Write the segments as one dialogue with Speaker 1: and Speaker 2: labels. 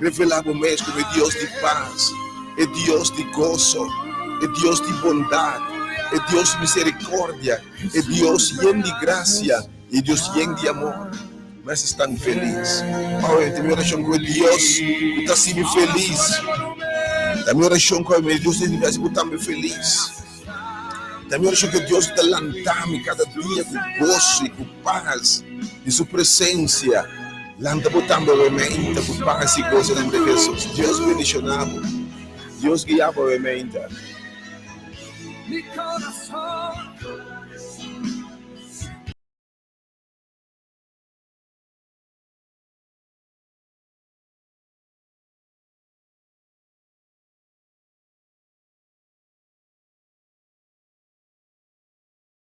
Speaker 1: Revelá bo mes komo e Dios di pas, e Dios di goso, e Dios di bondat, e Dios di miserikòrdia, e Dios yen di grasia i e Dios yen di amor. Mes estan felis. Awe ta mi orashon ku e Dios ku ta hasi mi felis. Ta mi orashon ku e Dios ta hasi bo tambe felis. Ta mi orashon ku e Dios ku ta lanta mi kada dia ku goso i ku pas di su presensia. Lanta bo tambe awe meinta ku pas i goso den nomber di Hesus. Dios bendishona bo. Dios guia bo awe meinta.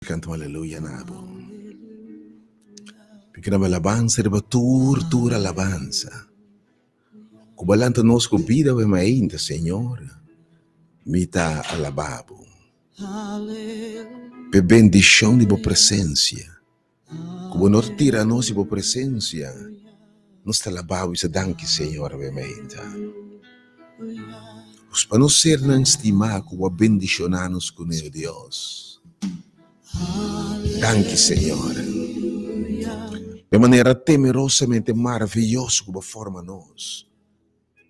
Speaker 1: Canto aleluya na bo. Mi keda alabansa riba tur tur alabansa. Ku bo lanta nos ku bida we mainta, Señor. Mi ta alaba bo. P'e bendishon di bo presensia. Ku bo no ta tira nos di bo presensia, nos ta alabá bo i sa danki, Señor, awe mainta. Pues pa nos sernan stimá ku bo a bendishoná nos kuné, o Dios. Danki, Señor. E manera temerosamente maraviyoso ku bo a forma nos.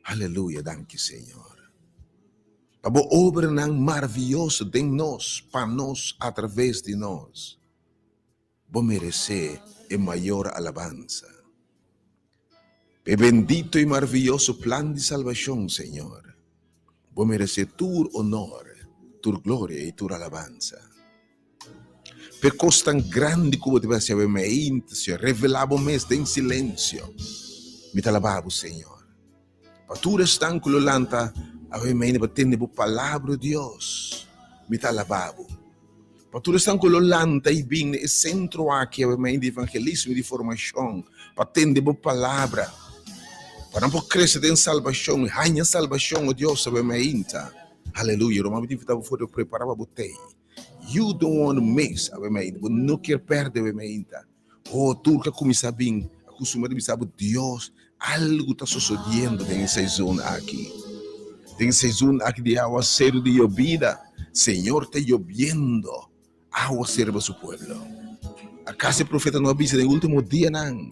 Speaker 1: Aleluya, danki, Señor. Pa bo obranan maraviyoso den nos, pa nos, atraves di nos. Bo meresé e mayor alabansa. P'e bendito i maraviyoso plan di salbashon, Señor, Bo meresé tur onor, tur gloria i tur alabansa. P'e kos tan grandi ku Bo ta hasi awe meinta, Señor, revelá Bo mes den silensio. Mi ta alabá Bo, Señor. Pa tur esnan ku lo lanta awe mainta pa tende bo palabra, Dios, mi ta alabá bo. Pa tur esnan ku lo lanta i bin na e sentro aki awe mainta di evangelismo i di formashon pa tende bo palabra, pa nan por krese den salbashon i haña salbashon, o Dios, awe mainta. Aleluya. Ruman, mi ta invitá bo for di prepará pa bo tei. You don't want to miss awe mainta. Bo no kier pèrdè awe mainta. Oh, tur ka kuminsá bin a kustumbrá di bisa bo, Dios, algu ta sosodiendo den e sezon aki. Den e sezon aki di awaseru di yobida, Señor ta yobiendo awaseru riba su pueblo. Akas e profeta no a bisa den último dianan,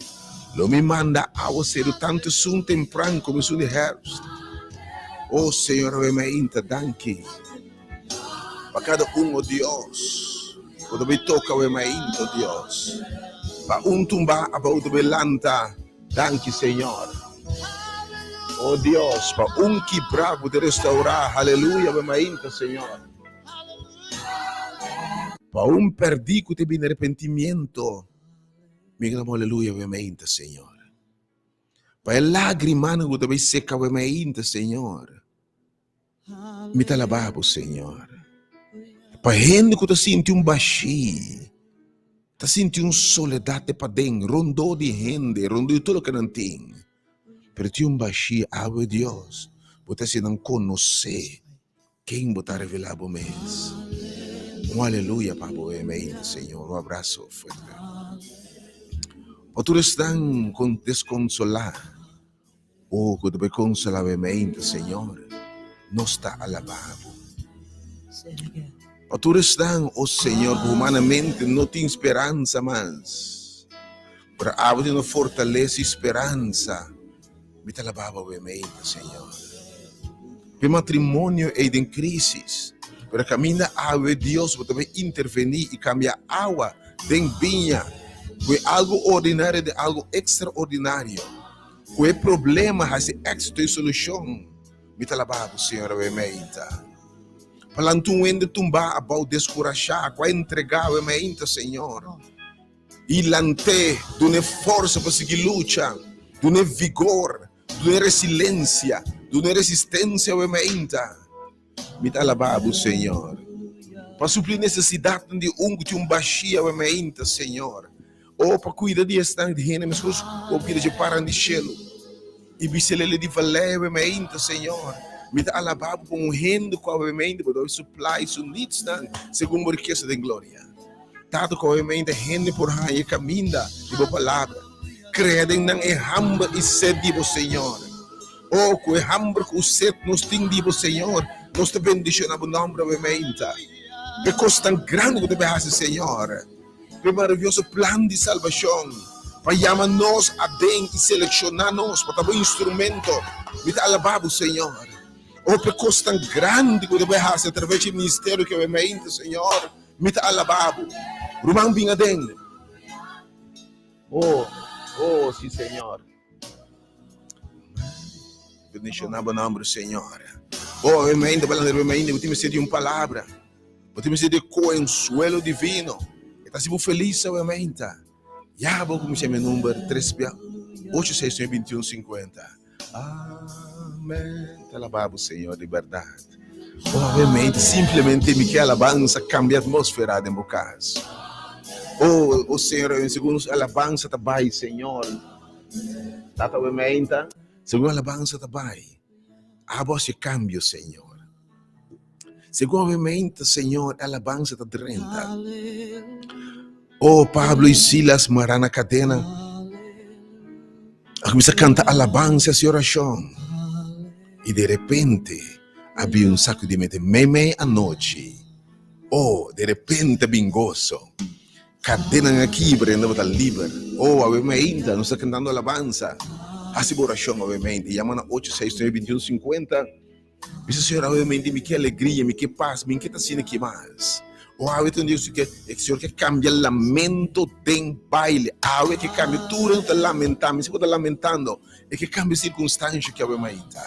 Speaker 1: Lo mi manda awaseru tantu esun tempran komo esun di hèrfst. Oh, Señor, awe mainta, danki. Pa kada un, o Dios, bo ta bay toka we mainta, o Dios. Pa un tumba abou ta bay lanta, danki Señor. O Dios, pa un kibra bo ta restaura, haleluya, we mainta, Señor. Pa un perdí ku ta bini arepentimiento, mi grama aleluya we mainta, Señor. Pa e lagrimanan ku ta bay seka we mainta, Señor. Mi ta alabá bo, Señor. Pa hende ku ta sinti un bashí, ta sinti un soledat de paden, rondó di hende, rondó di tur loke nan tin. Pero tin un bashí, awe Dios, bo ta hasi nan konosé ken bo ta revelá bo mes. Un aleluya pa bo, amen, Señor. Un abraso fuerte. Pa tur esnan deskonsolá. O ku ta bai konsolá bo e mente, Señor, nos ta alabá bo. Pa tur esnan, o Señor, ku humanamente no tin speransa mas, pero abo tin nos fortalesa i speransa, mi ta alabá bo e mente, Señor. P'e matrimonio ei den krísis, pero kaminda awe Dios bo ta bai intervení i kambia awa den biña, ku e algu ordinario den algu ekstraordinario. Ku e problema hasi éksito i solushon. Mi ta laba bo, Señor, awe meinta. Pa lanta un hende tumbá abou, deskurashá, ku a entregá awe meinta, Señor. I lant'é, dun'é forsa pa sigui lucha, dun'é vigor, dun'é resilensia, dun'é resistensia awe meinta. Mi ta alabá bo, Señor, pa supli nesesidatnan di un ku tin un bashia awe mainta, Señor. O pa kuida di esnan di hende meskos ku bo kuida dje paran di shelu i biselele di valei awe mainta, Señor. Mi ta alabá bo pa un hende ku awe mainta bo ta suplai su needsnan segun bo rikesa den gloria. Tata, ku awe mainta hende por haña e kaminda di bo palabra. Krea den nan e hamber i sed di bo, Señor. Oh, ku e hamber ku set nos tin di bo, Señor, nos ta bendishoná bo nòmber awe meinta. P'e kos tan grandi ku ta bai hasi, Señor, p'e maravioso plan di salbashon, pa yama nos aden i selekshoná nos pa ta bo instrumento. Mi ta alabá bo, Señor. Oh, p'e kos tan grandi ku ta bai hasi atraves di e ministerio ku awe meinta, Señor, mi ta alabá bo. Ruman, bin aden. Oh, oh, si, Señor. Bendiciona bo nombre, Señor. Oh, awe mainta, balanda awe mainta, bo tin mester di un palabra. Bo tin mester di consuelo divino. E ta hasi bo feliz awe mainta. Ya bo cuminsa mi number tres bia ocho seis nueve binti un cincuenta. Amen. Ta alaba bo, Señor, di berdad. Oh, awe mainta, simplemente mi ke alabansa cambia atmosfera den bo cas. Oh, oh Señor, segun alabansa ta bai, Señor. Tata awe meinta. Segun alabansa ta bai, abo hasi kambio, Señor. Segun awe meinta, Señor, e alabansa ta drenta. Oh, Pablo i Silas mará na kadena a kuminsá kanta alabansa i hasi orashon. I derepente a bin un sakudimentu meimei anochi. Oh, derepente a bin goso. Kadenan a kibra i nan tabata liber. Oh, awe mainta nos ta kantando alabansa. Hasi bo orashon awe mainta. Yama na ocho seis nuebe bintiun sinkuenta. Bisa Señor awe mainta mi ke alegria, mi ke pas, mi ke ta asina ki mas. Oh, awe ta un dia ku e Señor ke kambia lamento den baile. Awe ke kambia tur e ta lamenta. Mi si bo ta lamentando, e ke kambia sirkunstansha ki awe mainta.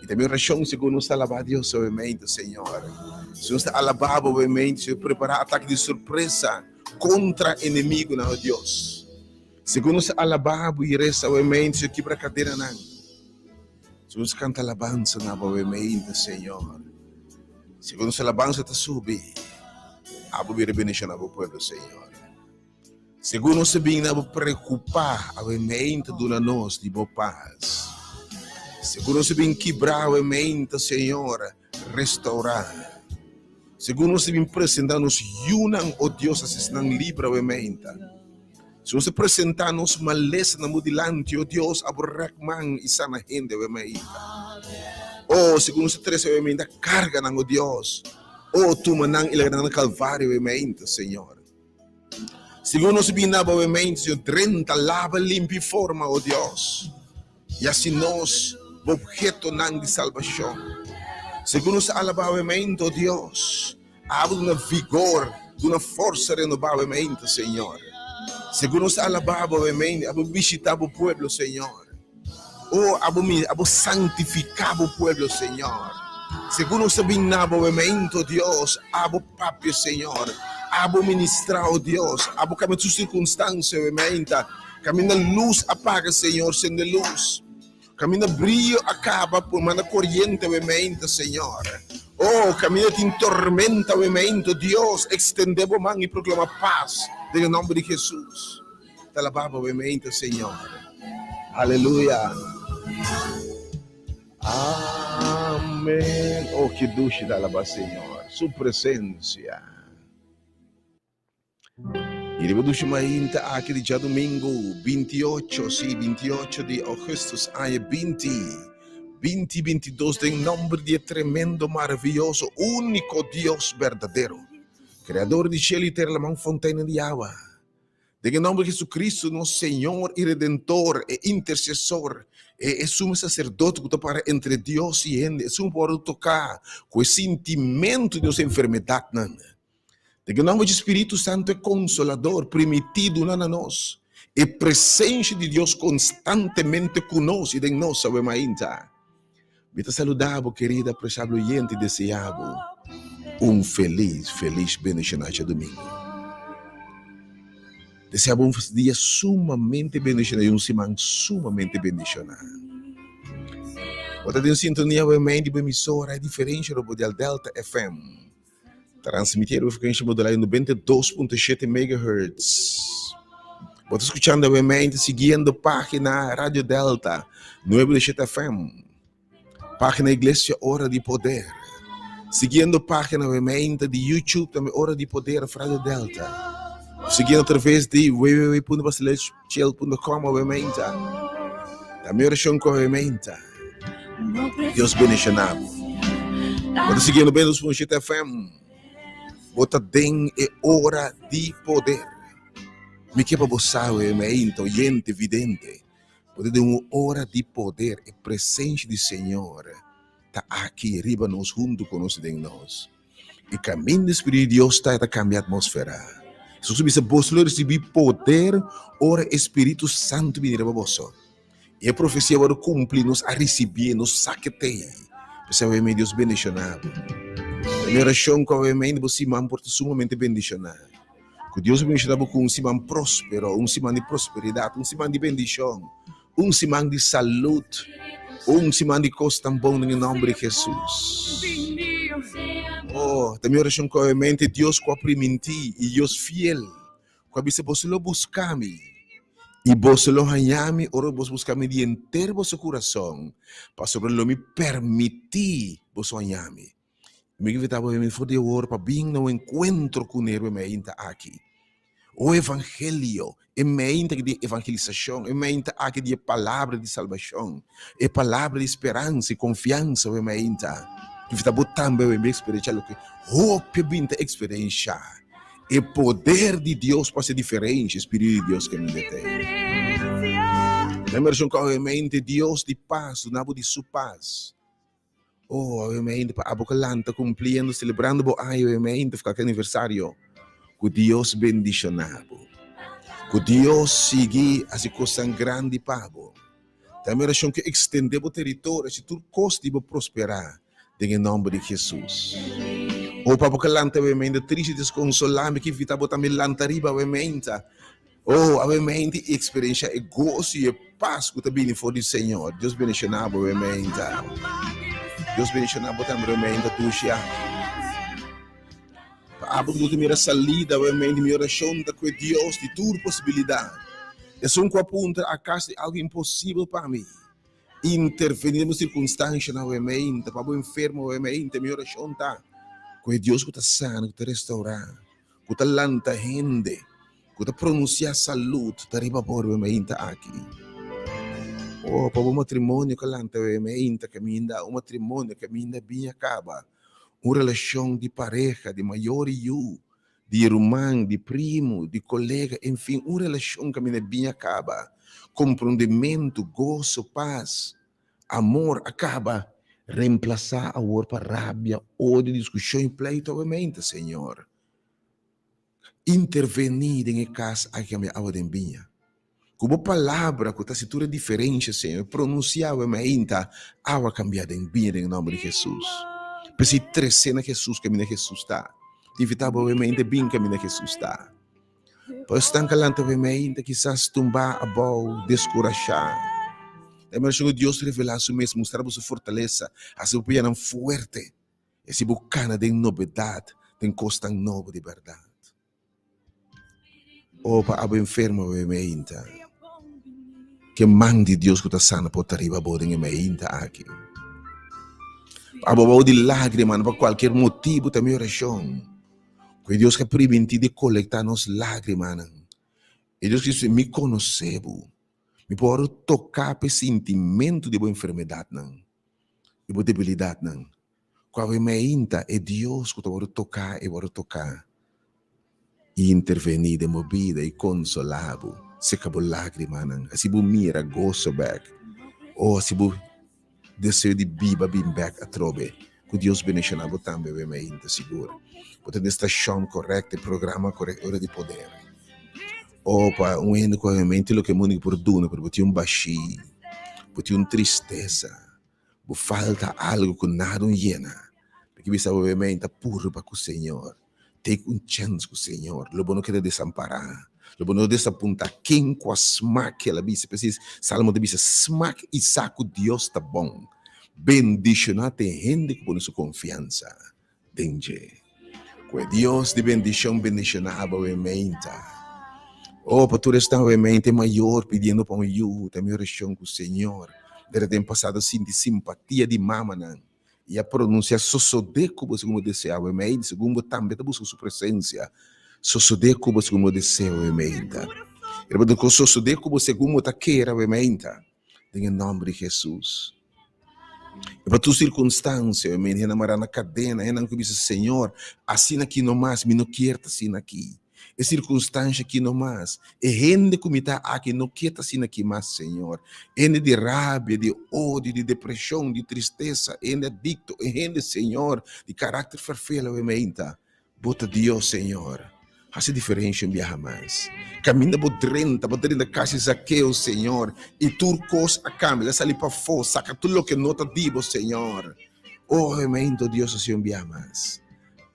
Speaker 1: I ta mi orashon segun nos ta alabá Dios obviamente, Señor. Si nos ta alabá bo obviamente, Señor, prepará atake di sorpresa kontra enemigunan, oh Dios. Segun nos ta alabá bo i resa obviamente, Señor, kibra kadenanan. Segun nos kanta alabansa na bo obviamente, Señor. Segun nos alabansa ta subi, abo bira bendishoná bo pueblo, Señor. Segun nos ta bin na bo preokupá, awe meinta duna nos di bo pas. Segun nos ta bin kibrá, awe meinta, Señor, restourá. Segun nos ta bin presentá nos yunan, o Dios, hasi esnan libre, awe meinta. Segun nos ta presentá nos malesa na bo dilanti, o Dios, abo rèk man i sana hende, awe meinta. O, segun nos ta trese, awe meinta, karganan, o Dios, o, tuma nan i laga nan na Kalvario, awe meinta, Señor. Segun nos bin na bo mente, Señor, drenta, laba, limpia i forma, o Dios, i hasi nos bo obhetonan di salbashon. Segun nos ta alabá bo mente, o Dios, abo duna vigor, duna forsa renobá bo mente, Señor. Segun nos ta alabá bo mente, abo bishitá bo pueblo, Señor. O abo mi, abo santifiká bo pueblo, Señor. Segun nos ta bin na bo momento, Dios, abo papia, Señor. Abo ministrá, o Dios. Abo kambia tur sirkunstansia, momento. Kaminda lus a paga, Señor, sende lus. Kaminda brio a kaba, por manda koriente, momento, Señor. O, kaminda tin tormenta, momento, Dios, ekstendé bo man i proklama pas den e nòmber di Jesus. Ta alabá bo mente, Señor. Aleluya. Amen. Oh, ki dushi ta alabá Señor. Su presencia. I riba dushi mainta aki di djadumingu 28, sí, 28 di augustus aña 20, 2022 den nomber di e tremendo, maravilloso, único Dios berdadero, Creador di cielo i tera, laman fonteina di awa. Den e nòmber di Jesucristo, nos Señor i Redentor, e Intersesor, e e Sumo Saserdote ku ta para entre Dios i hende, esun ku por wòrdu toká ku e sintimentu di nos enfermedatnan. Den e nòmber di Spiritu Santu, e Konsolador primití duna na nos, e presensia di Dios konstantemente ku nos i den nos awe mainta. Mi ta saluda bo, kerida apresiabel oyente, i desea bo un felis, felis bendishoná djadumingu. Desea bo un dia sumamente bendishoná i un siman sumamente bendishoná. Bo ta den sintonia awe di bo emisora e diferensha robo di Delta FM. Transmiti riba frekuensia modulá di 92.7 megahertz. Bo ta skuchando awemente siguiendo página Radio Delta 97 FM. Página Iglesia Ora di Poder. Siguiendo página awemente di YouTube tambe Ora di Poder of Radio Delta. Siguiendo atraves di www.pastelechel.com awemente. Tambe orashon ku awemente. Dios bendiciona bo. Bo ta siguiendo Bendos Punshit FM. Bo ta den e ora di poder. Mi ke pa bo sabe, meinte, oyente, vidente. Bo ta den un ora di poder. E presencia di Señor ta aki riba nos, hunto cu nos y den nos. E caminda di Spiritu di Dios ta, e ta cambia atmosfera. Jesus a bisa, Boso lo ricibi poder ora e Spiritu Santo bini riba boso. E profesia wòrdu kumpli, nos a risibié, nos sa ke t'ei. P'esei awe mei Dios bendishoná bo. Ta mi orashon ku awe mei bo siman por ta sumamente bendishoná. Ku Dios bendishoná bo ku un siman próspero, un siman di prosperidat, un siman di bendishon, un siman di salud, un siman di kosnan bon den e nòmber di Hesus. Oh, ta mi orashon ku awe mente Dios ku a primintí i Dios fiel Ku a bisa, Boso lo buska mi, i boso lo haña mi ora boso buska mi di henter boso kurason, pasobra lo mi permití boso haña mi. Mi ke invitá bo bini for di awor pa bin na un enkuentro ku Nero e meinta aki. O evangelio, e meinta aki di evangelisashon, e meinta aki di e palabra di salbashon, e palabra di speransa i konfiansa e meinta. Mi invitá bo tambe pa bin eksperenshá loke hopi a bin ta eksperenshá. E poder di Dios por haci diferencia, Spiritu di Dios caminda te. Den version cu awemente Dios di paz duna bo di su paz. Oh, awemente pa abo cu lanta cumpliendo, celebrando bo aña awemente of cualke aniversario, cu Dios bendiciona bo. Cu Dios sigui haci cosnan grandi pa bo. Ta mi oracion cu extende bo teritorio, haci tur cos di bo prospera. Den e nomber di Jesus. Oh, pa bo ka lanta awe meinta triste i desconsolá, mi ke invitá bo tambe lanta riba awe meinta. Oh, awe meinta i experienciá e goso i e pas ku ta bini for di Señor. Dios bendicioná bo awe meinta. Dios bendicioná bo tambe awe meinta dushi aki. Pa abo ku no ta mira salida awe meinta, mi oracion ta ku e Dios di tur posibilidad. Esun ku a puntra, Acaso tin algo imposibel pa mi? Intervení den bo sirkunstanshanan awe meinta, pa bo enfermo awe meinta, mi orashon ta ku e Dios ku ta sana, ku ta restaurá, ku ta lanta hende, ku ta pronunsiá salud ta riba bo awe meinta aki. Oh, pa bo matrimonio ku a lanta awe meinta kaminda, un matrimonio kaminda bin a kaba, un relashon di pareha, di mayor i yu, di ruman, di primu, di kolega, enfin, un relashon kaminda bin a kaba, komprondementu, goso, pas, amor a kaba remplasá awor pa rabia, odio, diskushon i pleitu awemente. Señor, intervení den e kas aki kambia awa den biña. Ku bo palabra ku ta hasi tur e diferensha, Señor, pronunsiá awe mainta, awa kambia den biña den e nòmber di Hesus. P'esei tresé na Hesus kaminda Hesus ta. Ta invitá bo awe mainta bin kaminda Hesus ta. Pa esnan ku a lanta awe mainta kisas tumbá abou, deskurashá. Ta mershon ku Dios revelá su mes, mustra bo su fortalesa, hasi bo pianan fuerte, i hasi bo kana den nobedat, den kosnan nobo di bèrdat. Oh, pa abo enfermo awe meinta. Ke man di Dios ku ta sana por ta riba bo den e meinta aki. Pa abo bou di lágrimanan pa kualkier motibu ta mi orashon. Ku e Dios ka primintí di kolektá nos lágrimanan. E Dios ki mi konosé bo. Mi por toká pa e sintimentu di bo enfermedatnan i bo debilidatnan. Ku awe meinta e Dios ku ta wòrdu toká e wòrdu toká i intervení den bo bida i konsolá bo, seka bo lágrimanan, hasi bo mira goso bèk, o hasi bo deseo di biba bin bèk atrobe. Ku Dios bendishoná bo tambe awe meinta sigur. Bo ta den stashon korekto, e programa korekto, Ora di Poder. O pa un hende ku awe meinta loke mundu por duna, pero bo tin un bashí, bo tin un tristesa. Bo falta algo ku nada un yena. Mi ke bisa bo bemey ta purba ku Señor. Take un chens ku Señor. Lo bo no keda desampará. Lo bo no desapuntá. Ken ku a smak el a bisa. Presis Salmo ta bisa smak i sa ku Dios ta bon. Bendishoná ta e hende ku pone su konfiansa den dje. Ku e Dios di bendishon bendishoná abo e meinta. Oh, pa tur esnan awe meinta e mayor pidiendo pa un yu, ta mi orashon ku Señor. Dera den pasado sinti simpatia di mamanan i a pronunsia sosodé ku bo segun bo desea awe meinta, segun bo tambe ta buska su presensia, sosodé ku bo segun bo desea awe meinta. E ta ku sosodé ku bo segun bo ta kere awe meinta, den e nòmber di Hesus. I pa tur sirkunstansia, mi hende mará na kadena, hendenan ku bisa, Señor, asina aki no mas, mi no kier ta asina aki. E sirkunstansha aki no mas. E hende ku mi ta aki no kier ta asina aki mas, Señor. Hende di rabia, di odio, di depreshon, di tristesa, hende adikto, e hende, Señor, di karakter ferfel awe meinta. Bo ta Dios, Señor. Hasi diferensha un biaha mas. Kaminda bo drenta, bo drenta kasi Zakeo, Señor, i tur kos a kambia. El a sali pafó, saka tur loke no ta di bo, Señor. Oh, hemento, Dios, hasi un biaha mas.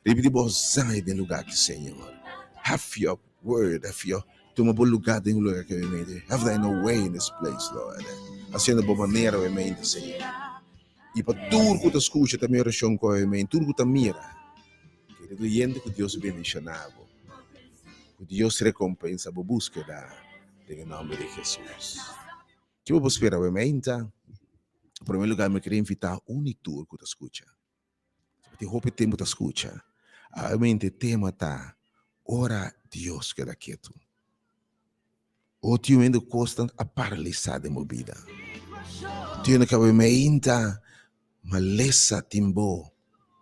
Speaker 1: Ripiti bo zai den lugá aki, Señor. Have your word, have your Tuma bo lugá den lugá aki, obviamente. Have thine way in this place, Lord. Hasiendo bo manera, obviamente, Señor. I pa tur ku ta skucha ta mi orashon ku obviamente, tur ku ta mira. Kerido oyente, ku Dios bendishoná bo. Ku Dios rekompensa bo búskeda den e nòmber di Hesus. Ke bo por spera awe meinta? Na promé lugá mi kere invitá un i tur ku ta skucha. Tin hopi tempu ta skucha. Awe meinta e tema ta Ora Dios keda ketu. O tin un hende kosnan a paralisá den bo bida. Tin hende ku awe meinta malesa tin bo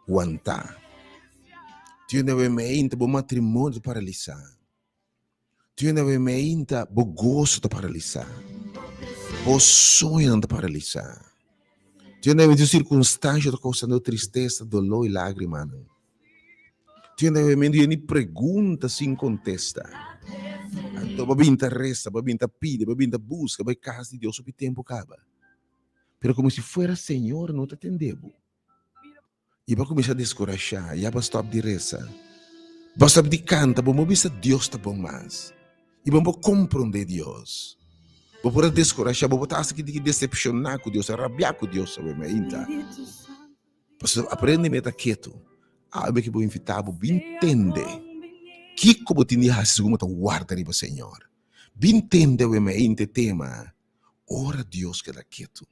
Speaker 1: wantá. Tin hende awe meinta bo matrimonio ta paralisá. Tin hende awe meinta bo goso ta paralisá. Bo soñonan ta paralisá. Tin hende awe meinta sirkunstansha ta kousando tristesa, doló i lágrimanan. Tin hende awe meinta yeni pregunta sin kontesta. Anto bo bin ta resa, bo bin ta pidi, bo bin ta buska, bai kas di Dios hopi tempu kaba. Pero komo si fuera Señor no ta tende bo. I bo a kuminsá deskurashá, ya bo a stòp di resa, bo a stòp di kanta, bo no bisa Dios ta bon mas. I bo no por komprondé Dios. Bo por a deskurashá, bo por ta asta ki desepshoná ku Dios, a rabiá ku Dios awe mainta. Pasobra aprende meta ketu. Awe ke bo invitá bo bin tende kiko bo tin di hasi segun bo ta warda riba Señor. Bin tende awe mainta e tema, Ora Dios keda ketu.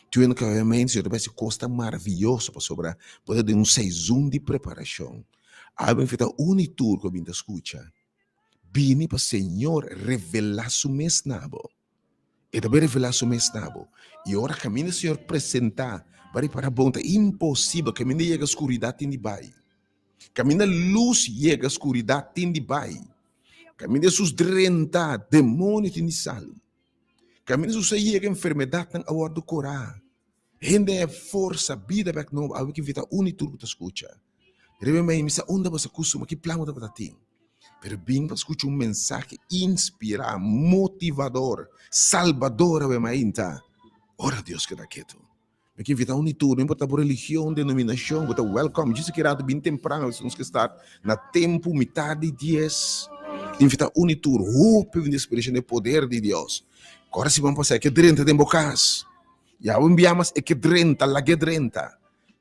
Speaker 1: Tin ku awe mainta Señor ta bai hasi kos tan maravioso pasobra bo ta den un seizon di preparashon. Awe bo invitá unu i tur ku a bin ta skucha, bini pa Señor revelá su mes na bo. E ta bai revelá su mes na bo. I ora kaminda Señor presentá, bo a ripará bon, ta imposibel. Kaminda yega skuridat tin di bai. Kaminda lus yega skuridat tin di bai. Kaminda Hesus drenta, demonio tin di sali. Kaminda Hesus a yega, enfermedatnan a wòrdu kurá. Hende a forsa bida bèk nobo. Awe ki invitá unu i tur ku ta skucha. Riba mi mi sa unda bo sa kusuma, ki plan bo tabata tin. Pero bin pa skucha un mensahe inspirá, motivador, salbador awe mainta. Ora Dios keda ketu. Mi ke invitá un i tur, no importa bo religion, denominashon, bo ta welcome. Djis aki rato bin tempran, awe nos ke start na tempu, mitar di dies. Invitá un i tur, hopi bini eksperenshá e poder di Dios. Kòrda siman pasá e ke drenta den bo kas. Ya un bia mas e ke drenta, lag'é drenta.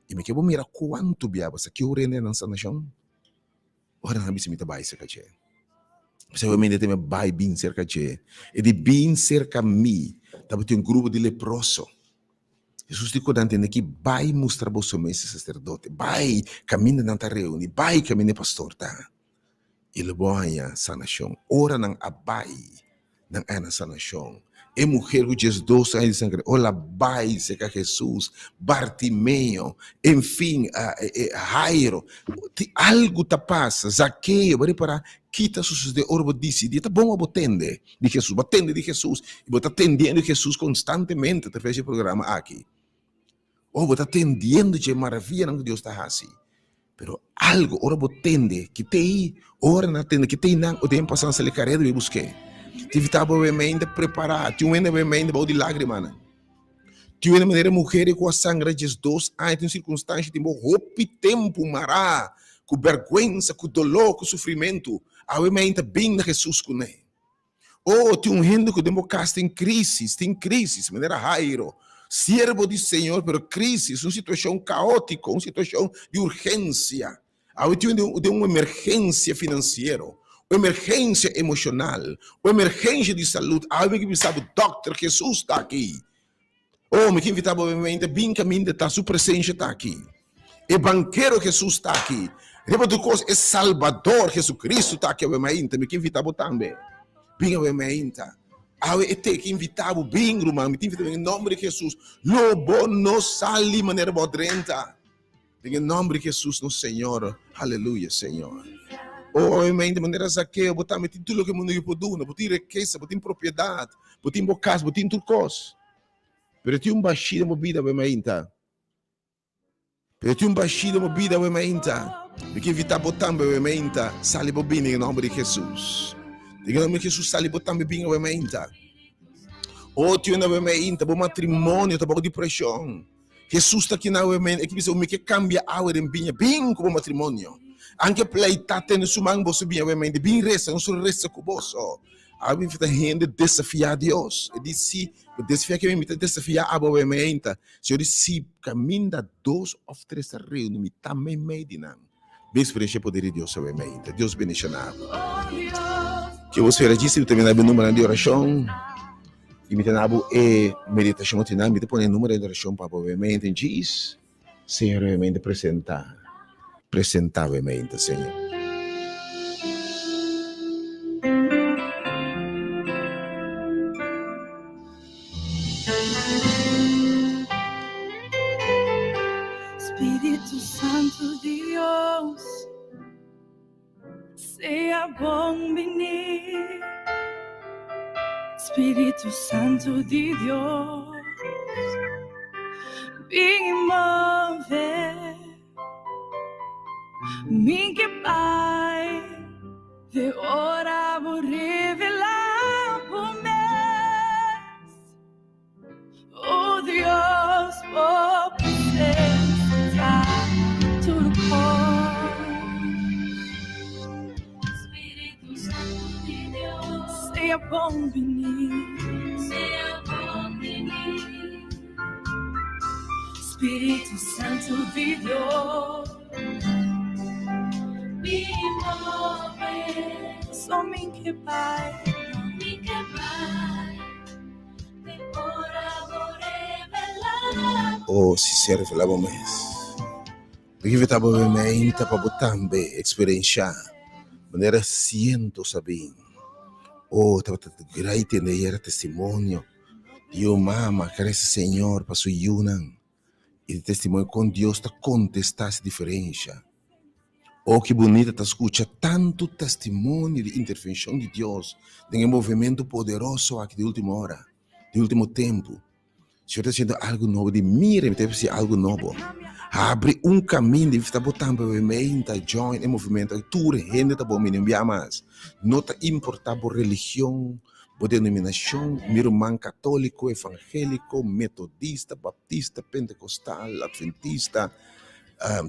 Speaker 1: I mi ke bo mira kuantu bia bo sa ki ora hende nan sanashon. Ora nan bisa mi ta bai serka dje. P'esei ora mi hende teme bai bin serka dje. E di bin serka mi tabatin un grupo di leproso. Hesus di ku nan tende ki bai mustra boso mes e saserdote. Bai kaminda nan ta reuni, bai kaminda e pastor ta. I lo bo haña sanashon. Ora nan a bai, nan a haña sanashon. E muher ku diesdos aña di sangre, ora el a bai serka Hesus, Bartimeo, enfin, Jairo, tin algu ta pasa, Zakeo, bo ripará ki ta susedé ora bo disidí. Ta bon pa bo tende di Hesus, bo a tende di Hesus i bo ta tendiendo di Hesus konstantemente atraves di e programa aki. Oh, bo ta tendiendo dje maravianan ku Dios ta hasi. Pero algo, ora bo tende, ki t'ei, ora nan tende, ki t'ei nan, o den pasan sali kareda bai busk'é. Tin fita bo be mente prepará, tin un hende be mente bou di lágrimanan. Tin un hende manera muher ku a sangra 12 aña, tin un sirkunstansha, tin bo hopi tempu mará ku bèrgwensa, ku doló, ku sufrimentu. Awe mente bin na Hesus kuné. Oh, tin un hende ku den bo kas tin krisis, tin krisis, manera Jairo, siervo di Señor, pero krisis, un situashon kaótiko, un situashon di urgensia. Awe tin un den un emergensia finansiero, un emergensia emoshonal, un emergensia di salud. Awe mi ke bisa bo, Dòkter Jesus ta aki. Oh, mi ke invitá bo obviamente, bin kaminda ta, su presensia ta aki. E bankero Jesus ta aki. Riba tur kos, e Salbador Jesucristo ta aki awe mainta. Mi ke invitá bo tambe. Bin awe mainta. Awe e te ke invitá bo, bin ruman, mi ta invitá bo den e nòmber di Hesus. Lo bo no sali manera bo a drenta. Den e nòmber di Hesus nos Señor. Aleluya, Señor. O obviamente manera Zakeo, bo tambe tin tur loke mundu por duna. Bo tin rikesa, bo tin propiedat, bo tin bo kas, bo tin tur kos. Pero tin un bashí den bo bida awe mainta. Pero tin un bashí den bo bida awe mainta. Mi ke invitá bo tambe awe mainta, sali bo bini den e nòmber di Hesus. Den e nòmber di Hesus sali bo tambe bin awe mainta. O tin un awe mainta, bo matrimonio ta bou di preshon. Hesus ta kina awe mainta, e ke bisa, Mi ke kambia awe den biña. Bin ku bo matrimonio. Anke pleitá tene su man boso bin awe mainta. Bin resa, nos lo resa ku boso. Awe mi invitá hende desafiá Dios. E di si, bo desafiá ke mi, mi ta desafiá abo awe mainta. Señor di si kaminda dos òf tres ta reuni, mi ta meimei di nan. Bin eksperenshia e poder di Dios awe mainta. Dios bendishoná bo. Ke bo spera djis, mi ta bini na bo numbernan di orashon. I mi ta na bo e meditashon otinan. Mi ta pone e number di orashon pa bo awe mainta. Djis, Señor awe mainta presentá. Presentá awe mainta, Señor.
Speaker 2: Spiritu Santu di Dios, sea bon bini. Spiritu Santu di Dios, bin move. Mi ke bai te ora bo revelá bo mes. Oh Dios, bo presencia ta tur kos. Spiritu Santu di Dios, sea bon bini. Sea bon bini. Spiritu Santu di Dios, bin move. So mi ke bai, mi ke bai, te ora bo revelá.
Speaker 1: Oh, si ser revelá bo mes. Mi ke invitá bo bebe meinta pa bo tambe eksperenshá manera sientos a bin. Oh, tabata grai tende ayera testimonio. Di un mama a resa Señor pa su yunan i di testimonio kon Dios ta kontestá si diferensha. Oh ki bunita ta skucha tantu testimonio di intervenshon di Dios den e movementu poderoso aki di ultimo ora, di ultimo tempu. Señor ta hasiendo algu nobo, di mira mi ta hasi algu nobo. Habri un kaminda i ta bo tambe meinta join e movementu aki. Tur hende ta bon bini un bia mas. No ta importa bo religion, Bo denominashon, mi ruman katóliko, evangéliko, metodista, baptista, pentekostal, atventista,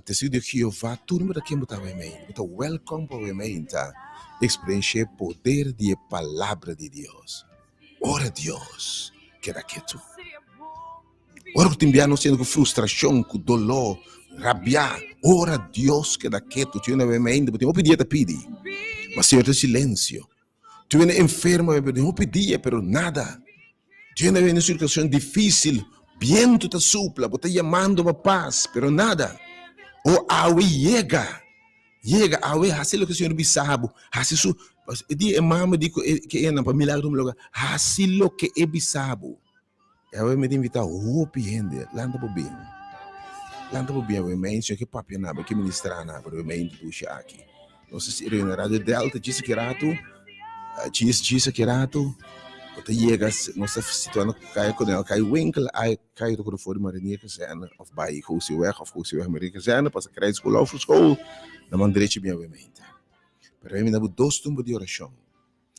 Speaker 1: Testigo di Jehová, tur bo ta ken bo ta awe mei. Bo ta wèlkòm pa awe mei ta eksperenshia e poder di e Palabra di Dios. Ora Dios keda ketu. Ora ku tin bia nos sinti ku frustrashon, ku doló, rabiá, ora Dios keda ketu, tin un awe mei, bo tin hopi dia ta pidi, ma Señor ta silensio. Tu hende enfermo a bebe hopi dia pero nada. Tu hende a bebe situacion dificil, biento ta supla, bo ta yamando pa pas pero nada. O awe yega, yega awe haci loke Señor bisa bo, haci su, e dia e mama di cu e ke ena pa milagro loga, haci loke e bisa bo. Awe mi ta invitá hopi hende, lanta bo bin. Lanta bo bin awe mei, Señor ke papia na bo, ke ministrá na bo, awe mei dushi aki. Nos ta reuni na Radio Delta djis aki ratu, djis djis aki ratu, bo ta yega, nos ta situá na Kaya Kolonel Kai Winkel, ai Kaya ta kore for di Marinierkazerne of bai Gosieweg of Gosieweg Marinierkazerne, pasa Krijgschool Hogeschool, na man drechi bin awe mei ta. Pero awe mi da bo dos tumba di orashon,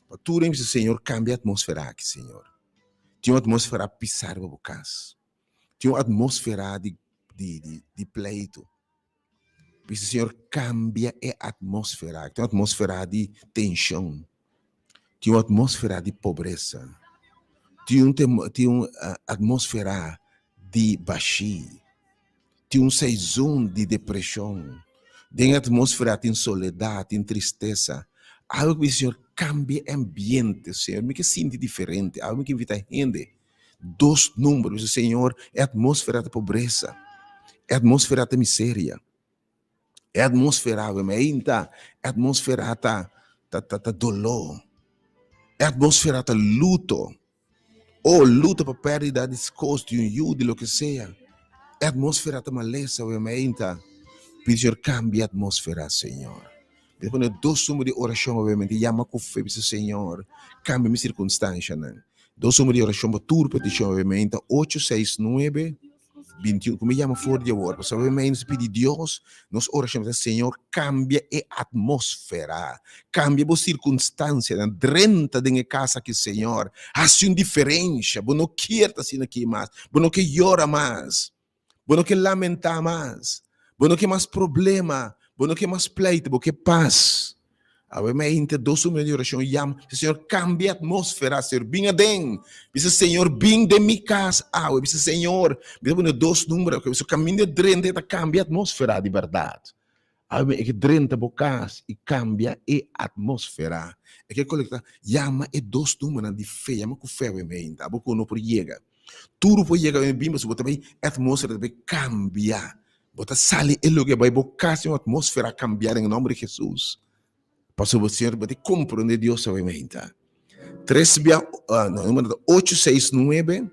Speaker 1: pa tur hende bisa Señor kambia atmosfera aki Señor. Tin un atmósfera pisá riba bo kas. Tin un atmósfera di di di di pleitu. Bisa Señor kambia e atmósfera. Tin un atmósfera di tenshon. Tin un atmósfera di pobresa. Tin un tin un atmósfera di bashí. Tin un seizon di depreshon. Den e atmósfera tin soledat, tin tristesa. Awe ku bisa Señor, kambia e ambiente, Señor. Mi ke sinti diferente. Awe mi ke invita hende. Dos number. Bisa Señor, e atmósfera ta pobresa. E atmósfera ta miseria. E atmósfera awe mainta, e atmósfera ta ta ta doló. E atmósfera ta luto. Oh, luto pa pèrdida di kos, di un yu, di loke sea. E atmósfera ta malesa awe mainta. Pidi Señor kambia e atmósfera, Señor. Mi ta pone dos number di orashon awe mainta. Yama ku fe, bisa Señor, kambia mi sirkunstanshanan. Dos number di orashon pa tur petishon awe mainta, ocho seis nuebe 21, ku mi yama for di awor, pasobra mi nos pidi Dios, nos orashon ta, Señor, kambia e atmósfera, kambia bo sirkunstansianan, drenta den e kas aki, Señor, hasi un diferensha, bo no kier ta asina aki mas, bo no ke yora mas, bo no ke lamentá mas, bo no ke mas problema, bo no ke mas pleito, bo ke pas. Awe mi a hinta dos un di orashon yam, bisa Señor kambia atmósfera, Señor bin aden, bisa Señor bin den mi kas awe, bisa Señor, mi ta pone dos number, bisa kaminda e drenta e ta kambia atmósfera di bèrdat. Awe mi e ke drenta bo kas i kambia e atmósfera, e ke kolekta, yama e dos numbernan di fe, yama ku fe awe mi a hinta, abo ku no por yega, tur por yega awe mi bin pasobra bo ta bai e atmósfera ta bai kambia. Bo ta sali e lugar bai bo kas den un atmósfera kambiá den e nòmber di Hesus. Pasobra bo Señor bo ta komprondé Dios awe mainta. Tres bia, no, número ta ocho seis nuebe,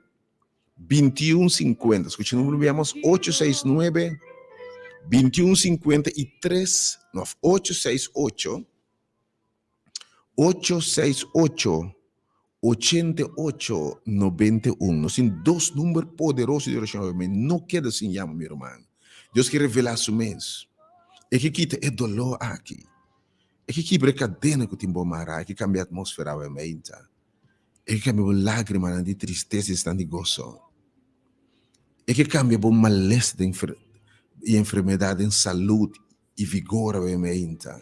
Speaker 1: bintiun sinkuenta. Skucha número bia mas, ocho seis nuebe, bintiun sinkuenta i tres, no, ocho seis ocho, Ocho seis ocho, ochenta i ocho, nobenta i un. Nos tin dos number poderoso di orashon awe, mi no keda sin yama mi ruman. Dios ke revelá su mes. E ke kita e doló aki. E ke kibra e kadena ku tin bo mará. E ke kambia atmósfera awe meinta. E ke kambia bo lágrimanan di tristesa i esnan di goso. E ke kambia bo malesa den i enfermedat den salud i vigor awe meinta.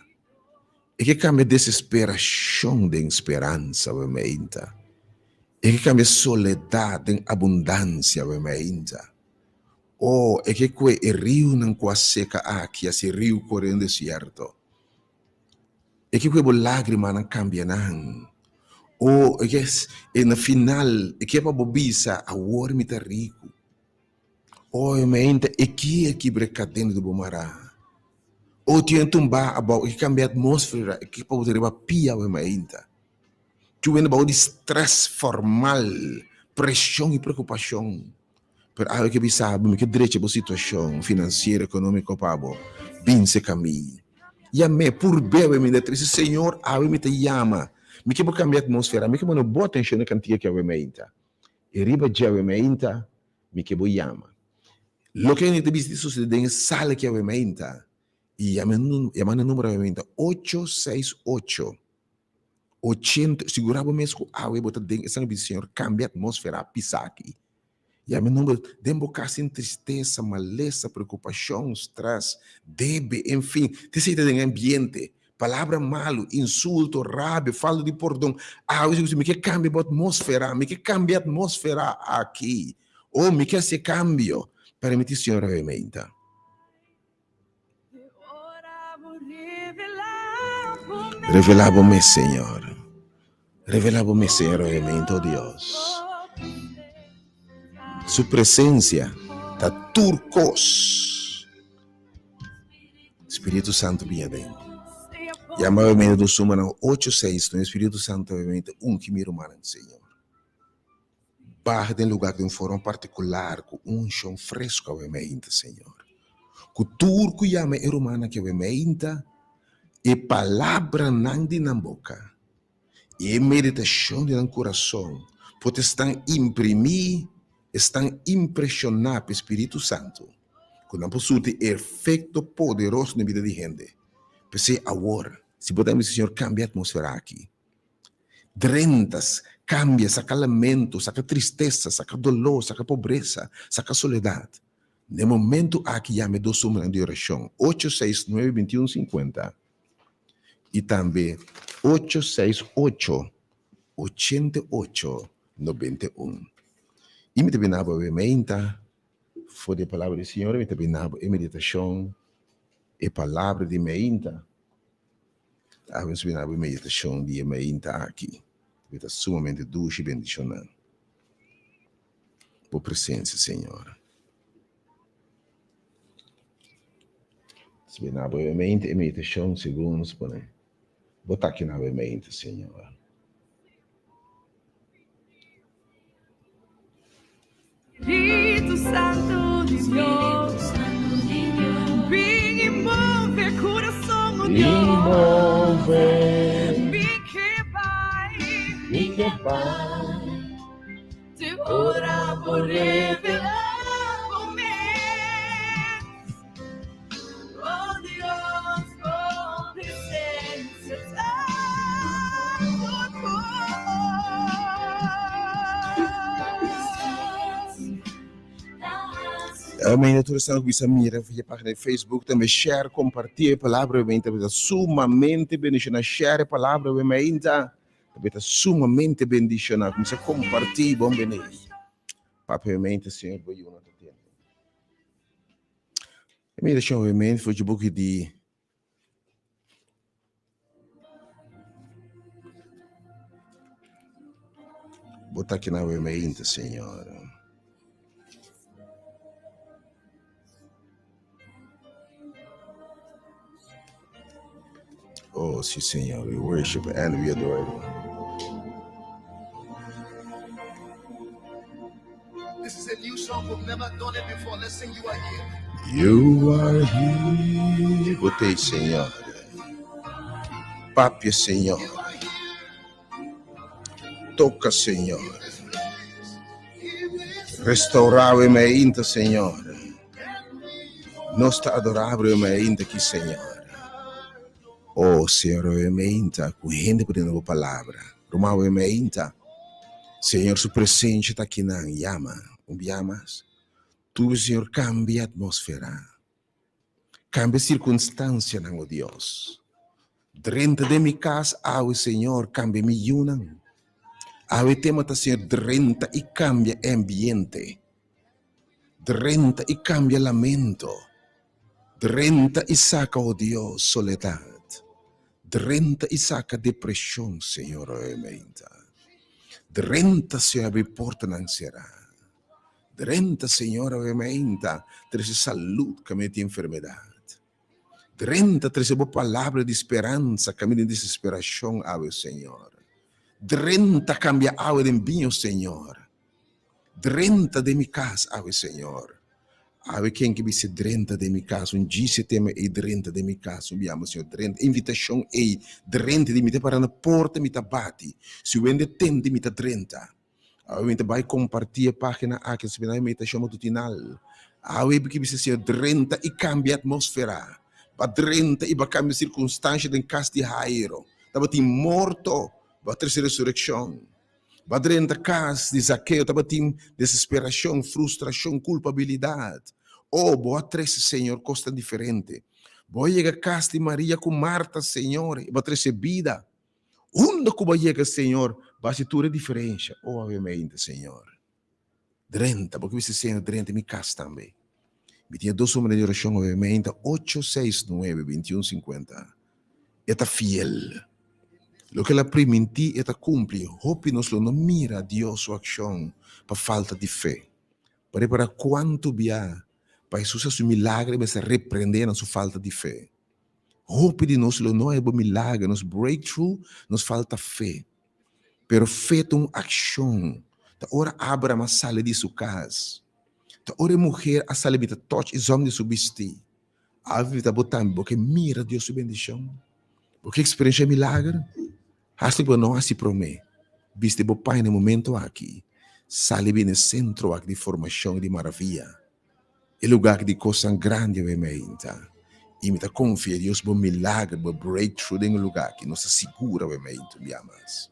Speaker 1: E ke kambia desesperashon den speransa awe meinta. E ke kambia soledat den abundansia awe meinta. O, e ke kue e riunan ku a seka aki hasi riu kore den desierto. E ke kue bo lágrimanan kambia nan. O, e ke, e na final, e ke pa bo bisa, Awor mi ta riku. Oi meinta e ki a kibra e kadena di bo mará. O tin tumbá abou e ki kambia atmósfera e ki pa bo ta riba pia awe meinta. Cu wende bou di strès formal, preshon i preokupashon. Pero awe ke bisa bo mi ke drecha bo situashon finansiero, ekonómiko pa bo binse kamí. Yam'é, purb'é awe meinta trese, Señor awe mi ta yama, mi ke bo kambia atmósfera, mi ke pone bo atenshon na kantiga ki awe meinta. I riba dje awe meinta mi ke bo yama. Loke mi ta bisa di sucede den e sala ki awe meinta i yama yama na numero awe meinta ocho seis ocho ochenta sigura bo mes ku awe bo ta den e sala bisa Señor cambia atmosfera pisa aki yama e numero den bo kas tin tristesa malesa preocupacion stress debe enfin te esei ta den e ambiente Palabra malu, insulto, rabia, falta di pordon. Awe si ku mi ke kambia bo atmósfera, mi ke kambia atmósfera aki. Oh, mi ke hasi e kambio. Permití Señor awe meinta. Revelá bo mes, Señor. Revelá bo mes, Señor, awe meinta, oh Dios. Su presencia ta tur kos. Spiritu Santu bin aden. Yama awe medio dos sumanan ocho seis nueve Spiritu Santu awe medio ta ungi mi rumannan Señor. Baha den lugar den un forma partikular ku unshon fresku awe meinta Señor. Ku tur ku yama e rumannan aki awe meinta e palabranan di nan boka i e meditashon di nan kurason por ta esnan imprimí, esnan impreshoná pa e Spiritu Santu. Ku nan por surti efekto poderoso den bida di hende. P'esei awor, si bo ta bisa Señor kambia e atmosfera aki, drenta, kambia, saka lamento, saka tristesa, saka doló, saka pobresa, saka soledat. Den e momentu aki yama e dos numbernan di orashon, ocho seis nuebe bintiun sinkuenta i tambe ocho seis ocho ochenta i ocho nobenta i un. I mi ta bini abo awe meinta. For di e palabra di Señor mi ta bini bo e meditashon, e palabra di meinta. Awe nos bini bo e meditashon di e meinta aki. Mi ta sumamente dushi i bendishoná bo presensia, Señor. Nos bini bo e meinta e meditashon segun nos pone. Bo ta aki na bo e meinta, Señor.
Speaker 2: Spiritu Santu di Dios, bin i move kurason, o Dios. Mi ke bai, mi ke bai, te ora bo revelá bo mes. Oh Dios, bo presencia ta tur kos.
Speaker 1: Amén. Tur esnan ku bisa mira via página di Facebook tambe share, kompartí e palabra we ta ta sumamente bendishoná. Share e palabra we mainta tambe ta sumamente bendishoná. Kuminsá kompartí bon bini. Papia we mainta Señor bo yunan ta tende. E meditashon obviamente for dje buki di Bo ta aki na obviamente, Señor. Oh, sí, Señor, we worship and we adore you.
Speaker 3: This is a new song. We've never done it before. Let's sing You Are Here.
Speaker 1: You are here. Bo t'ei, Señor. Papia, Señor.
Speaker 3: You are here.
Speaker 1: Toca, Señor.
Speaker 3: In this place. In this
Speaker 1: Restaurá we mainta, Señor.
Speaker 3: And we
Speaker 1: Nos ta adorá we mainta aki, Señor. Oh, Señor, we mainta ku hende por tende bo palabra. Ruman we mainta. Señor su presencia ta akinan. Yama un bia mas. Tu, Señor, cambia atmósfera. Cambia circunstancianan, oh Dios. Drenta den mi cas awe, Señor, cambia mi yunan. Awe tema ta, Señor, drenta y cambia e ambiente. Drenta y cambia lamento. Drenta y saca, oh Dios, soledad. Drenta y saca depresion, Señor, oh meinta. Drenta, Señor, abri portanan cera. Drenta, Señor, oh meinta, trece salud caminda tin enfermedad. Drenta, trece bo palabra di speransa caminda den desesperacion awe, Señor. Drenta, cambia awe den biño, Señor. Drenta den mi cas awe, Señor. Awe ken ke bisa drenta den mi cas, un djise tema ei drenta den mi cas, un biama Señor drenta, invitacion ei drenta di mi ta para na porta mi ta bati, si wende tende mi ta drenta. Awe mi ta bai comparti e pagina aki, nos bina e meditacion matutinal. Awe ke bisa Señor drenta i cambia atmosfera, ba drenta i ba cambia circunstancia den cas di Jairo, tabatin morto, ba trece resureccion. Ba drenta kas di Zakeo tabatin desesperashon, frustrashon, kulpabilidat. O, bo a trese, Señor, kosnan diferente. Bo a yega kas di Maria ku Marta, Señor, i bo a trese bida. Unda ku bo a yega, Señor, bo a hasi tur e diferensha. O, awe mainta, Señor, drenta. Bo ke bisa, Señor, drenta mi kas tambe. Mi tin e dos homber di orashon awe mainta, ocho seis nuebe, bintiun sinkuenta. E ta fiel. Loke el a primintí, e ta kumpli. Hopi nos lo no mira Dios su akshon pa falta di fe. Pa repará kuantu bia pa Hesus hasi un milager e mester reprendé nan su falta di fe. Hopi di nos lo no haña bo milager, nos breakthrough, nos falta fe. Pero fe ta un akshon. Ta ora Abraham a sali di su kas. Ta ora e muher a sali bita tòch e zòm di su bistí. A invitá bo tambe, bo ke mira Dios su bendishon? Bo ke eksperenshá milager? Hasi bo no hasi promé. Bisti bo paña na e momento aki. Sali bini e sentro aki di formashon i di maravia. E lugá aki di kosnan grandi awe meinta. I mi ta konfia Dios bo milager, bo breakthrough den e lugá aki. Nos ta sigur awe meinta un bia mas.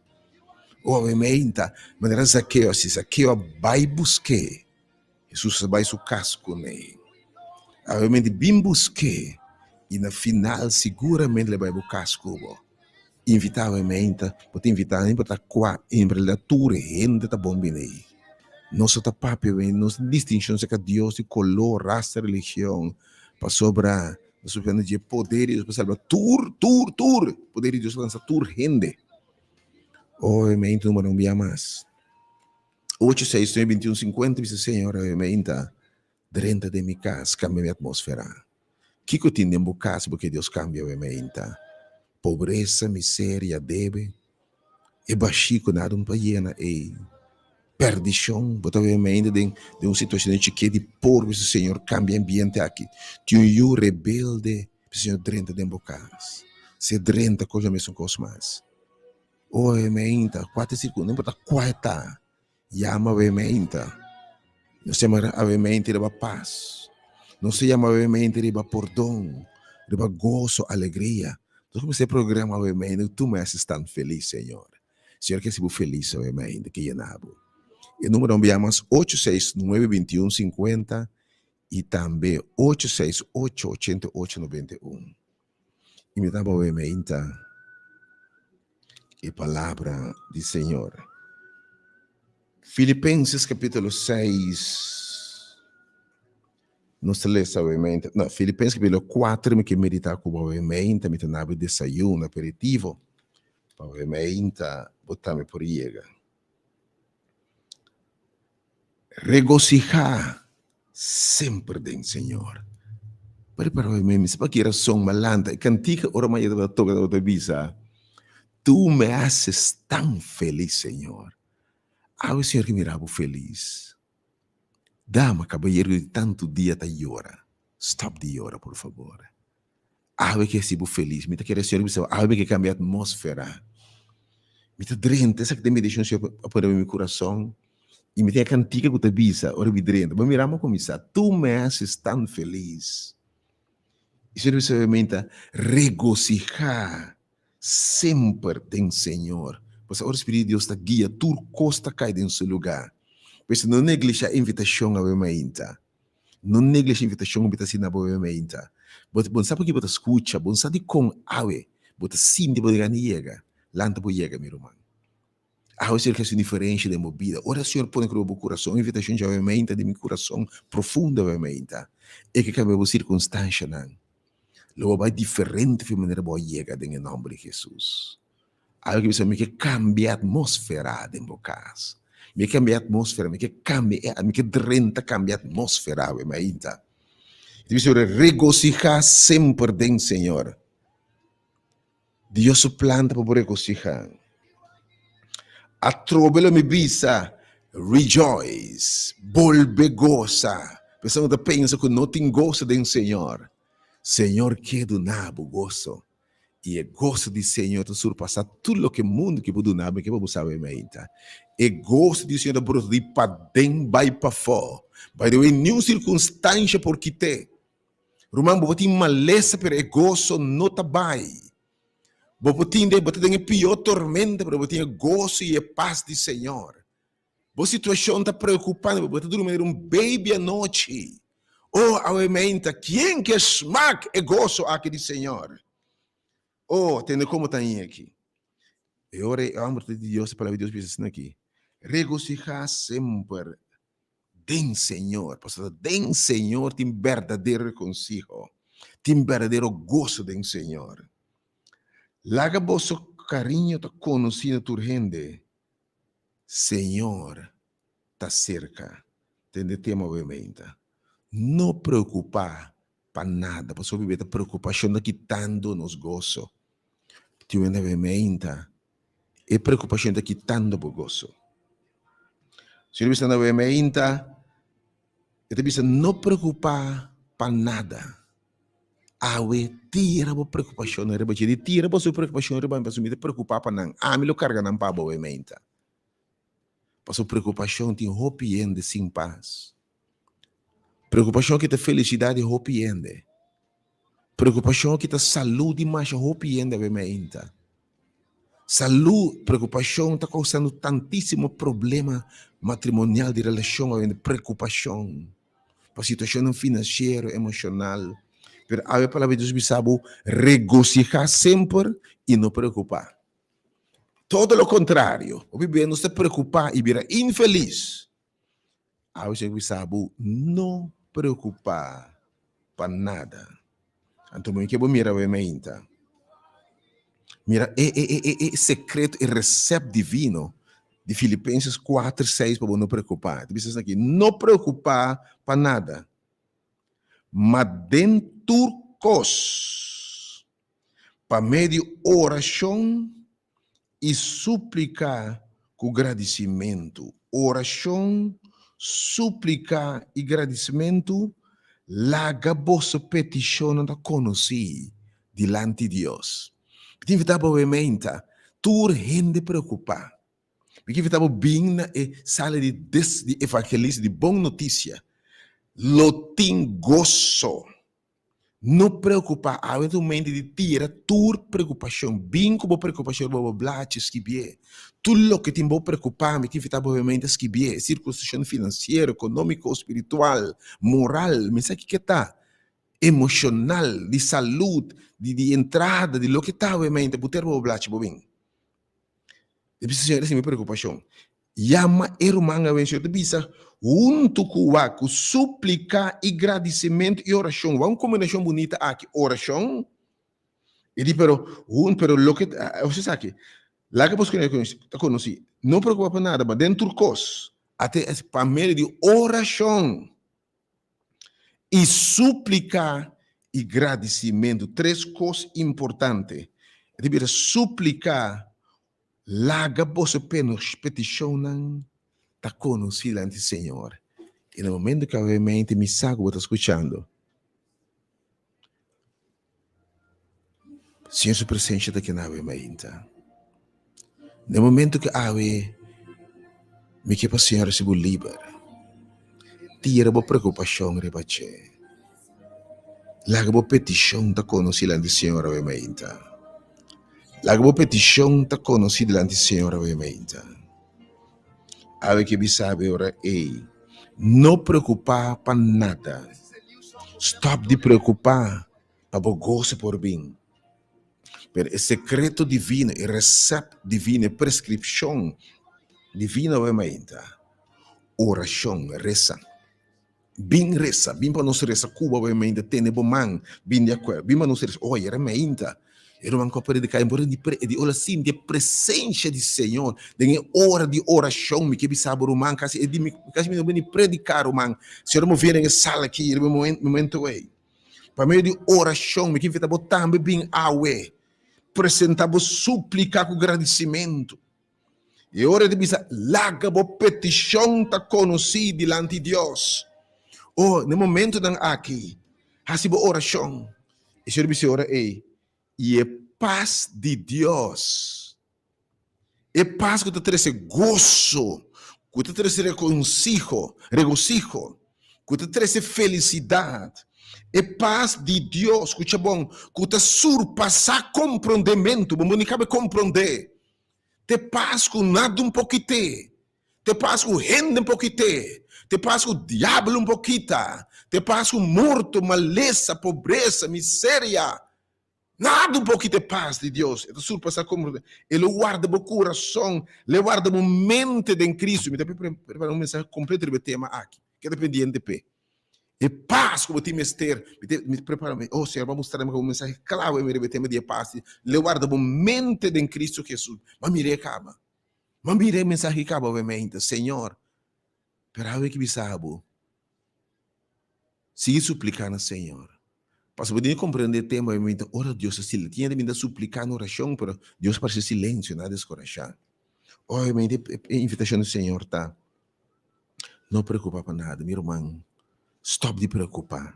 Speaker 1: O awe meinta, manera Zakeo a hasi, Zakeo a bai busk'é. Hesus a bai su kas kuné. Awe bin busk'é i na final siguramente lo e bai bo kas ku bo. Invitá awe meinta, bo ta invitá no importá kua, en realidad tur hende ta bon bini ei. Nos no ta papia awe, nos tin distinshon aserka Dios di koló, rasa, religion, pasobra nos ta papia di e poder di Dios pa salba tur, tur, tur, poder di Dios pa alkansa tur hende. Oe meinta no manda un bia mas. Ocho seis nuebe bintiun sinkuenta bisa Señor awe meinta drenta den mi kas kambia mi atmosfera. Kiko tin den bo kas bo ke Dios kambia awe meinta? Pobresa, miseria, debe? E bashí ku nada no ta yena ei. Perdishon, bo ta weme ainda den den un situashon di chikí di por bisa Señor kambia ambiente aki. Tin un yu rebelde, bisa Señor drenta den bo kas. Si e drenta kos lo mesun kos mas. Oh weme ainda, kua ta e sirkun, no importa kua e ta, yama weme ainda. Nos yama aweme ainda riba pas. Nos ta yama aweme ainda riba pordon, riba goso, alegria. Nos kuminsá e programa aweme ainda, tur mes estan felis, Señor. Señor ke hasi bo felis awe mainta ke yena bo. E numero nan yama es ocho seis nuebe binti un sinkuenta i tambe ocho seis ocho ochenta i ocho noventa i un. I mi ta awe mainta e palabra di Señor. Filipenses capítulo seis. Nos ta lesa awe no, Filipenses capítulo kuater mi ke medita ku bo awe mainta, mi ta nabi desayuno, aperitivo. Pa awe mainta bo tambe por yega. Regosihá semper den Señor. Pero para awe mi sa pa ki rason m'a lanta e kantika ora m'a yega tabata toka tabata bisa, Tu me haces tan felis, Señor. Awe Señor ke mira bo felis. Dama, kabayero di tantu dia ta yora. Stop di yora, por fabor. Awe ke hasi bo felis. Mi ta kere Señor bisa bo, awe mi ke kambia atmósfera. Mi ta drenta, esaki ta e medishon Señor a pone den mi kurason. I mi tin e kantika ku ta bisa ora mi drenta. Bo mira mi a kuminsá, Tu me haces tan felis. I Señor bisa mi menta, regosihá semper den Señor. Pasobra ora Spiritu di Dios ta guia, tur kos ta kai den su lugá. P'esei no neglishá e invitashon awe mainta. No neglisha invitashon ku mi ta hasi na bo awe mainta. Bo bo no sa paki bo ta skucha, bo no sa dikon awe bo ta sinti bo ta gana yega. Lanta bo yega, mi ruman. Awe Señor ke hasi un diferensha den bo bida. Ora Señor pone ku riba bo kurason, invitashon dje awe mainta di mi kurason profundo awe mainta. E ke kambia bo sirkunstanshanan. Lo bo bai diferente for e manera bo a yega den e nòmber di Hesus. Algu ke bisa mi ke kambia atmósfera den bo kas. Mi ke kambia atmósfera, mi ke kambia e, mi ke drenta kambia atmósfera awe mainta. E ta bisa regosihá semper den Señor. Dios su plan ta pa bo regosihá. Atrobe lo mi bisa, Rejoice, bolbe gosa. Persona ku ta pensa ku no tin goso den Señor, Señor ke duna bo goso. I e goso di Señor ta surpasá tur loke mundu ke por duna bo i ke por busa bo e meinta. E goso di Señor ta brota di paden bai pafó. By the way, niun sirkunstansha por kit'é. Ruman, bo por tin malesa, pero e goso no ta bai. Bo por tin den, bo ta den e pió tormenta, pero bo tin e goso i e pas di Señor. Bo situashon ta preokupante, bo ta durmi manera un baby anochi. Oh, awe meinta, kien ke smak e goso aki di Señor? Oh, tende komo ta hañ'é aki. E ora e hòmber di Dios, e palabra di Dios bisa asina aki, Regosihá semper den Señor, pasobra den Señor tin berdadero rekonsiho, tin berdadero goso den Señor. Laga boso kariño ta konosí na tur hende, Señor ta serka. Tende tema obviamente. No preokupá pa nada, pasobra bibia ta preokupashon ta kitando nos goso. Tin wende obviamente e preokupashon ta kitando bo goso. Señor bisa na obviamente, e ta bisa no preokupá pa nada. Awe tira bo preokupashonnan riba dje, di tira boso preokupashon riba mi pasobra mi ta preokupá pa nan, ami lo karga nan pa bo awe meinta. Pasobra preokupashon tin hopi hende sin pas. Preokupashon kita felisidat di hopi hende. Preokupashon kita salú di masha hopi hende awe meinta. Salú, preokupashon ta kousando tantísimo problema matrimonial di relashon awe, preokupashon. pa situacionnan financiero, emocional. Pero awe palabra di Dios bisa bo regocihá semper i no preocupá. Todo lo contrario, hopi bes nos ta preocupá i bira infelis. Awe Señor bisa bo no preocupá pa nada. Anto mi ke bo mira awe mainta. Mira e e e e e sekreto, e resèpt divino di Filipenses kuater seis pa bo no preokupá. Ta bisa esaki, No preokupá pa nada, ma den tur kos, pa medio orashon i súplika. ku gradisimentu. Orashon, súplika i gradisimentu laga boso petishonnan ta konosí dilanti Dios. Mi ta invitá bo meinta tur hende preokupá. Mi ke invitá bo bin na e sala di des di evangelismo di bon notisia. Lo tin goso. No preokupá, awe ta un momento di tira tur preokupashon. Bin ku bo preokupashon riba bo blachi, skibié. Tur loke tin bo preokupá, mi ta invitá bo obviamente skibié. Sirkunstashon finansiero, ekonómiko, spiritual, moral, mi sa kiko ta, emoshonal, di salud, di di entrada, di loke ta obviamente, bo tira riba bo blachi bo bin. E bisa, Señor, esa mi preokupashon. Yama e ruman awe, Señor ta bisa, huntu ku wak, ku súplika i gradisimentu i orashon. Wak un kombinashon bunita aki, orashon, e di pero, hun, pero loke, osea esaki, laga boso ta konosí, no preokupá pa nada, ma den tur kos, ate pa medio di orashon i súplika i gradisimentu, tres kos importante. E ta bira súplika. Laga boso petishonnan ta konosí dilanti Señor. I na momento ku awe mi sa ku bo ta skuchando, Señor su presensia ta keda awe mainta. Na e momento ku awe mi ke pa Señor hasi bo liber, tira bo preokupashon riba dje. Laga bo petishon ta konosí dilanti Señor awe mainta. Laga bo petishon ta konosí dilanti Señor awe mainta. Awe ke bisa bo e ora ei, no preokupá pa nada. Stòp di preokupá pa bo goso por bin. Pero e sekreto divino, e resèpt divino, e preskripshon divino awe mainta, orashon, resa. Bin resa, bin pa nos resa Cuba bo mainta tene bo man bin di acuerdo bin pa nos resa oh ayera mainta e ruman cu a predica e por di pre di ora sinti e presencia di Señor den e ora di oracion mi ke bisa bo ruman casi e di mi casi mi no bini predica ruman Señor a move den e sala aki riba e momento ey pa medio di oracion mi ke invita bo tambe bin awe presenta bo suplica cu gradicimento. E ora e ta bisa, Laga bo petishon ta konosí dilanti Dios. O, na e momentunan aki, hasi bo orashon. E Señor a bisa e ora ei, I e pas di Dios, e pas ku ta trese goso, ku ta trese regonsiho, regosiho, ku ta trese felisidat, e pas di Dios, skucha bon, ku ta surpasá komprondementu, bo no kabe komprondé. Te pas ku nada un por kit'é, te pas ku hende un por kit'é, te pas ku diabel un por kita, te pas ku morto, malesa, pobresa, miseria, nada un por kita e pas di Dios. E ta surpasá komprendé. E lo warda bo kurason, lo warda bo mente den Kristu. Mi ta prepara un mensahe kompleto riba e tema aki. Keda pendiente p'e. E pas ku bo tin mester, mi ta mi ta prepara mi, oh Señor, bo a mustra mi un mensahe klawe mi riba e tema di e pas, lo warda bo mente den Kristu Hesus. Bo a mira e kaba. Bo a mira e mensahe kaba obviamente, Señor, pero awe ki bisa bo, sigui suplika na Señor. Pasobra bo tin di komprende e tema obviamente, ora Dios ta silencio, tin hende mi ta suplika na orashon, pero Dios parse silencio, nan a deskorashá. Obviamente e invitashon di Señor ta, No preocupa pa nada, mi ruman. Stop di preocupa.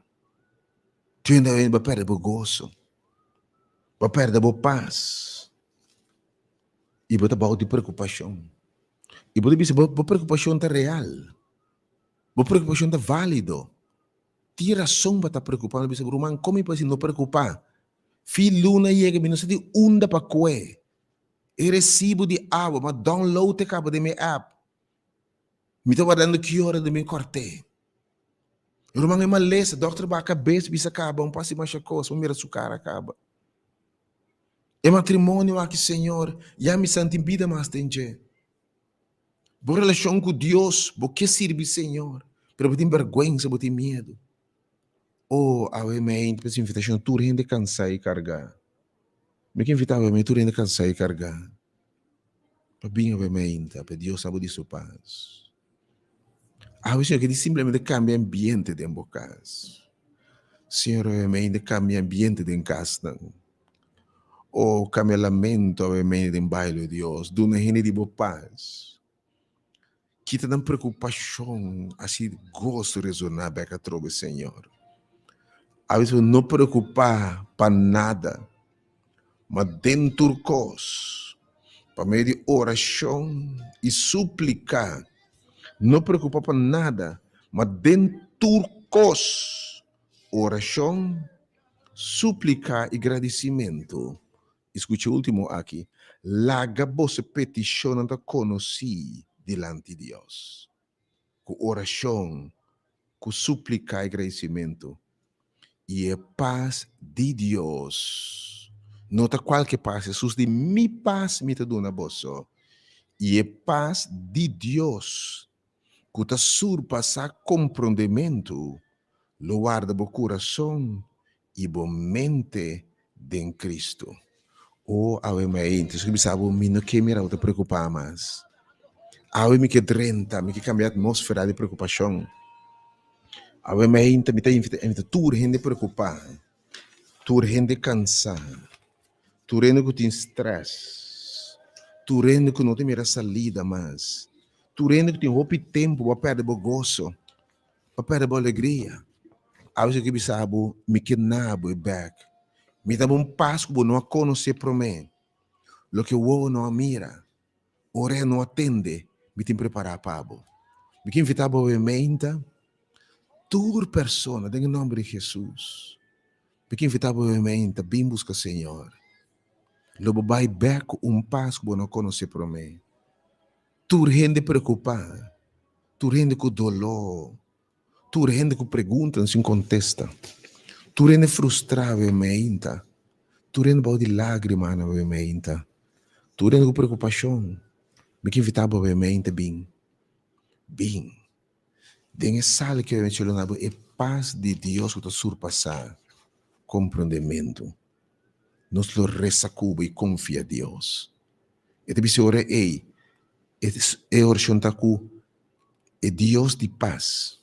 Speaker 1: Tin hende bo perde bo goso, bo perde bo pas i bo ta bou di preocupacion. I bo ta bisa bo preocupacion ta real, bo preocupacion ta valido. Tin rason pa ta preocupa. Mi ta bisa bo ruman, como mi por hasi no preocupa? Fin luna yega mi no sa di unda pa cue e recibo di awa, ma download e caba den mi app. Mi ta wardando ki ora di mi kòrt'é. Ruman e malesa, dòkter baha kabes bisa kaba, un pasi masha kos, mi mira su kara kaba. E matrimonio aki, Señor, ya mi sa tin bida mas den dje. Bo relashon ku Dios, bo ke sirbi Señor, pero bo tin bèrgwensa, bo tin miedu. Oh, awe mei ta invitashon tur hende kansá i kargá. Mi ke invitá awe mei tur hende kansá i kargá pa bin awe meinta pa Dios abo di su pas. Awe Señor ke di simplemente kambia ambiente den bo kas. Señor awe meinta kambia ambiente den kasnan. Oh, kambia lamento awe meinta den baile, Dios. Duna hende di bo pas. Kita nan preokupashon, hasi goso resoná bèk atrobe, Señor. A bisa no preokupá pa nada, ma den tur kos, pa medio di orashon i súplika, no preokupá pa nada, ma den tur kos, orashon, súplika i gradisimentu. I skucha e último aki, Laga boso petishonnan ta konosí dilanti Dios. Ku orashon, ku súplika i gradisimentu. I e pas di Dios, no ta kualke pas, Hesus di, Mi pas mi ta duna boso. I e pas di Dios, ku ta surpasá komprondementu, lo warda bo kurason i bo mente den Cristo. O awe mainta, su bisa bo mi no ke mira bo ta preocupa mas. Awe mi ke drenta, mi ke cambia atmosfera di preocupacion. Awe mainta mi ta invita, invita tur hende preocupa, tur hende cansa, tur hende cu tin stress, tur hende cu no ta mira salida mas, tur hende cu tin hopi tempo bo a perde bo goso. Pa perde bo alegria. Awe ke bisa bo, mi ke na bo e bek. Mi ta bo un pas ku bo no a konosé promé. Loke wowo no a mira, orea no a tende, mi tin prepará pa bo. Mi ke invitá bo awe meinta, tur persona den e nòmber di Hesus. Mi ke invitá bo awe meinta, bin buska Señor. Lo bo bai bek ku un pas ku bo no a konosé promé. Tur hende preokupá. Tur hende ku doló, tur hende ku preguntanan sin kontesta, tur hende frustrá awe meinta, tur hende bou di lágrimanan awe meinta, tur hende ku preokupashon, mi ke invitá bo awe meinta bin, bin den e sala ki awe mester duna bo e pas di Dios ku ta surpasá komprondementu. Nos lo resa ku bo i konfia Dios. E ta bisa ora ei, e orashon ta ku e Dios di pas,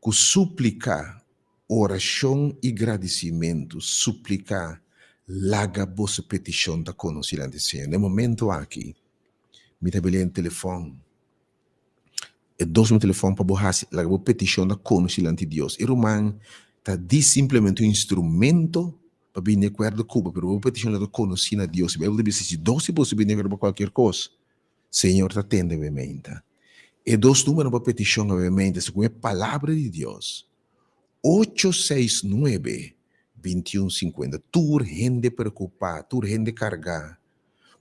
Speaker 1: ku suplika, orashon i gradisimentu, suplika, laga boso petishon ta konosí dilanti Señor. Na e momento aki, mi ta bini den telefòn, e dos mi telefòn pa bo hasi, laga bo petishon ta konosí dilanti Dios. E ruman ta di simplemente un instrumento pa bini di akuerdo ku bo, pero bo petishon lo ta konosí na Dios. E Beibel ta bisa, si dos di boso bini di akuerdo pa kualkier kos, Señor ta tende bo meinta. E dos numeronan pa petishon awe meinta segun e Palabra di Dios, ocho seis nuebe, bintiun sinkuenta. Tur hende preokupá, tur hende kargá,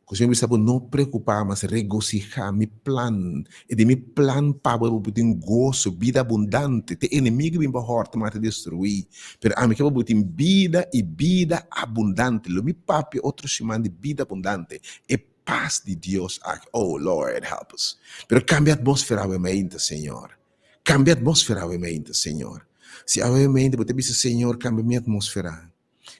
Speaker 1: Ku Señor bisa bo no preokupá mas, regosihá, mi plan, e di mi plan pa bo, bo tin goso, bida abundante, te enemigu bin pa hòrta, mata, destruí, pero ami ke pa bo tin bida i bida abundante. Lo mi papia otro siman di bida abundante, e pas di Dios aki, oh Lord help us. Pero kambia atmósfera awe mainta, Señor, kambia atmósfera awe mainta, Señor. Si awe mainta bo ta bisa, Señor, kambia mi atmósfera.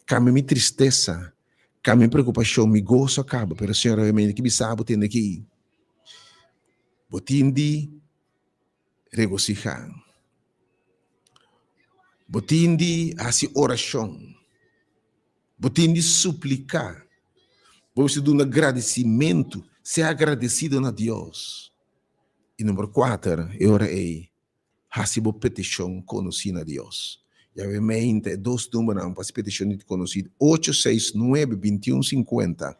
Speaker 1: Kambia mi tristesa, kambia mi preokupashon, mi goso a kaba, pero Señor obviamente ki bisa bo tende ki bo tin di regosihá, bo tin di hasi orashon, bo tin di supliká, bo mester duna gradisimentu, sea agradesido na Dios. I number kuater, e ora ei Hasi bo petishon konosí na Dios. Yahweh meinta e dos numbernan pa hasi petishon di konosí, ocho seis nuebe bintiun sinkuenta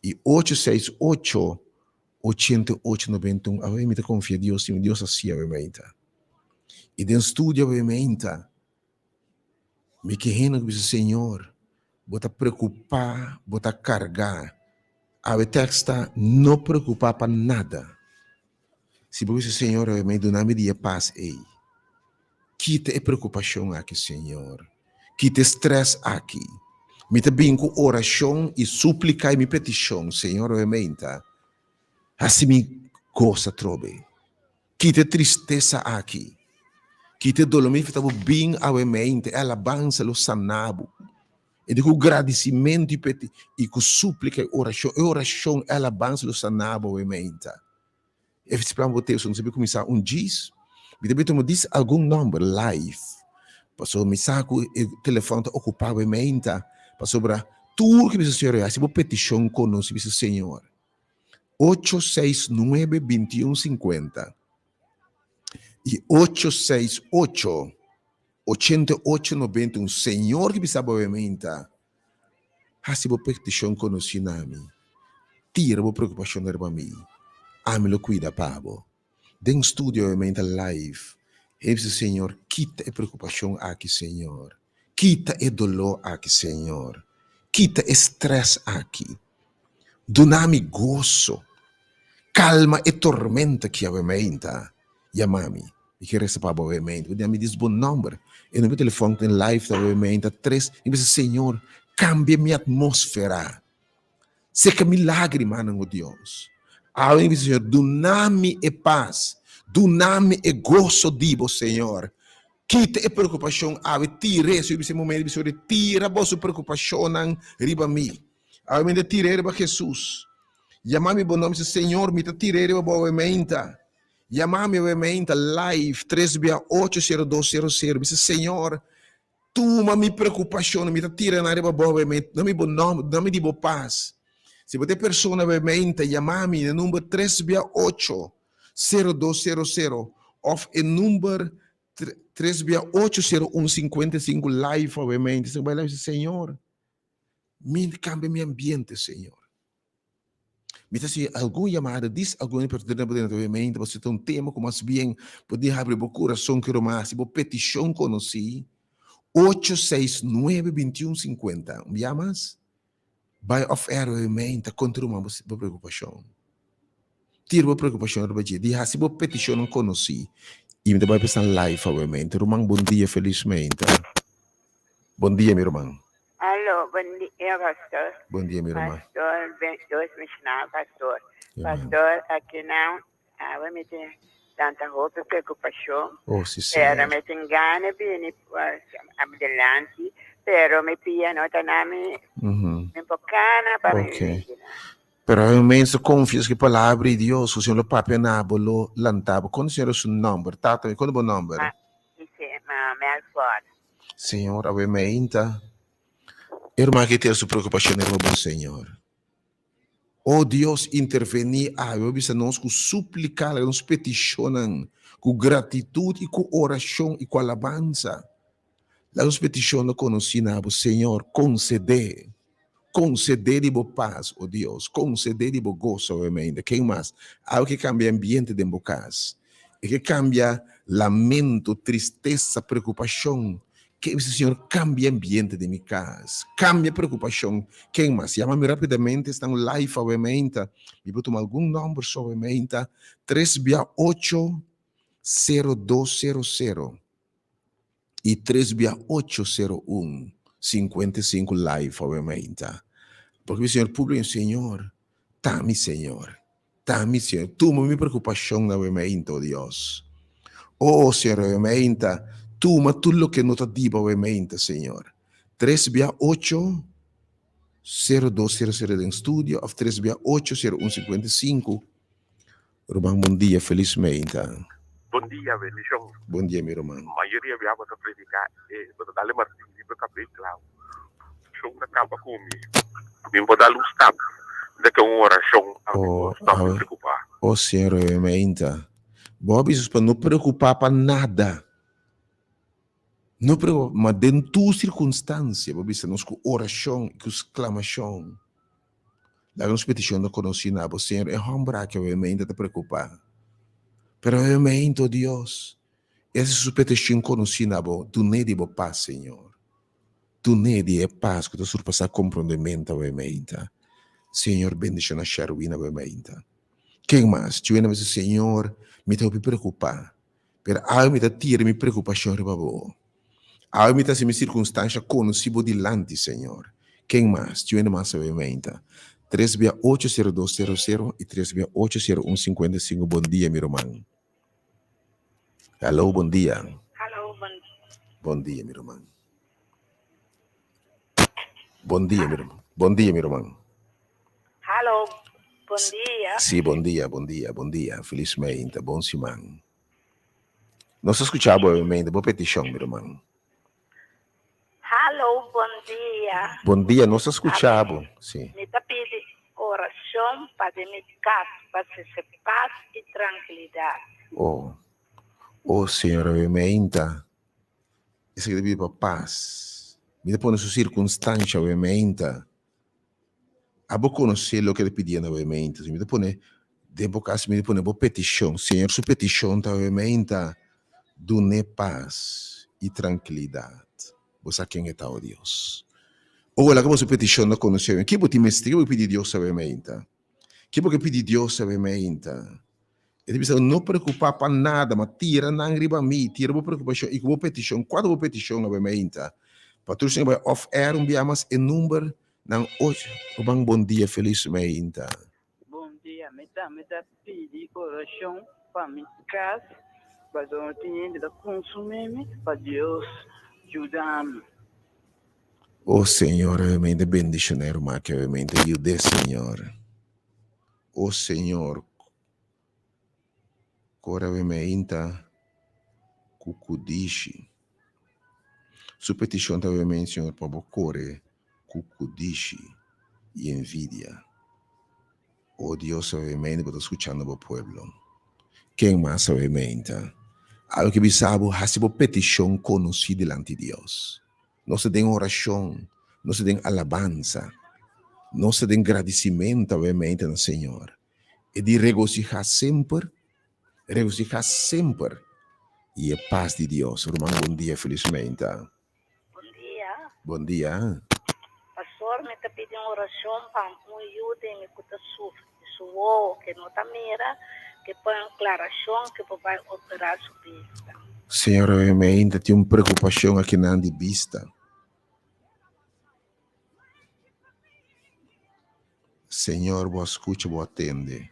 Speaker 1: i ocho seis ocho ochenta i ocho nobenta un. Awe mi ta konfia Dios i mi Dios hasi awe meinta. I den studio awe meinta mi ke hende ku bisa Señor bo ta preokupá, bo ta kargá. Awe tèks ta no preokupá pa nada. Si bo bisa, Señor, awe mi duna mi di e pas ei. Kita e preokupashon aki, Señor. Kita e strès aki. Mi ta bin ku orashon i súplika i mi petishon, Señor, awe meinta. Hasi mi gosa atrobe. Kita e tristesa aki. Kita e dolor. Mi ta bo bin awe meinta, e alabansa lo sana bo. E di ku gradisimentu i peti i ku súplika i orashon. E orashon, e alabansa lo sana bo awe meinta. E plan bo te, so nos a kuminsá un djis. Mi ta tuma dis algun nòmber live, pasobra mi sa ku e telefòn ta okupá bo e meinta, pasobra tur ke bisa Señor hasi bo petishon konosí, bisa Señor. 869 21 50 i 868 88 91. Señor ki bisa bo meinta, hasi bo petishon konosí na mi, tira bo preokupashon riba mi, ami lo kuida pa bo. Den studio e meinta live, e bisa Señor kita e preokupashon aki Señor, kita e doló aki Señor, kita e stress aki. Duna mi goso. Kalma e tormenta ki awe meinta. Yama mi. Mi ke resa pa bo awe meinta. Bo mi dis bo nomber. E number telefon den live ta awe meinta tres. Mi bisa Señor, kambia mi atmosfera. Seka mi lagrimanan, o Dios. Awe mi bisa Señor, duna mi e pas. Duna mi e goso di bo, Señor. Kita e preokupashon awe. Tira e. Bisa e momento, bisa tira boso preokupashonnan riba mi. Awe mi ta tir'é riba Hesus. Yama mi bo nomber, bisa, Señor, mi ta tir'é riba bo awe meinta. Yama mi awe meinta, live, tres bia ocho sero dos sero sero. Bisa, Señor, tuma mi preokupashonnan, mi ta tira nan riba bo awe meinta. Duna mi bo nomber, duna mi di bo pas. Si bo ta e persona awe meinta, yama mi na number tres bia ocho sero dos sero sero òf e number tres bia ocho sero un sinkuenta i sinku live awe meinta. Bai live, bisa, Señor, Mi cambia mi ambiente, Señor. Mi ta haci algun yamada, dis algun pero den bo den mente, pasobra ta un tema cu mas bien bo di habri bo curason cu ruma haci bo peticion conoci. Ocho seis nuebe bintiun cincuenta. Un bia mas? Bai off air awe mente, conta ruma bo preocupacion. Tira bo preocupacion riba dje, di haci bo peticionnan conoci. Y mi ta bai p'esnan live awe mente. Ruman, bon dia, feliz mente. Bon dia, mi ruman.
Speaker 4: Alo, bon dia, pastor.
Speaker 1: Bon dia, mi ruman.
Speaker 4: Pastor, Dios mencioná, pastor. Pastor, aki nan, awe mi tin tanta hopi preocupacion.
Speaker 1: Oh, si, señor.
Speaker 4: Pero mi tin gana bini adelante, pero mi pia no ta na mi, mi por cana pa mi
Speaker 1: Okay. Pero e mens confia ku palabra di Dios, ku Señor lo papia na bo, lo lanta bo. Kon Señor su nomber? Tata, kon bo nomber?
Speaker 4: Ma, dice, ma Melford.
Speaker 1: Señor, awe meinta. E ruman aki tira su preokupashon riba bo, Señor. O Dios, intervení awe. Bo bisa nos ku supliká, laga nos petishonnan ku gratitut i ku orashon i ku alabansa. Laga nos petishonnan konosí na bo, Señor. Konsedé, konsedé di bo pas, o Dios. Konsedé di bo goso awe meinta. Ken mas? Awe ke kambia ambiente den bo kas. E ke kambia lamento, tristesa, preokupashon. Ke bisa, Señor, kambia ambiente den mi kas. Kambia preokupashon. Ken mas? Yama mi rapidamente, esnan live awe meinta. Mi por tuma algun nòmber so awe meinta. Tres bia ocho, sero dos sero sero i tres bia ocho sero un, sinkuenta i sinku live awe meinta. Porque mi Señor publico, Señor, ta mi Señor. Ta mi Señor, tuma mi preocupacion awe meinta, oh Dios. Oh Señor, awe meinta, tuma tur loke no ta dibo awe meinta, Señor. Tres bia ocho, sero dos sero sero den studio, of tres bia ocho, sero un cincuenta i sinku. Ruman, bon dia, felis meinta.
Speaker 5: Bon dia, bendicion.
Speaker 1: Bon dia, mi ruman.
Speaker 5: Mayoria bia bo ta predica e bo ta dal e martin riba cabey clau. Shon ta caba cu mi. Mi por dal un stap. Mi ta ke un oracion pa mi por stop di preocupa.
Speaker 1: Oh Señor awe meinta. Bo a bisa pa no preocupa pa nada. No preocupa, ma den tur circunstancia bo bisa nos cu oracion y cu sclamacion. Laga nos peticion ta conoci na bo, Señor. E homber aki awe meinta ta preocupa. Pero awe meinta, oh Dios, e haci su peticion conoci na bo. Dun'é di bo pas, Señor. Dun'é di e pas cu ta surpasa comprondemento awe meinta. Señor, bendiciona Sherwin awe meinta. Ken mas? Chuena bisa, Señor, mi ta hopi preocupa. Pero awe mi ta tira mi preocupacion riba bo. Awe mi ta haci mi circunstancia conoci bo dilanti, Señor. Ken mas? Chuena mas awe meinta. Tres bia ocho sero dos sero sero y tres bia ocho sero un cincuenta y cinco. Bon dia, mi ruman. Hello, bon dia.
Speaker 6: Hello, bon
Speaker 1: Bon dia, mi ruman. Bon dia, mi ruman. Bon dia, mi ruman.
Speaker 6: Hello, bon dia.
Speaker 1: Sí, bon dia, bon dia, bon dia. Feliz meinta, bon siman. Nos ta skucha bo meinta, bo petishon, mi ruman.
Speaker 6: Hello, bon dia.
Speaker 1: Bon dia, nos ta skucha bo. Sí.
Speaker 6: Mi ta pidi orashon. orashon pa den mi kas pa sese pas i trankilidat.
Speaker 1: Oh, oh Señor, awe meinta. Esaki ta pidi pa pas. Mi ta pone su sirkunstansha awe meinta. Abo konosé loke e ta pidiendo awe meinta. Mi ta pone den bo kas, mi ta pone bo petishon. Señor su petishon ta awe meinta, dun'é pas i trankilidat. Bo sa ken e ta, o Dios. O laga boso petishon ta konosé awe. Ke bo tin mester? Ke bo pidi Dios awe meinta? Ke bo ke pidi Dios awe meinta? E ta bisa, No preokupá pa nada, ma tira nan riba mi, tira bo preokupashon i ku bo petishon. Kua ta bo petishon awe meinta? Pa tur esnan ku bai off air un bia mas e number nan ocho. Ruman bon dia felis meinta.
Speaker 7: Bon dia, mi tambe ta pidi orashon pa mi kas, pasobra no tin hende ta konsumí mi, pa Dios yuda mi.
Speaker 1: Oh Señor, awe meinta bendiciona e ruman aki awe meinta, yud'é Señor. Oh Señor, Kore awe meinta ku kudishi. Su petishon ta awe meinta, Señor, pa bo kore ku kudishi i envidia. O Dios, awe meinta bo ta skuchando bo pueblo. Ken mas awe meinta? Awe ke bisa bo, hasi bo petishon konosí dilanti Dios. Nos ta den orashon, nos ta den alabansa, nos ta den gradisimentu awe meinta na Señor. E di regosihá semper, regosihá semper i e pas di Dios. Ruman bon dia felismenta.
Speaker 6: Bon dia.
Speaker 1: Bon dia.
Speaker 6: Pastor mi ta pidi un oracion pa un yu di mi cu ta sufri di su wowo ke no ta mira ke pon un claracion ke por bay opera su bista.
Speaker 1: Señor mi ainda tin un preocupacion akinan di bista. Señor bo a scucha bo a tende.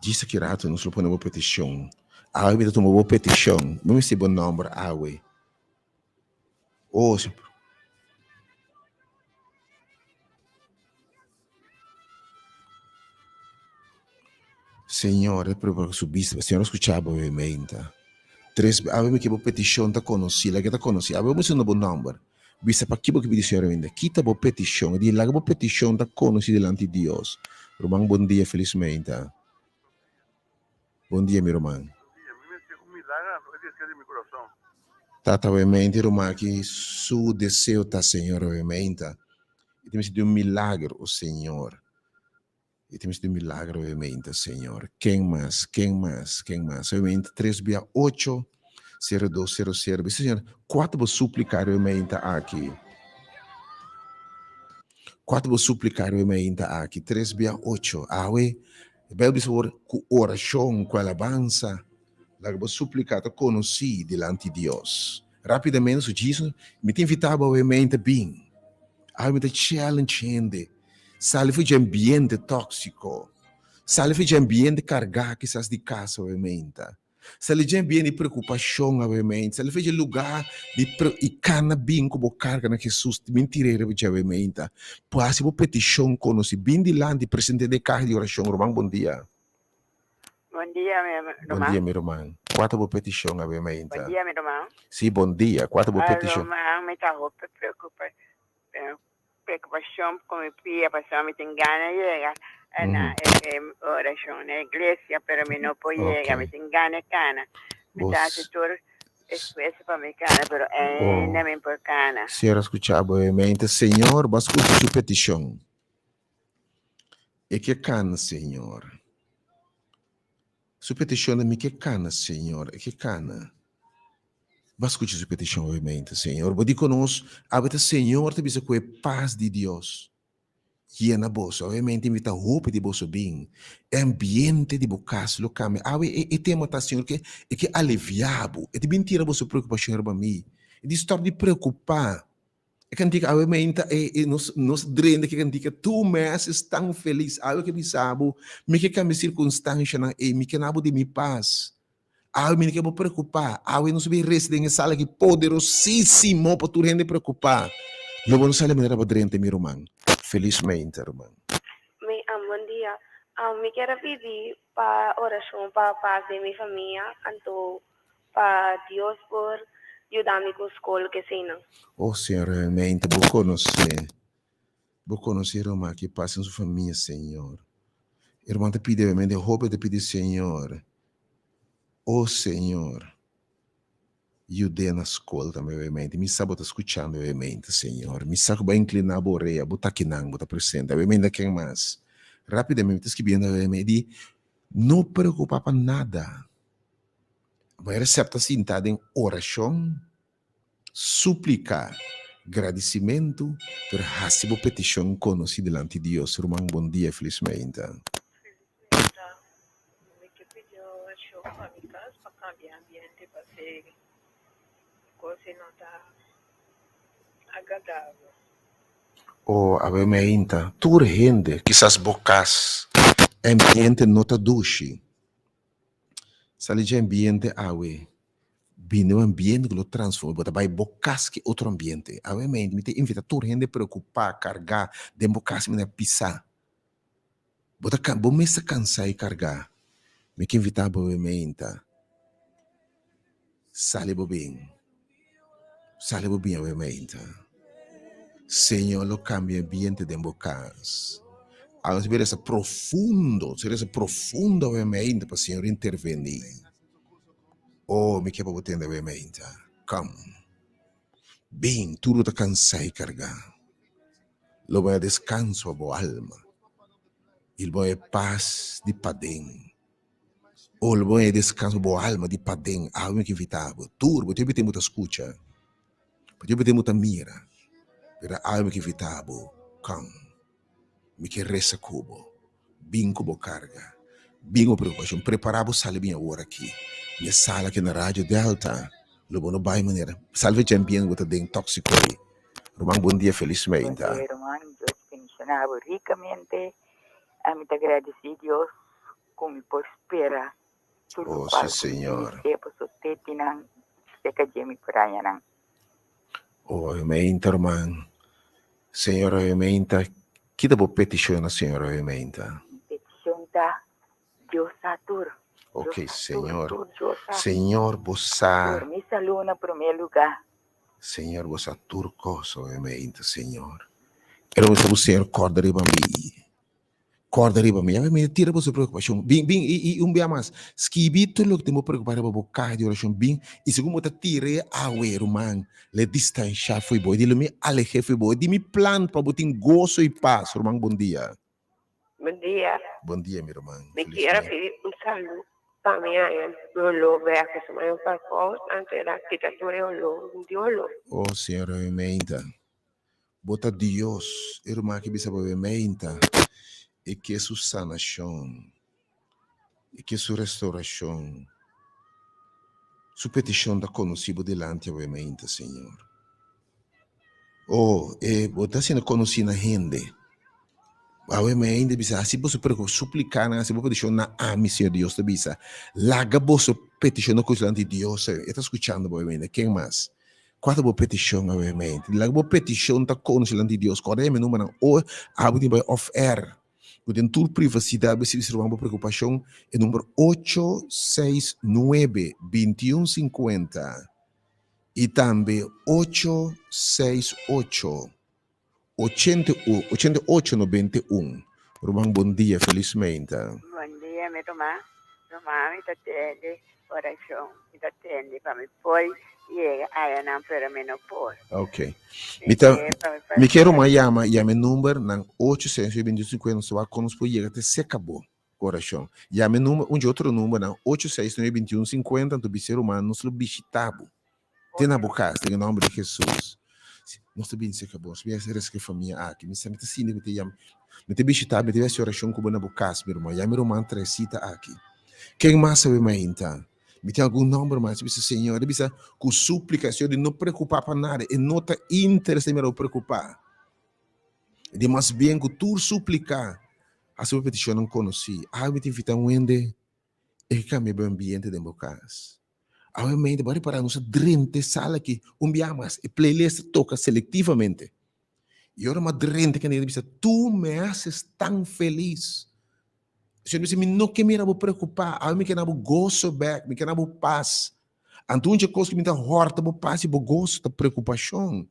Speaker 1: Djis aki rato nos lo pone bo peticion. Awe mi ta tuma bo peticion. Mi mester bo nomber awe. Oh, Señor, e preocupa cu su bista. Señor a scucha bo meinta. Tres be, awe mi ke bo peticion ta conoci, laga ta conoci. Awe bo menciona bo nomber. Bisa paki bo ke pidi Señor ainda. Kita bo peticion. Di laga bo peticion ta conoci dilanti Dios. Ruman bon dia, feliz meinta. Bon dia mi ruman.
Speaker 5: Bon dia, mi mester un milager anto e deseo di mi corazon.
Speaker 1: Tata awe meinta e ruman aki su deseo ta Señor awe meinta. E ta mester di un milager, o Señor. E ta mester di un milagro obviamente, Señor. Ken mas? Ken mas? Ken mas? Obviamente, tres bia ocho, sero dos, sero sero. Bisa, Señor, kua ta bo suplika obviamente aki? Kua ta bo suplika obviamente aki? Tres bia ocho. Awe, e Bijbel bisa por ku orashon, ku alabansa, laga bo suplika ta konosí dilanti Dios. Rapidamente, so Jesus, mi ta invitá bo obviamente bin. Awe mi ta challenge hende. Sali for dje ambiente tóksiko. Sali for dje ambiente kargá kisas di kas awemente. Sali dje ambiente di preokupashon awemente. Sali for dje lugá di pre i kana bin ku bo karga na Hesus. Bin tir'é riba dje awemente. Por hasi bo petishon konosí. Bin dilanti present'é den e kaha di orashon. Ruman bon dia.
Speaker 4: Bon dia mi ruman.
Speaker 1: Bon dia mi ruman. Kua ta bo petishon awemente?
Speaker 4: Bon dia mi ruman.
Speaker 1: Si bon dia. Kua ta bo petishon?
Speaker 4: Ruman mi ta hopi preokupa. Preocupacion cu mi pia pasobra mi tin gana yega na e oracion na iglesia pero mi no por yega mi tin gana cana mi ta haci tur esfuerzo pa mi cana pero ainda mi por cana.
Speaker 1: Señor a scucha bo e mente Señor bo a scucha su peticion e ke cana Señor su peticion ta mi ke cana Señor e ke cana. Bo a skucha su petishon obviamente, Señor. Bo di ku nos, awe ta Señor ta bisa ku e pas di Dios yena boso. Obviamente invita hopi di boso bin. E ambiente di bo kas lo kambia. Awe e e tema ta Señor ke e ke alivia bo. E ta bin tira boso preokupashon riba mi. E di stòp di preokupá. E kantika awe meinta e e nos nos drenta ki kantika tu mes es tan felis. Awe ke bisa bo mi ke kambia sirkunstanshanan ei, mi ke na bo di mi pas. Awe mi no ke bo preokupá. Awe nos bin resa den e sala aki poderosísimo pa tur hende preokupá. Lo bo no sali manera bo drenta mi ruman. Felismente ruman.
Speaker 8: Mi bon dia. Mi kier a pidi pa orashon pa pas den mi famia anto pa Dios por yuda mi ku skol keseinan.
Speaker 1: Oh Señor, realmente bo konosé. Bo konosé e ruman aki, pasa en su famia, Señor. E ruman ta pidi obviamente, hopi ta pidi Señor, O Señor, yud'é na skol tambe obviamente. Mi sa bo ta skuchando obviamente, Señor. Mi sa ku bo a inkliná bo orea, bo ta akinan, bo ta presente. Obviamente ken mas? Rápidamente mi ta skibiendo obviamente di no preokupá pa nada. Bo e resèpta sinta den orashon. Supliká, gradisimentu, pero hasi bo petishon konosí dilanti Dios. Ruman, bon dia, felis meinta.
Speaker 9: Felis meinta. Mi ke pidi un orashon pa mi kas pa kambia ambiente pas'e kos e no ta agradabel.
Speaker 1: Oh, awe meinta, tur hende, kisas bo kas, e ambiente no ta dushi. Sali dje ambiente awe, bini un ambiente ku lo transforma, bo ta bai bo kas ki otro ambiente. Awe mi ta invita tur hende preokupá, kargá den bo kas mi na pisá. Bo ta bo mes ta kansá i kargá. Mi ke invitá bo awe meinta, sali bo bin, sali bo bin awe meinta. Señor lo kambia ambiente den bo kas. Awe nos resa profundo, nos resa profundo awe meinta pa Señor intervení. Oh, mi ke pa bo tende awe meinta. Kom. Bin, tur bo ta kansá i kargá. Lo bo haña deskanso pa bo alma i lo bo haña pas di paden. Oh, lo bo haña deskanso pa bo alma di paden. Awe mi ke invitá bo. Tur bo tin bo ta skucha. Bo tin bo ta mira. Pero awe mi ke invitá bo, kom. Mi ke resa ku bo. Bin ku bo karga. Bin ku bo preokupashon. Prepará bo sali bin awor aki. Mi e sala aki na Radio Delta. Lo bo no bai manera. Salve champion bo ta den tóksiko ei. Ruman bon dia felis
Speaker 4: Bon
Speaker 1: meinta.
Speaker 4: dia ruman, Dios bendiciona bo ricamente. Ami ta gradeci Dios cu mi por spera tur
Speaker 1: Oh,
Speaker 4: locual
Speaker 1: si
Speaker 4: cu mi
Speaker 1: Señor.
Speaker 4: mester paso te tinan cerca dje mi por haña nan.
Speaker 1: Oh, meinta ruman. Señor meinta, kita bo peticion na Señor meinta?
Speaker 4: Mi peticion ta Dios sa tur. Dios
Speaker 1: Ok,
Speaker 4: sa tur,
Speaker 1: Señor.
Speaker 4: tur Dios sa.
Speaker 1: Señor, bo sa.
Speaker 4: Tur mi salú na promé lugá.
Speaker 1: Señor, bo sa tur kos, meinta, Señor. Pero bo sa bo Señor kòrda riba mi. Kòrda riba mi. Awe mi tira boso preokupashon. Bin, bin, i, i un bia mas. Skibi tur loke tin bo preokupá riba bo kaha di orashon. Bin, i segun bo ta tir'é awe, ruman, l'e distanshá fo'i bo. E di lo mi aleh'é fo'i bo. E di mi plan pa bo tin goso i pas. Ruman, bon dia.
Speaker 8: Bon dia.
Speaker 1: Bon dia, mi ruman.
Speaker 8: Mi
Speaker 1: Felis
Speaker 8: kier a
Speaker 1: mei.
Speaker 8: pidi un salu pa mi aña. Mi holó bek, pasobra mi a parkou, anto el a kita tur e holó, di holó.
Speaker 1: Oh, Señor, awe meinta. Bo ta Dios, e ruman aki bisa bo meinta, e ke su sanashon, e ke su restaurashon. Su petishon ta konosí bo dilanti awe meinta, Señor. Oh, e bo ta siendo konosí na hende. Awe meinta bisa, hasi boso preokup, supliká nan, hasi bo petishon na ami, Señor Dios ta bisa. Laga boso petishon na konosí dilanti Dios, e ta skuchando bo awe meinta. Ken mas? Kua ta bo petishon awemente? Laga bo petishon ta konosí dilanti di Dios. Kòrda yama e numbernan o abo tin bai off air. Ku den tur privasidat bo sibi ruman bo preokupashon e number ocho seis nuebe bintiun sinkuenta i tambe ocho seis ocho ochenta i ocho nobenta i un. Ruman bon dia felis meinta.
Speaker 4: Bon dia mi ruman, ruman mi ta tende orashon mi ta tende pa mi por yega ayanan pero mi no por.
Speaker 1: Ok mi ta mi ke ruman yama yama e number nan ocho seis nuebe binti sinkuenta nos ta wak kon nos por yega te seka bo ku orashon yama e number un dje otro number nan ocho seis nuebe binti un sinkuenta anto bisa e ruman nos lo bishita bo Te na bo kas, den e nòmber di Hesus. Nos ta bini serka bo, nos ta bini resa ku e famia aki. Mi sa, mi ta sinti ku mi ta yama, mi ta bishitá, mi ta hasi orashon ku bo na bo kas, mi ruman. Ya mi ruman trae sita aki. Ken mas sabe mainta? Mi tin algun nòmber mas. Mi bisa, Señor, e bisa ku súplika, Señor, di no preokupá pa nada. E no ta interesá di mira bo preokupá. Di mas bien ku tur súplika, hasi bo petishonnan konosí. Awe mi ta invitá un hende e ke kambia bo ambiente den bo kas. Awe mente bo a repará nos a drenta e sala aki un bia mas, e playlist ta toka selektivamente. I ora mi a drenta kende ta bisa, Tu me haces tan felis. Señor bisa, mi no ke mira bo preokupá, awe mi ke na bo goso bèk, mi ke na bo pas. Anto un dje kos ku mi ta hòrta bo pas i bo goso ta preokupashon.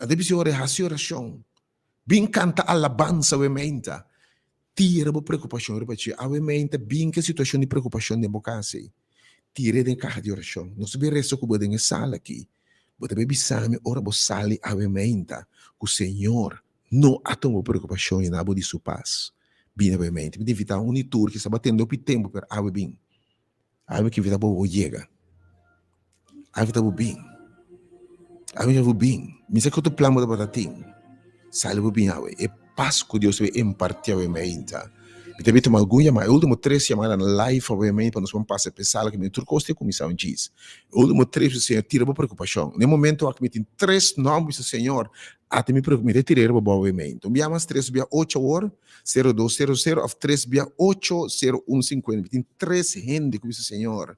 Speaker 1: Anto e bisa, ora e hasi orashon. Bin kanta alabansa awe meinta. Tira bo preokupashon riba dje. Awe meinta bin ku e situashon di preokupashon den bo kas ei. Tir'é den kaha di orashon. Nos ta bin resa ku bo den e sala aki. Bo ta bin bisa mi ora bo sali awe meinta ku Señor no a tuma bo preokupashon i na bo di su pas. Bin awe meinta. Mi ta invitá un di tur kisa bo a tende hopi tempu pero awe bin. Awe ki vida bo bo yega. Awe ta bo bin. Awe ta bo bin. Mi sa ki otro plan bo tabata tin. Sali bo bin awe. E pas ku Dios a imparti awe meinta. Mi ta bin tuma algun yamada. E ultimo tres yamadanan live awe meinta pa nos por pasa p'e sala ku mi tur kos tin kuminsá un djis. E ultimo tres Señor tira bo preokupashon. Na e momento aki mi tin tres nòmber bisa Señor ata mi preokup mi ta tira riba bo awe meinta. Un bia mas tres un bia ocho awor. Sero dos sero sero of tres bia ocho sero un sinkuenta. Mi tin tres hende ku bisa, Señor,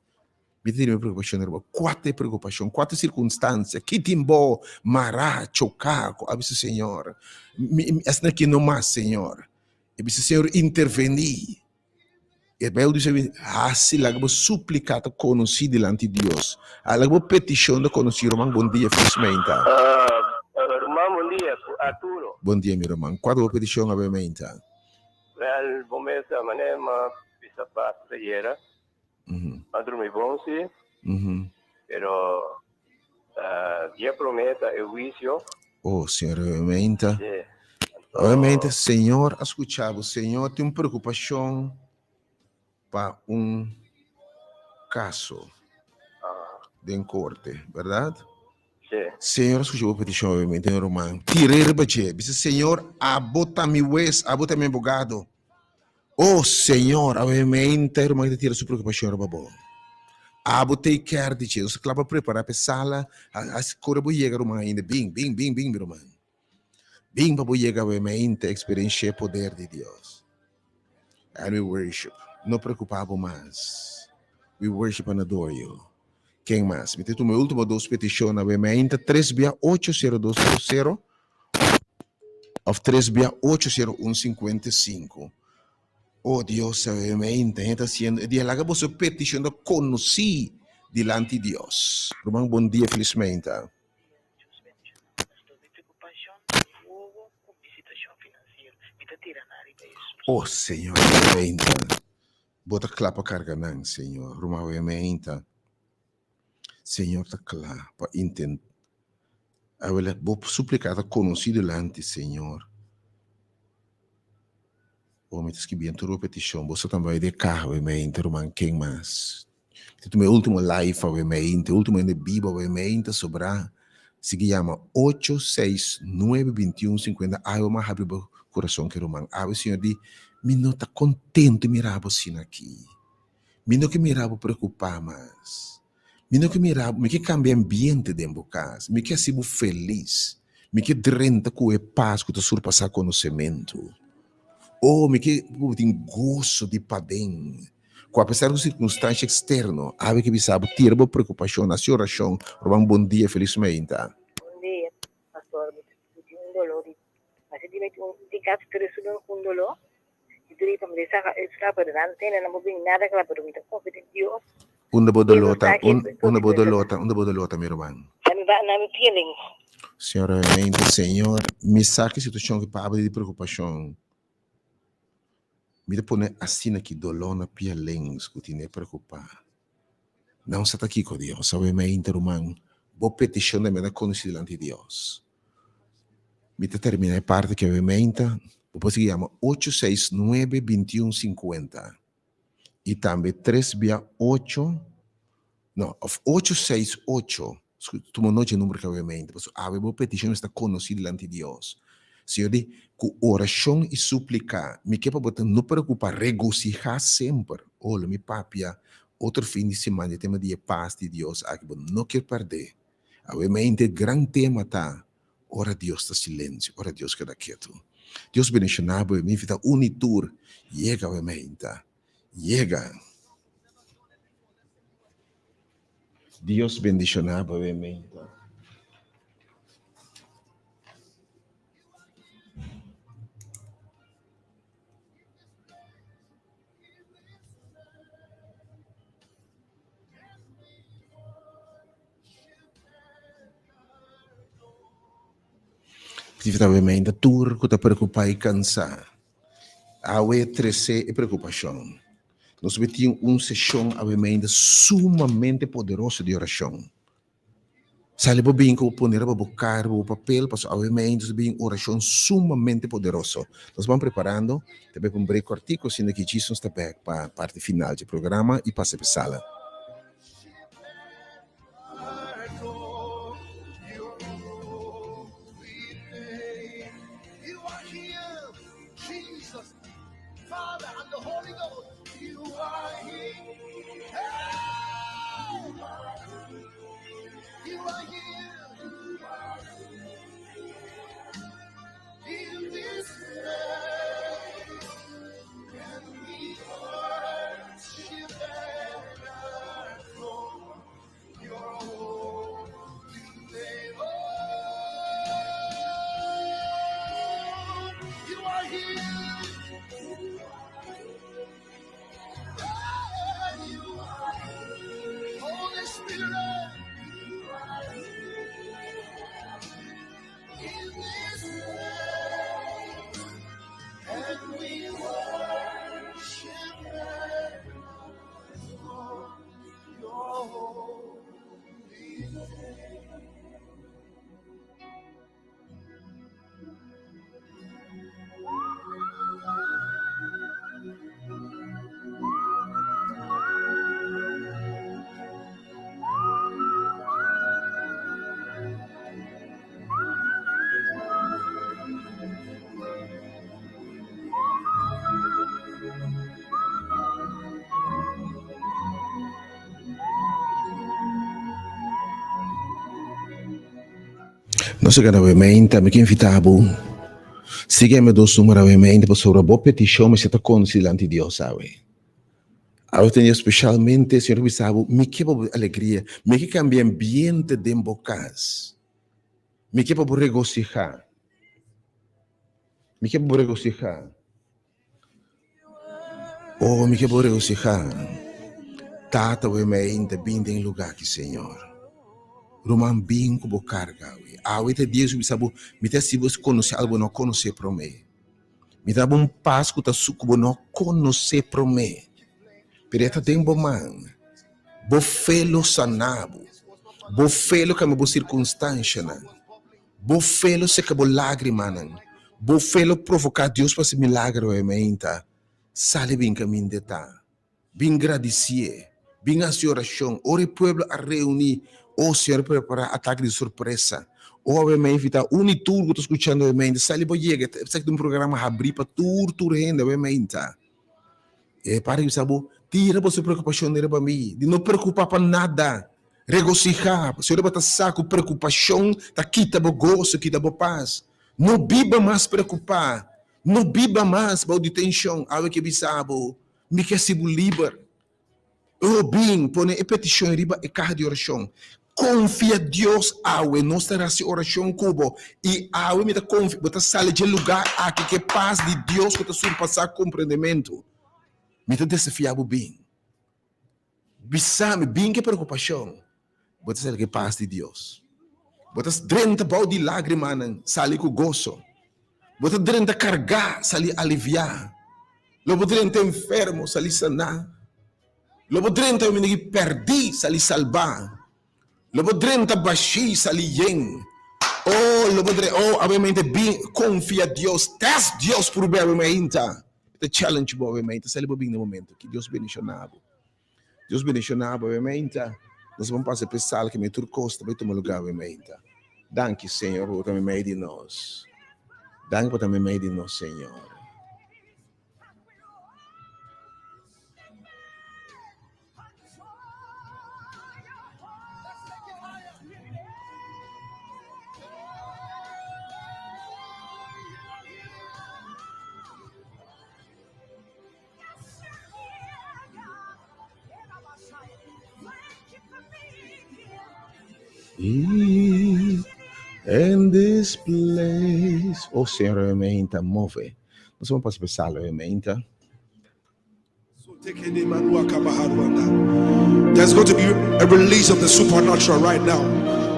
Speaker 1: mi ta tene mi preokupashon riba kuater preokupashon, kuater sirkunstansia. Ki tin bo mará, choká ku a bisa, Señor, mi mi asina ki no mas, Señor. E bisa, Señor, intervení. E Bijbel bisa, hasi laga bo supliká ta konosí dilanti Dios. Laga bo petishon ta konosí. Ruman, bon dia, felis meinta.
Speaker 10: Ruman, bon dia, ku Arturo.
Speaker 1: Bon dia, mi ruman. Kua ta bo petishon awe meinta?
Speaker 10: Wel, bo mes a manera m'a bisa pas ayera. M'a drumi bon si, pero dia promé ta e huisio.
Speaker 1: Oh, Señor, awe meinta. Awe meinta, Señor a skucha bo. Señor tin un preokupashon pa un kaso den korte, bèrdat? Señor a skucha bo petishon awe meinta, mi ruman. Tir'é riba dje. Bisa, Señor, abo ta mi hues, abo ta mi abogado. Oh Señor, awe meinta e ruman ta tira su preocupacion riba bo. Abo take care di dje. Nos ta kla pa prepara pa e sala. Hasi kore bo yega ruman ainda. Bin, bin, bin, bin mi ruman. Bin pa bo yega awe meinta experiencia e poder di Dios. And we worship. No preocupa bo mas. We worship and adore you. Ken mas? Mi ta tuma e ultimo dos peticion awe meinta. Tres bia ocho sero dos sero sero. Of tres bia ocho sero un 55. Oh Dios, sabiamente, hende ta haciendo e dia. Laga boso peticion ta conoci dilanti Dios. Ruman, bon dia, felismente. Oh Señor, obviamente, bo ta cla pa carga nan, Señor. Ruman, obviamente, Señor ta cla pa intent. Awel, bo suplica ta conoci dilanti Señor. Oh, mi ta scribiendo tur bo peticion. Boso tambe bai den caha, obviamente, ruman, ken mas? Mi ta tuma e ultimo live obviamente, e ultimo hende biba obviamente, sobra sigui yama ocho seis nuebe bintiun sinkuenta awe bo a habri bo kurason ke ruman. Awe Señor di, mi no ta kontento mira bo asina aki. Mi no ke mira bo preokupá mas. Mi no ke mira bo, mi ke kambia ambiente den bo kas. Mi ke hasi bo felis. Mi ke drenta ku e pas ku ta surpasá konosementu. Oh, mi ke bo tin goso di paden. Ku apesar ku sirkunstansha eksterno, awe ke bisa bo tira bo preokupashon, hasi orashon, roba un bon dia, felis meinta.
Speaker 9: Bon dia, pastor. Mi tin un doló di hasi di mi tin kasi tres luna ku un doló. Mi ta di pa mi ta saka e sla pero nan tene nan por bini nada kla pero mi ta konfia den Dios.
Speaker 1: Unda bo doló ta? Unda bo doló ta? Unda bo doló ta mi ruman?
Speaker 9: Na mi na mi feeling.
Speaker 1: Señor obviamente Señor mi sa ki situacion ki pabia di preocupacion mi ta pone asina ki doló na pia lens ku tine preocupa nan sa ta kiko Dios obviamente ruman bo peticion ta mira conoci dilanti Dios mi ta termina e parti ki obviamente bo por sigui yama ocho seis nuebe bintiun sinkuenta i tambe tres bia ocho no of ocho seis ocho tuma nochi e number ki obviamente pasobra awe bo peticion mester ta conoci dilanti Dios Señor di cu oracion i suplica mi ke pa bo ta no preocupa regociha semper oh lo mi papia otro fin di siman di e tema di e pas di Dios aki bo no kier perde awe mente gran tema ta Ora Dios ta silencio, ora Dios keda ketu. Dios bendiciona bo, mi invita un y tur, yega awe meinta, yega. Dios bendiciona bo awe meinta. Tivita awe meinta tur ku ta preokupá i kansá. Awe trese e preokupashon. Nos bai tin un seshon awe meinta sumamente poderoso di orashon. Sali bo bin ku bo pone riba bo kar, bo papel, pasobra awe meinta nos bai tin un orashon sumamente poderoso. Nos ban preparando, ta bai pa un break kòrtiku asina ki djis nos ta bèk pa parti final dje programa i pasa pa e sala. Nos a gana awe-meinta, mi ke invitá bo, sigui e dos numero awe-meinta pasobra bo petishon mester ta konosí dilanti Dios awe. Awe ta un dia spesialmente, Señor ta bisa bo, mi ke pa bo alegria, mi ke kambia ambiente den bo kas, mi ke pa bo regosihá, mi ke pa bo regosihá. Oh, mi ke bo regosihá. Tata awe meinta bin den lugá aki, Señor. Ruman bin ku bo karga awe. Awe ta dia ku bisa bo, mi ta hasi bo konosé algu bo no konosé promé. Mi ta dabo un pas ku ta su ku bo no konosé promé. Pero e ta den bo man. Bo fe lo sana bo. Bo fe lo kambia bo sirkunstanshanan. Bo fe lo seka bo lágrimanan. Bo fe lo provoká Dios pa hasi milagro e meinta. Sali bin kaminda e ta. Bin gradisié. Bin hasi orashon. Ora e pueblo a reuní, o Señor a prepará atake di sorpresa. O awe mi a invitá un i tur ku ta skuchando awe meinta, sali bo yega. Esaki ta un programa habrí pa tur tur hende awe meinta. E para bisa bo, tira boso preokupashon riba mi, di no preokupá pa nada. Regosihá, pasobra bo ta sa ku preokupashon ta kita bo goso, kita bo pas. No biba mas preokupá. No biba mas bou di tenshon. Awe ke bisa bo, Mi ke hasi bo liber. O bin, pone e petishon riba e kaha di orashon. Konfia Dios awe. Nos ta hasi orashon ku bo. I awe mi ta konfia, bo ta sali dje lugá aki ku e pas di Dios ku ta surpasá komprendementu. Mi ta desafiá bo bin. Bisa mi, bin ku e preokupashon. Bo ta sali ku e pas di Dios. Bo ta drenta bou di lágrimanan, sali ku goso. Bo ta drenta kargá, sali aliviá. Lo bo drenta enfermo, sali saná. Lo bo drenta un menegi pèrdí, sali salbá. Lo bo drenta bashí, sali yen. Oh, lo bo drenta, oh, awe bin, konfia Dios, tèst Dios purbe awe mainta. Mi ta challenge bo awe mainta, sali bo bin na e momento aki. Dios bendishoná bo. Dios bendishoná bo awe mainta. Nos a bon pasa p'e sal ke mi tur kos ta bai tuma lugá awe mainta. Danki Señor pa bo ta meimei di nos. Danki pa bo ta meimei di nos Señor. In this place. Oh, Señor, me move. Nos vamos pasar sala, me
Speaker 3: There's going to be a release of the supernatural right now.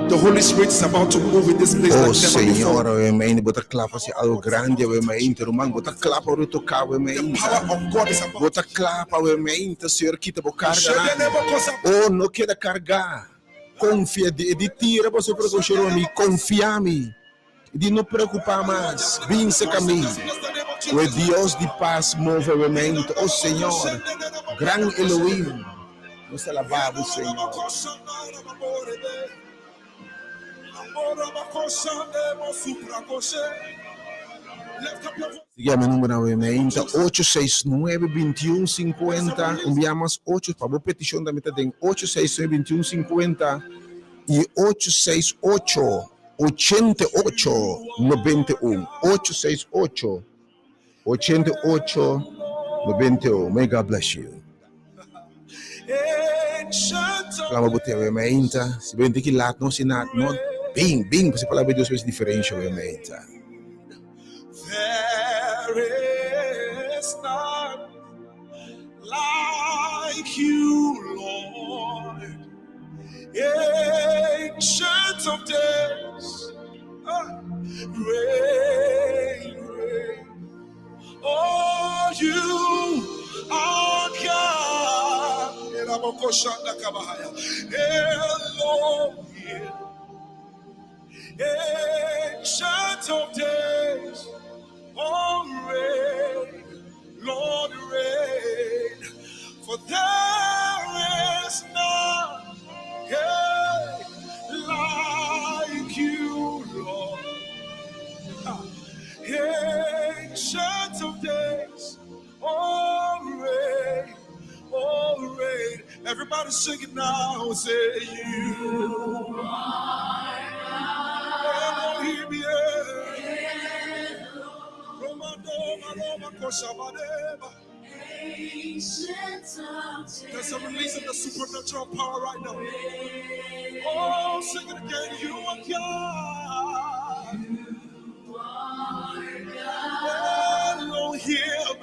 Speaker 3: The Holy Spirit is about to move in this place
Speaker 1: Oh
Speaker 3: like never
Speaker 1: Señor,
Speaker 3: before.
Speaker 1: awe mainta bo ta kla pa hasi algo grandi awe mainta, ruman, bo ta kla pa ora toka awe
Speaker 3: The
Speaker 1: mainta.
Speaker 3: power of God is about
Speaker 1: Bo ta kla pa awe mainta, Señor, kita bo karganan. Oh, no keda kargá. Konfia di, di tira boso preokupashon mi, konfia mi. Di no preokupá mas, bin serka mi. Ku e Dios di pas move awe mainta. Oh Señor, gran Elohim, nos ta alabá bo, Señor. Sigui mi number awe mainta, 869 21 50. Un bia mas, ocho, pa bo petishon tambe ta den 869 21 50 i 868 88 91. 868 88 91. May God bless you. Clama bo te awe mainta. Si bo ki laat no, si na no, bin, bin, si palabra di Dios es diferencia awe mainta.
Speaker 3: There is none like you, Lord. Ancient of days, ah, reign, reign. Oh, you are God. Elohim. Ancient of days, oh, reign, Lord, reign. For there is none yeah, like you, Lord. Ah, Ancient of days, oh, reign, oh, reign. Everybody sing it now. Say you are Elohim, yeah. Roma, Roma, Roma, Koshabadeba. There's a release of the supernatural power right now. Oh, sing it again. You are God. Elohim.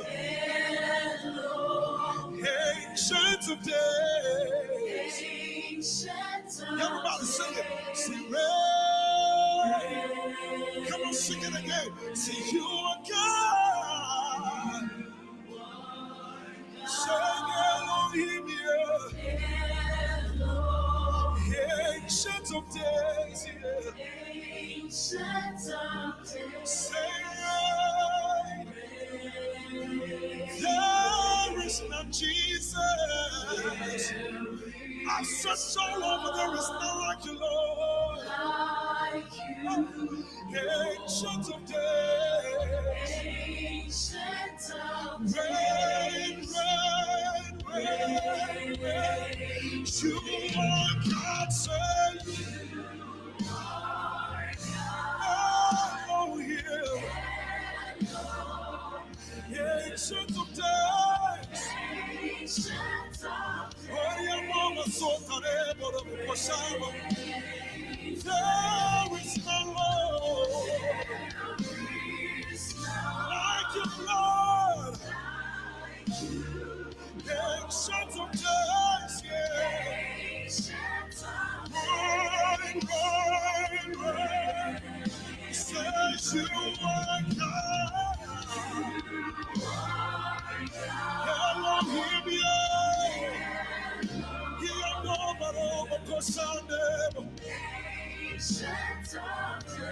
Speaker 3: Ancient of days. Everybody sing it. Sing reign. Come on, sing it again. Say you are God. Sing Elohim, yeah. Ancient of days, yeah. Say reign. There is none, Jesus. I've searched all over, there is none like you, Lord. Ancient of days. Reign, reign, reign, reign. You are God, say Elohim. Ancient of days. There is no Lord like you, Lord. Ancient of days, yeah. Reign, reign, reign. Says you are God. Elohim, yeah.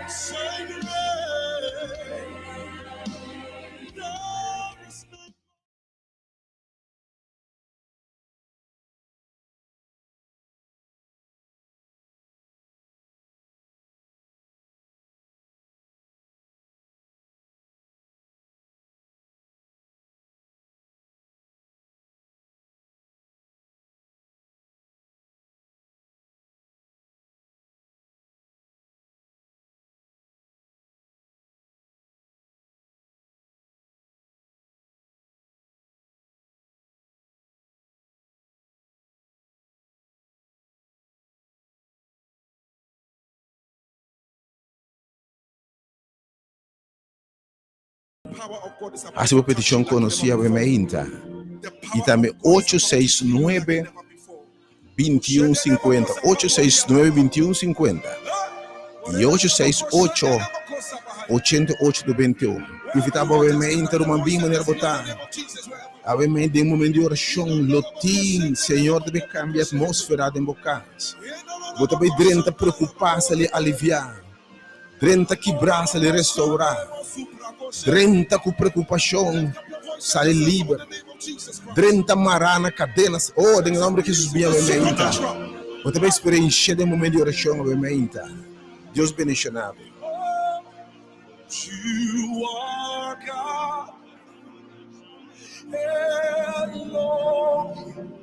Speaker 3: Say reign. There is none.
Speaker 1: Hasi bo petishon konosí awe mainta. I tambe 869. 21 50, 869 21 50 y 868 88 91. Invita bo awe meinta ruman bin manera bo ta. Awe meinta den momento di oracion lo tin Señor ta bay cambia atmosfera den bo cas. Bo ta bay drenta preocupa sali alivia. Drenta kibrá, sali restourá. Drenta ku preokupashon, sali liber. Drenta mará na kadenas. Oh, den e nòmber di Hesus bin awe meinta. Bo ta bai eksperenshia den momento di orashon awe meinta. Dios bendishoná bo.
Speaker 3: You are God, Elohim,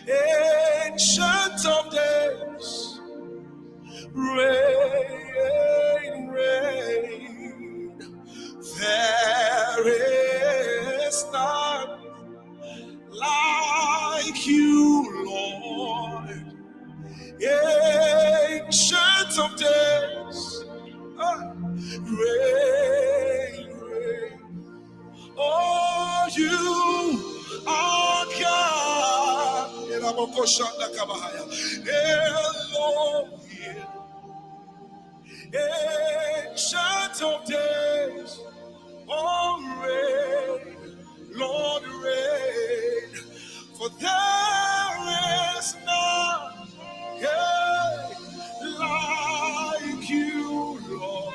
Speaker 3: Ancient of Days, reign, reign. There is none like you, Lord. Ancient of Days, ah, reign, reign. Oh, you are God. Elohim, Ancient of Days, oh, reign, Lord, reign. For there is none yeah, like you, Lord.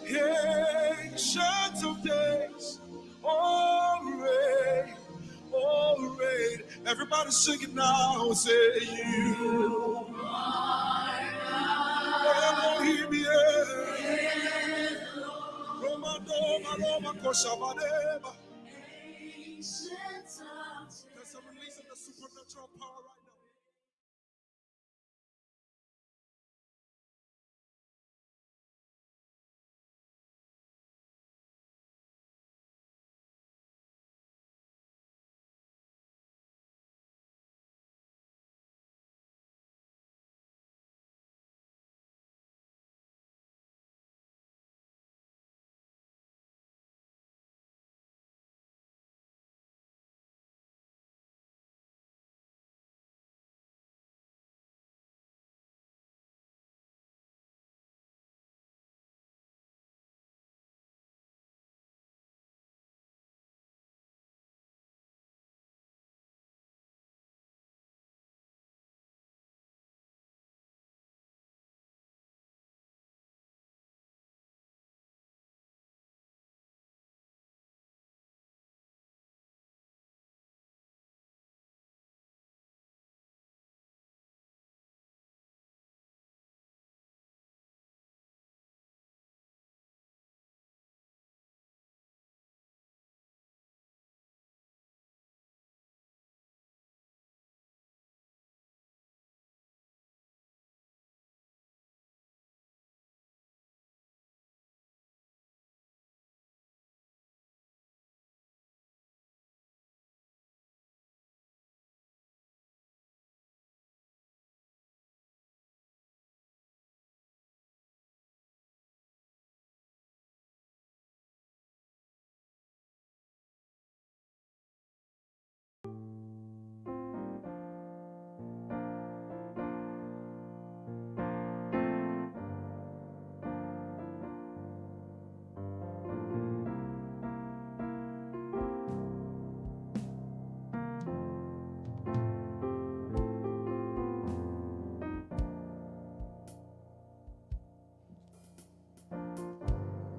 Speaker 3: Ancient of days, oh reign, oh reign. Everybody sing it now. Say you are Elohim, yeah. Roma, Roma, Roma, Koshabadeba. There's a release of the supernatural power right now.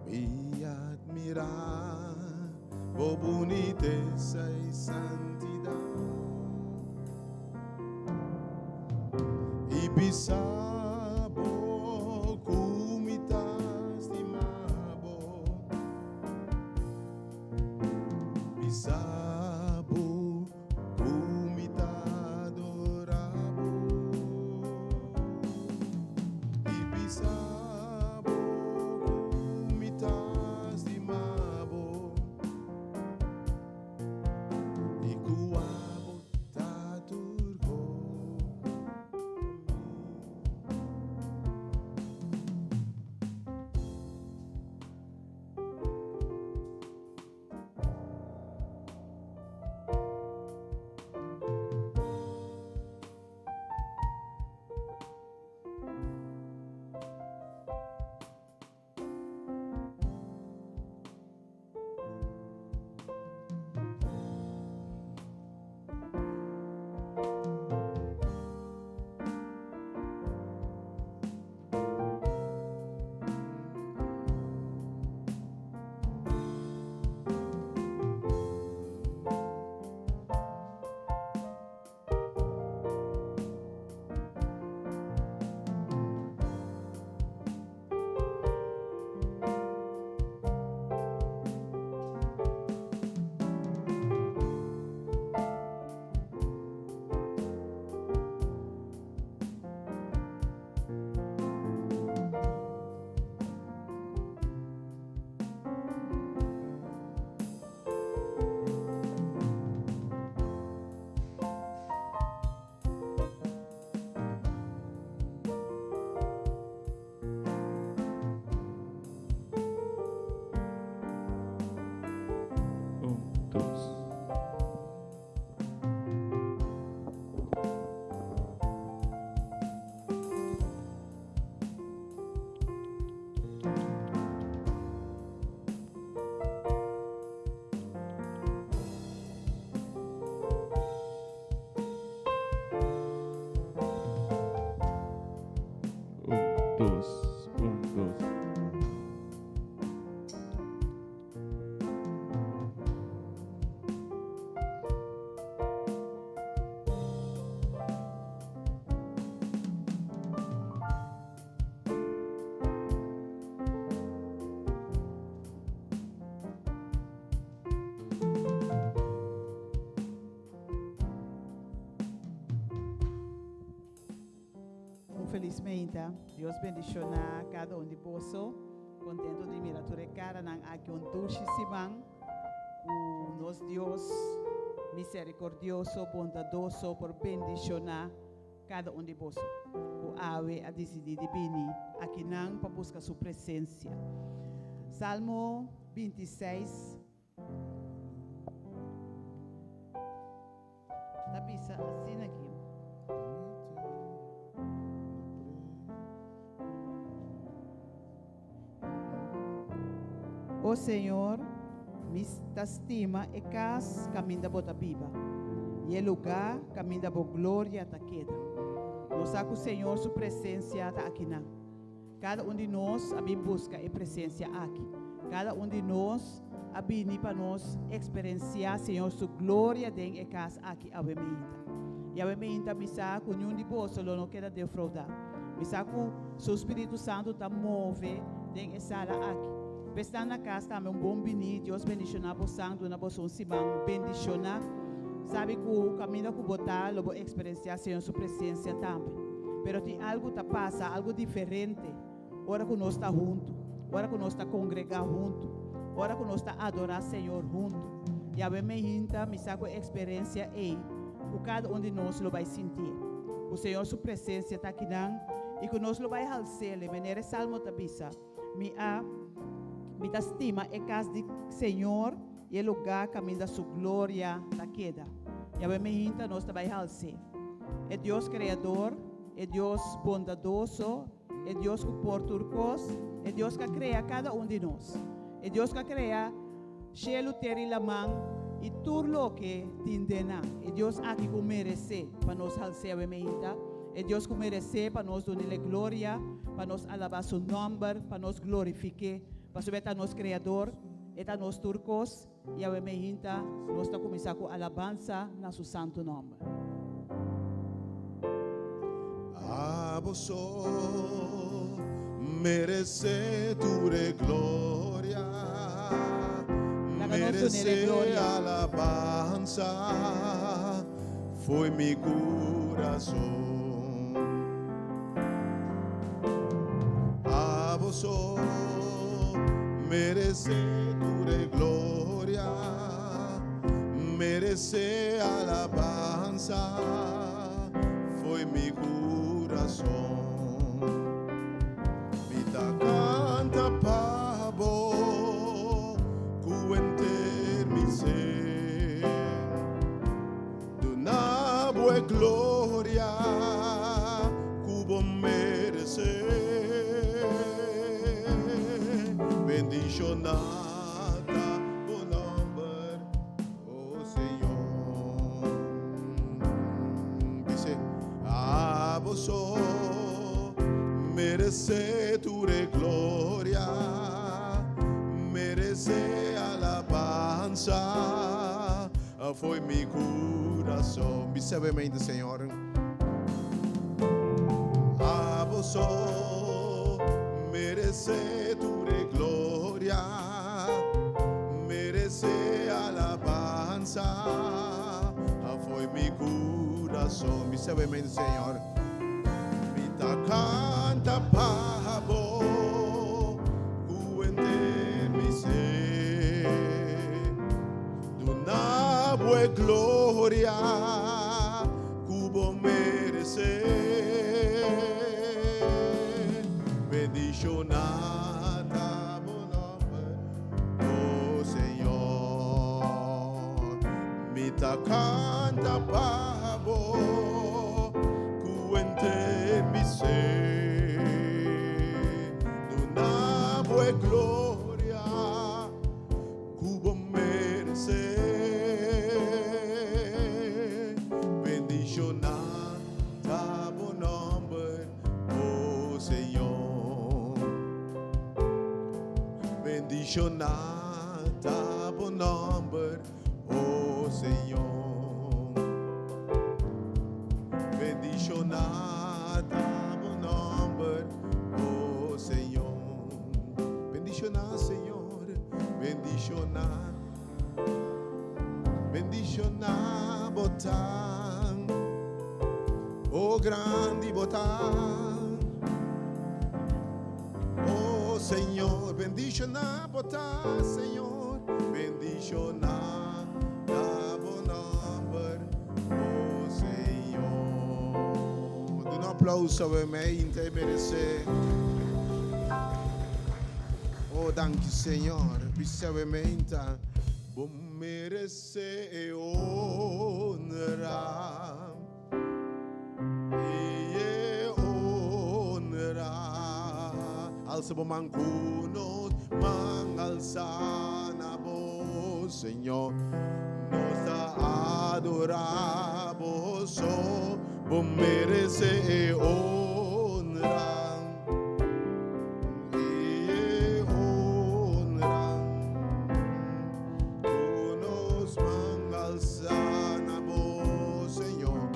Speaker 1: Mi admira bo bunitesa y santidad Y bisa bo cu mi ta stima bo Bisa bo cu mi ta adora bo Y bisa bo cu mi ta stima bo Y cu abo ta tur go pa mi.
Speaker 11: felis meinta. Dios bendishoná kada un di boso. Kontento di mira tur e karanan aki un dushi siman ku nos Dios miserikordioso, bondadoso por bendishoná kada un di boso ku awe a disidí di bini akinan pa buska su presensia. Salmo 26 Ta bisa asina aki. O Señor, mi ta stima e kas kaminda bo ta biba, i e lugá kaminda bo gloria ta keda. Nos sa ku Señor su presensia ta akinan. Kada un di nos a bin buska e presensia aki. Kada un di nos a bini pa nos eksperensiá Señor su gloria den e kas aki awe meinta. I awe meinta mi sa ku niun di boso lo no keda defroudá. Mi sa ku Su Spiritu Santu ta move den e sala aki. P'esnan na kas tambe un bon bini. Dios bendishoná bosan, duna boso un siman bendishoná. Sabi ku kaminda ku bo ta lo bo eksperensiá Señor su presensia tambe. Pero tin algu ta pasa, algu diferente, ora ku nos ta huntu, ora ku nos ta kongregá huntu, ora ku nos ta adorá Señor huntu. Yahweh me hinta mi sa ku e eksperensia ei ku kada un di nos lo bai sintié, ku Señor su presensia ta akinan i ku nos lo bai hals'El, manera e Salmo ta bisa. Mi a Mi ta stima e kas di Señor i e lugá kaminda Su gloria ta keda. Yahweh mi hinta nos ta bai hals'é. E Dios Kreador, e Dios bondadoso, e Dios ku por tur kos, e Dios ku a krea kada un di nos, e Dios ku a krea shelu, tera i laman i tur loke tin den nan, e Dios aki ku meresé pa nos hals'é Yahweh mi hinta. E Dios ku meresé pa nos dun'El e gloria, pa nos alabá Su nòmber, pa nos glorifik'É, pasobra E ta nos Kreador, E ta nos tur kos, i awe meinta nos ta kuminsá ku alabansa na Su santu nòmber.
Speaker 1: Abo so meresé tur e gloria,
Speaker 11: Laga nos dun'El e
Speaker 1: meresé
Speaker 11: gloria.
Speaker 1: alabansa. Foi mi corazón. Abo so merece tur e gloria, merece alabanza. Foi mi corazón. Mi ta canta pa bo cu enter mi ser. Duna bo e gloria ku bo meresé. Bendishoná ta bo nòmber, o Señor. Bis'é, Abo so meresé tur e gloria, meresé alabansa. Foi mi curason. Bisa sabiamente, Señor. Abo so merece tur e gloria, merece alabanza. Foi mi curason. Bisa sabiamente, Señor. Mi ta canta pa bo, cu enter mi ser. Duna bo e gloria ku bo meresé. Bendishoná ta bo nòmber, o Señor. Mi ta kanta pa bo ku henter mi ser. Duna bo e gloria. Ku bo meresé. Bendishoná ta bo nòmber, o Señor. Bendishoná ta bo nòmber, o Señor. Bendishoná ta bo nòmber, o Señor. Bendishoná, Señor. Bendiciona, bendiciona bo ta, oh grandi bo ta. Señor. Bendiciona bo ta, Señor. Bendiciona ta bo nomber, oh Señor. Duna un aplauso awe meinta e merece. Oh, danki Señor. Bisa awe meinta, bo merece honra. E honra. Alsa bo man ku nos man alsa na bo, Señor. Nos ta adora bo so, bo merece e honra. E honra. Ku nos man alsa na bo, Señor,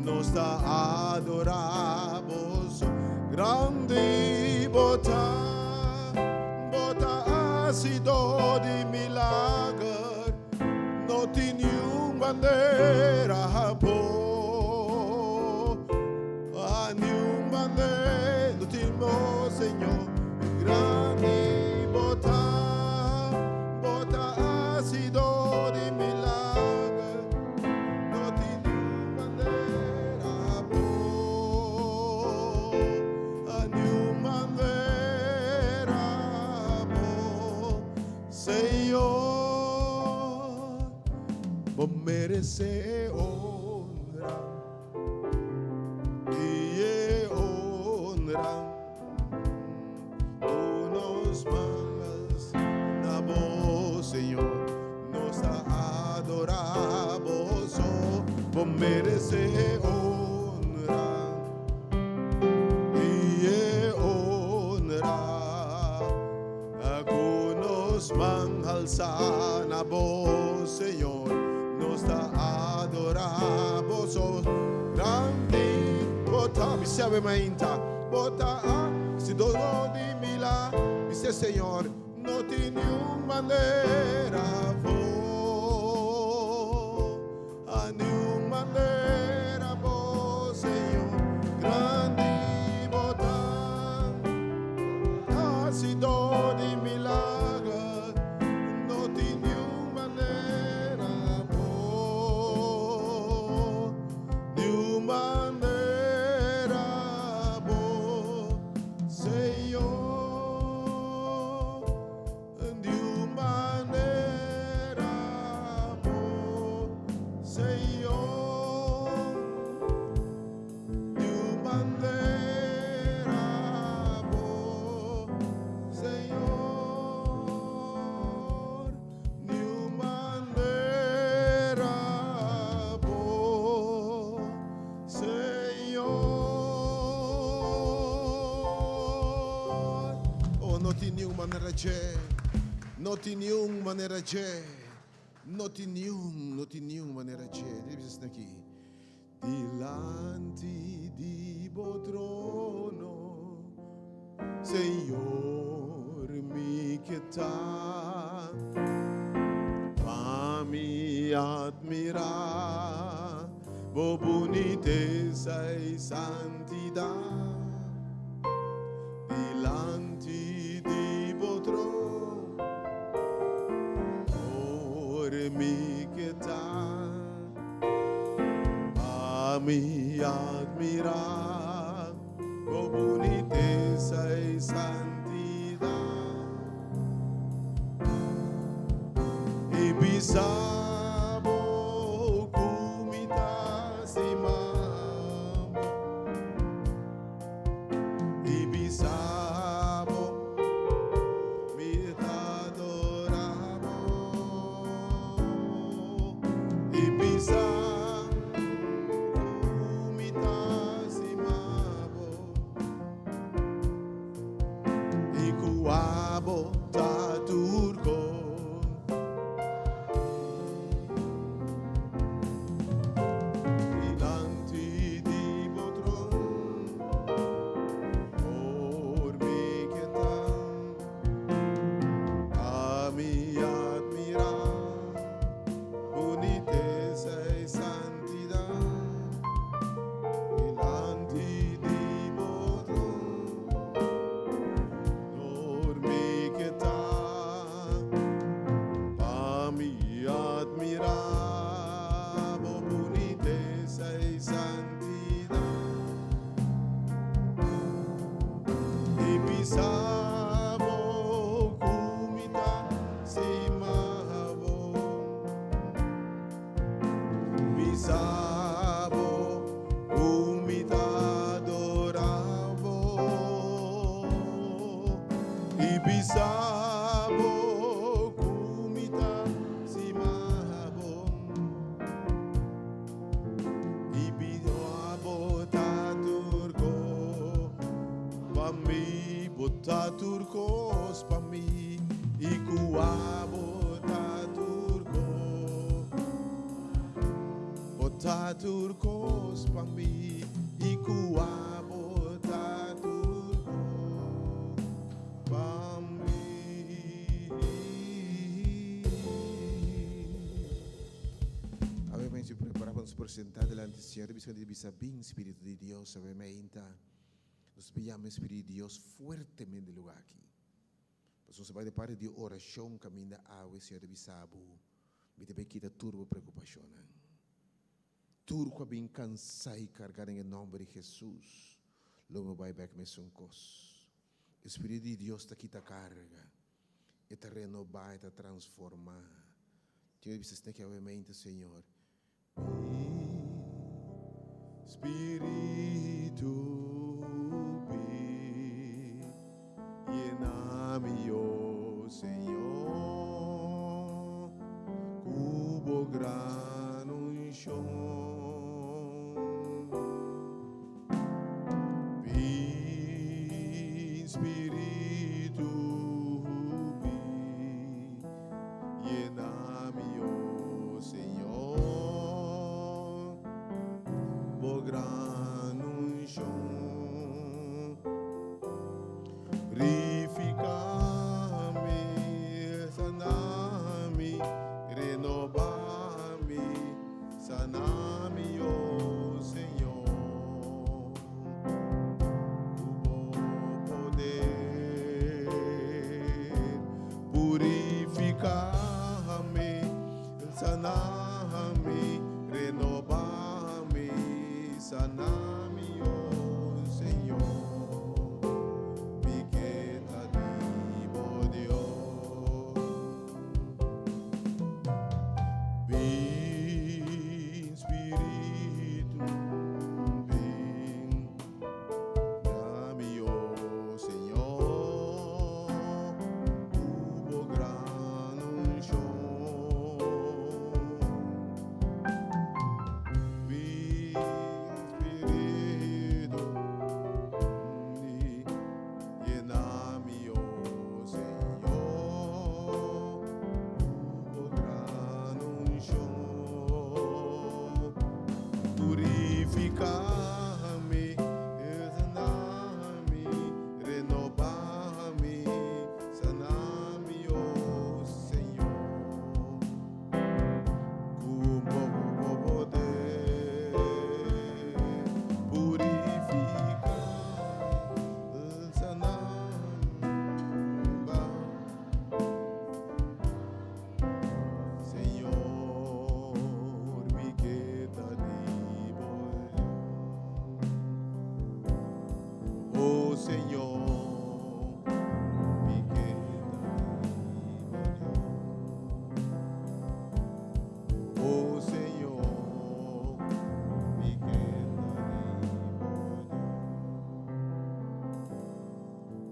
Speaker 1: nos ta adora bo so. Grandi bo ta, bo ta hasidó di milager, no tin niun bandera bo, ah, niun bandera, no tin bo, Señor. Grandi bo ta, bo ta hasidó di milager, no tin niun bandera bo, ah, niun bandera bo, Señor, bo meresé honra i e honra. Ku nos mangas na bo, Señor, nos ta adorá bo so, bo meresé honra i e honra. Ku nos man halsá na bo, Señor, nos ta adorá bo so. Grandi bo ta, mi sabe mainta, bo ta hasidó di mila, mi se Señor, no tin niun manera bo, a niun manera bo, Señor, grandi bo ta. Hasidó di milager, no tin niun manera bo, niun manera bo, Señor, niun manera bo, Señor. Niun bandera bo, Señor, niun bandera bo, Señor. Oh, no tin niun manera dje, no tin niun manera dje, no tin niun, no tin niun manera dje. Di bisa esaki. Dilanti di bo trono, Señor, mi ke ta pa mi admirá bo bunitesa i santidat. Dilanti di bo trono, mi ke ta. Pa mi admirá bo bunitesa i santidat. I bisa bo ku mi ta stima bo. I bisa bo mi ta adorá bo. I bisa ku mi ta stima bo i ku abo ta tur kos. ta tur kos pa mi i ku abo ta tur kos. Bo ta tur kos pa mi i ku abo ta tur kos pa mi. Awe mester prepara pa nos presenta delante Señor bisa di bisa bin Spiritu di Dios awe meinta. Nos ta yama e Spiritu di Dios fuertemente e lugar aki. Pasobra nos ta bai den parti di orashon kaminda awe Señor ta bisa bo, Mi ta bai kita tur bo preokupashonnan. Tur ku a bin kansá i kargá den e nòmber di Hesus, lo no bai bèk mesun kos. E Spiritu di Dios ta kita karga, e ta renobá, e ta transformá. Tin bisa esaki awe mente, Señor, Mi spiritu bin yena mi, oh Señor, ku bo gran unshon. Bin spiritu bin Yena mi, oh Señor, bo gran unshon. Purifica mi, sana mi, renoba mi, sana mi, oh Señor, cu bo poder. Purifica mi, sana mi, renoba mi, sana mi, oh Señor. Mi ke ta di bo Dios. Bin Spiritu, bin. Na mi, oh Señor, cu bo gran uncion. Mi spiritu yena mi, oh Señor, cu bo gran uncion. Purifica mi, sana mi, renoba mi, sana mi, oh Señor. Cu bo poder purifica, sana Señor, mi ke ta di bo Oh Señor, mi ke ta di bo Dios. Oh Señor, mi ke ta di bo Dios.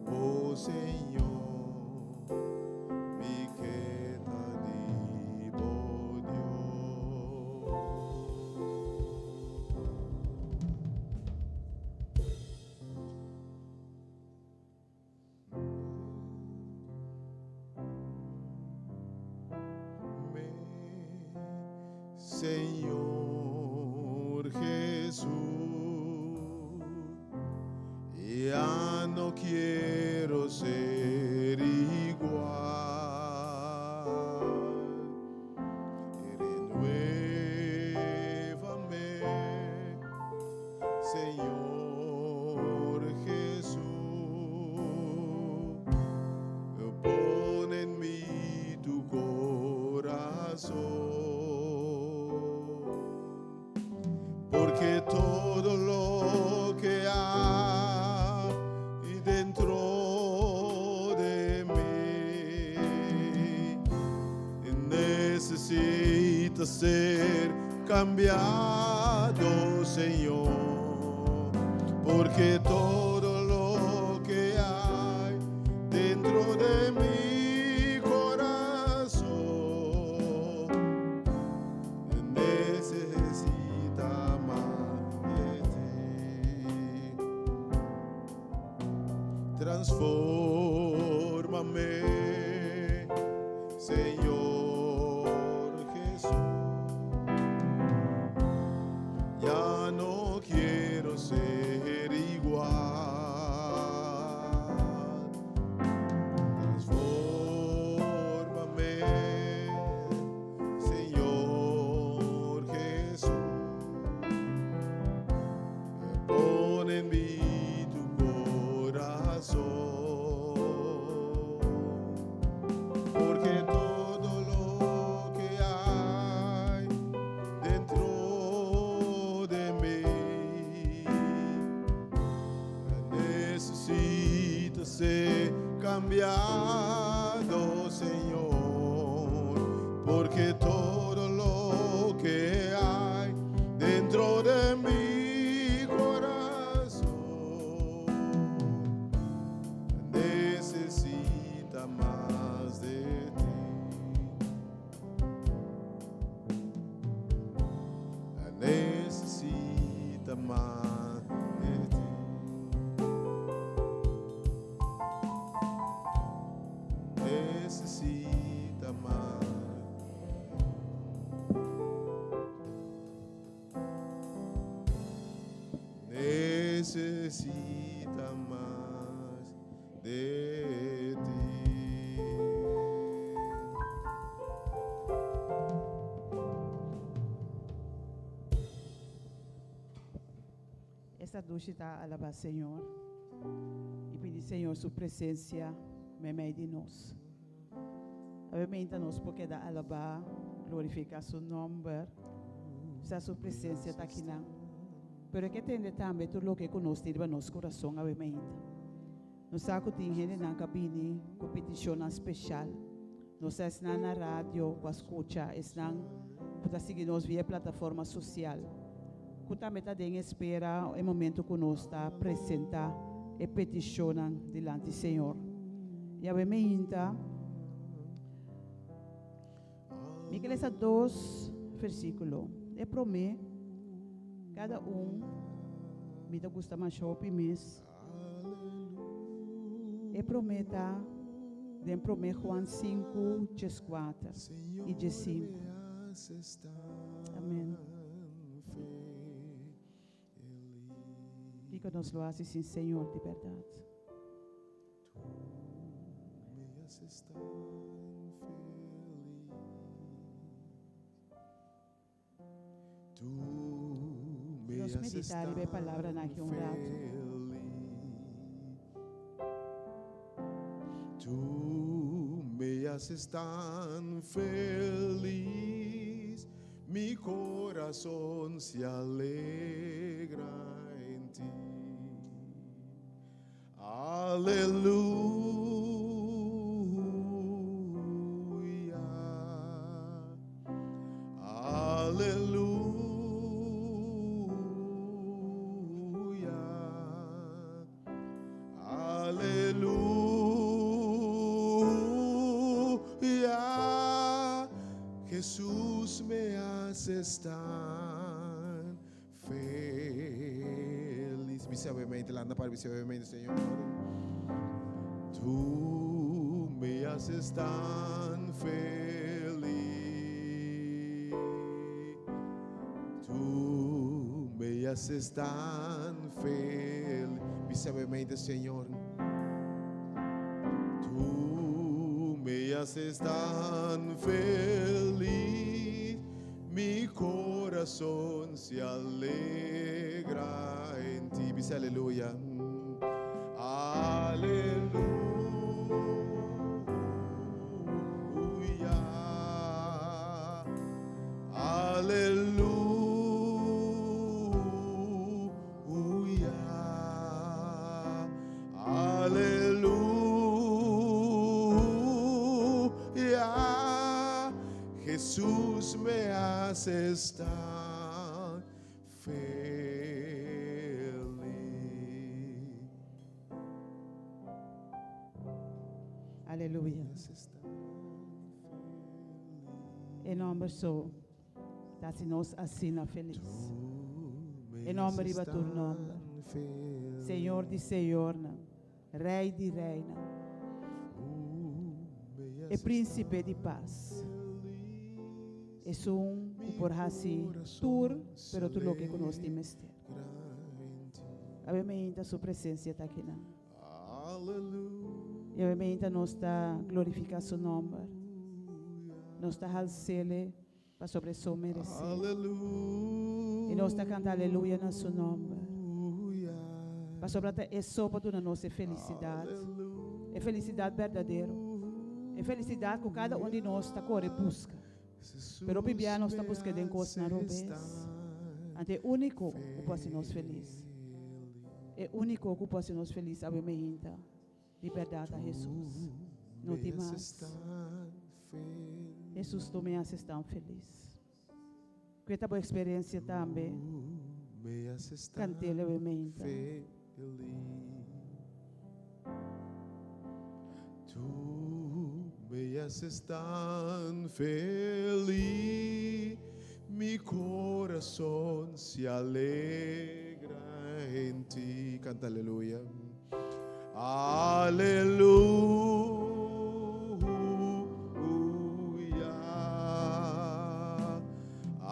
Speaker 1: Oh Señor. Mi ke ta di bo Dios. Me, Señor Jesús, ya no quiero ser igual. Renuévame, Señor Jesús. Pon en mí tu corazón, porque todo lo que hay dentro de mí necesita ser cambiado, Señor, porque todo lo que hay dentro de mi corazón necesita más de ti. Transforma.
Speaker 3: cambiado, Señor, porque todo lo que hay dentro de mi corazón necesita más de ti. Necesita mas de ti. Necesita mas. Necesita mas de ti.
Speaker 11: Esta dushi ta alabá Señor i pidi Señor su presencia meimei di nos. Obviamente nos por keda alabá, glorifica su nomber, sa su presencia ta akinan. Pero e ke tende tambe tur loke ku nos tin riba nos kurason awe mainta. Nos sa ku tin hendenan ku a bini ku petishonnan speshal. Nos sa esnan na radio ku a skucha, esnan ku ta sigui nos via e plataforma sosial, ku tambe ta den espera e momento ku nos ta presentá e petishonnan dilanti Señor. I awe mainta mi ke lesa dos versíkulo. E promé, kada un mi ta gusta masha hopi mes. E promé ta den Promé Juan 5, 14 i 15. Amén. Kiko nos lo hasi sin Señor di bèrdat? Nos meditá riba e palabranan aki un ratu.
Speaker 3: Tu me haces tan feliz, mi corazón se alegra en ti. Aleluya. Aleluya. Aleluya. Jesús me haces tan Felis. Bisa obviamente, landa para bisa obviamente, Señor. Tú me haces tan feliz. Tú me haces tan feliz. Bisa obviamente, Señor. Tú me haces tan feliz. Mi corazón se alegra en ti. Bisa aleluya. Aleluya. Aleluya. Aleluya. Jesús me haces tan feliz.
Speaker 11: Aleluya. E nomber so ta hasi nos asina felis. E nomber riba tur nomber. Señor di señornan. Rei di reinan, e Prínsipe di Pas, esun ku por hasi tur pero tur loke ku nos tin mester. Awe meinta su presensia ta akinan. I awe meinta nos ta glorifiká su nòmber. Nos ta hals'Ele pasobra e so meresé. I nos ta kanta aleluya na su nòmber, pasobra ta e so por duna nos e felisidat, e felisidat berdadero, e felisidat ku kada un di nos ta kore buska. Pero hopi bia nos ta buska den kosnan robes. Anto e úniko ku por hasi nos felis, e úniko ku por hasi nos felis awe meinta. Di berdad ta Hesus. No tin mas. Hesus tu me haces tan feliz. Kue ta bo experiencia tambe? Cantele we meinta.
Speaker 1: Tu me haces tan feliz, mi corazón se alegra en ti. Canta aleluya. Aleluya.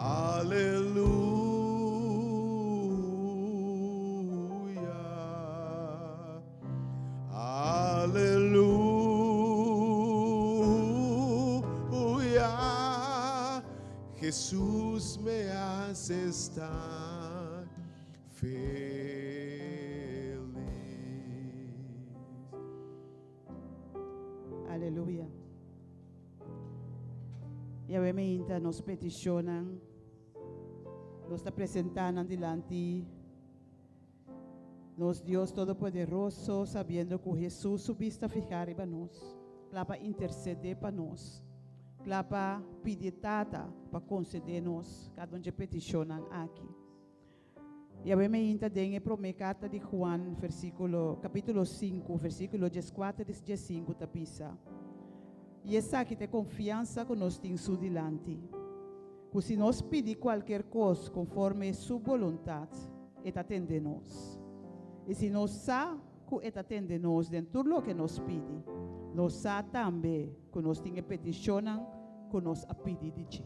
Speaker 1: Aleluya. Aleluya. Jesús me haces tan feliz.
Speaker 11: Aleluya. Yahweh me inta nos peticionnan. Nos ta presenta nan dilanti nos Dios Todopoderoso, sabiendo cu Jesús su bista fija riba nos, cla pa intercede pa nos, cla pa pidi Tata pa concede nos cada un dje peticionnan aki. Yahweh me inta den e prome carta di Juan, versiculo, capitulo sinku, versiculo dieskuater di diesinku ta bisa, I esaki ta e confiansa cu nos tin Su dilanti, cu si nos pidi cualkier cos conforme Su boluntad, E ta tende nos. I si nos sa cu E ta tende nos den tur loke nos pidi, nos sa tambe cu nos tin e peticionnan cu nos a pidi di dje.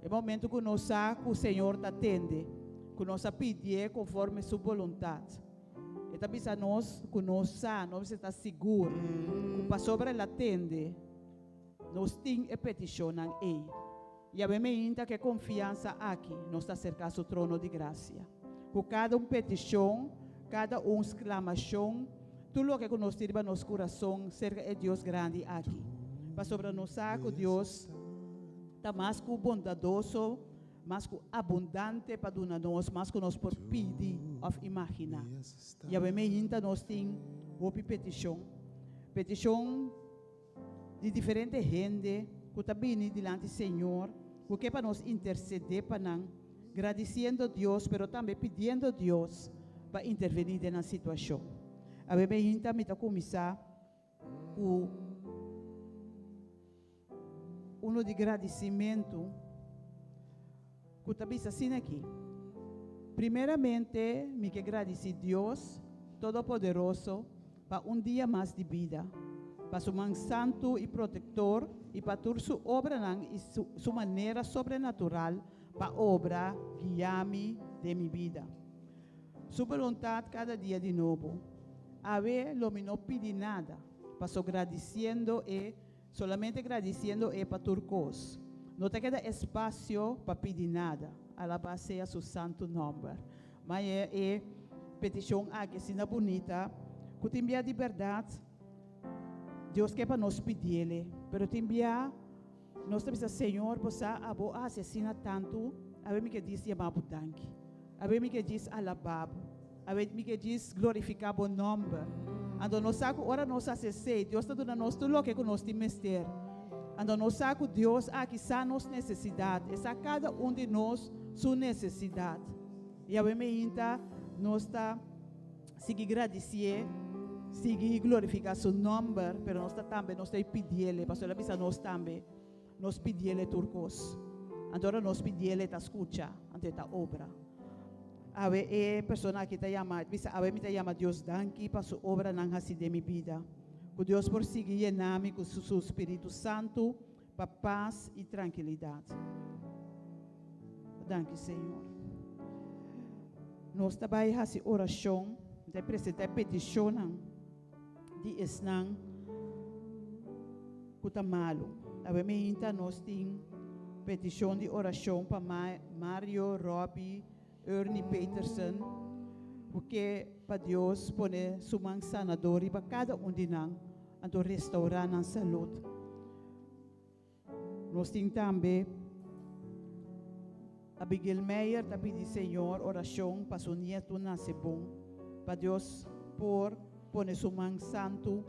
Speaker 11: E momento ku nos sa ku Señor ta tende, ku nos a pidié konforme Su boluntat, E ta bisa nos ku nos sa, nos mester ta sigur ku pasobra El a tende, nos tin e petishonnan ei. Yab'é meinta ku e konfiansa aki nos ta aserká Su trono di grasia, ku kada un petishon, kada un sklamashon, tur loke ku nos tin riba nos kurason serka e Dios grandi aki, pasobra nos sa ku Dios ta mas ku bondadoso, mas ku abundante pa duna nos mas ku nos por pidi òf imaginá. Yahweh meinta nos tin hopi petishon, petishon di diferente hende ku ta bini dilanti Señor, ku ke pa nos intersedé pa nan, gradisiendo Dios pero tambe pidiendo Dios pa intervení den nan situashon. Awe meinta mi ta kuminsá ku Uno di gradisimentu ku ta bisa asina aki, Primeramente mi ke gradisí Dios Todopoderoso pa un dia mas di bida, pa su man santu i protektor i pa tur su obranan i su manera sobrenatural pa obra guia mi den mi bida. Su boluntat kada dia di nobo. Awe lo mi no pidi nada, paso gradisiendo e Solamente gradiciendo E pa tur cos. No ta keda espacio pa pidi nada. Alabá sea Su santu nomber. Ma e e peticion aki asina bunita cu tin bia di berdad Dios ke pa nos pidiele, pero tin bia nos ta bisa, Señor, bo sa abo a haci asina tantu, awe mi ke djis yama bo danki. Awe mi ke djis alabá bo. Awe mi ke djis glorifiká bo nòmber. Anto nos sa ku ora nos hasi esei, Dios ta duna nos tur loke ku nos tin mester. Anto nos sa ku Dios aki sa nos nesesidat. E sa kada un di nos su nesesidat. I awe meinta nos ta sigui gradisié, sigui glorifiká su nòmber, pero nos ta tambe nos ta e pidiele, pasobra el a bisa nos tambe, nos pidiele tur kos. Anto ora nos pidiele e ta skucha, anto e ta obra. Awe e persona aki ta yama, bisa, Awe mi ta yama Dios danki pa su obranan hasi den mi bida. Ku Dios por sigui yena mi ku su Spiritu Santu pa pas i trankilidat. Danki Señor. Nos ta bai hasi orashon, ta presenta e petishonnan di esnan ku ta malu. Awe meinta nos tin petishon di orashon pa Mario, Robbie, Ernie Peterson, ku ke pa Dios pone su man sanador riba kada un di nan, anto restaurá nan salud. Nos tin tambe Abigail Meyer ta pidi Señor orashon pa su nietu nase bon, pa Dios por. pone su man santu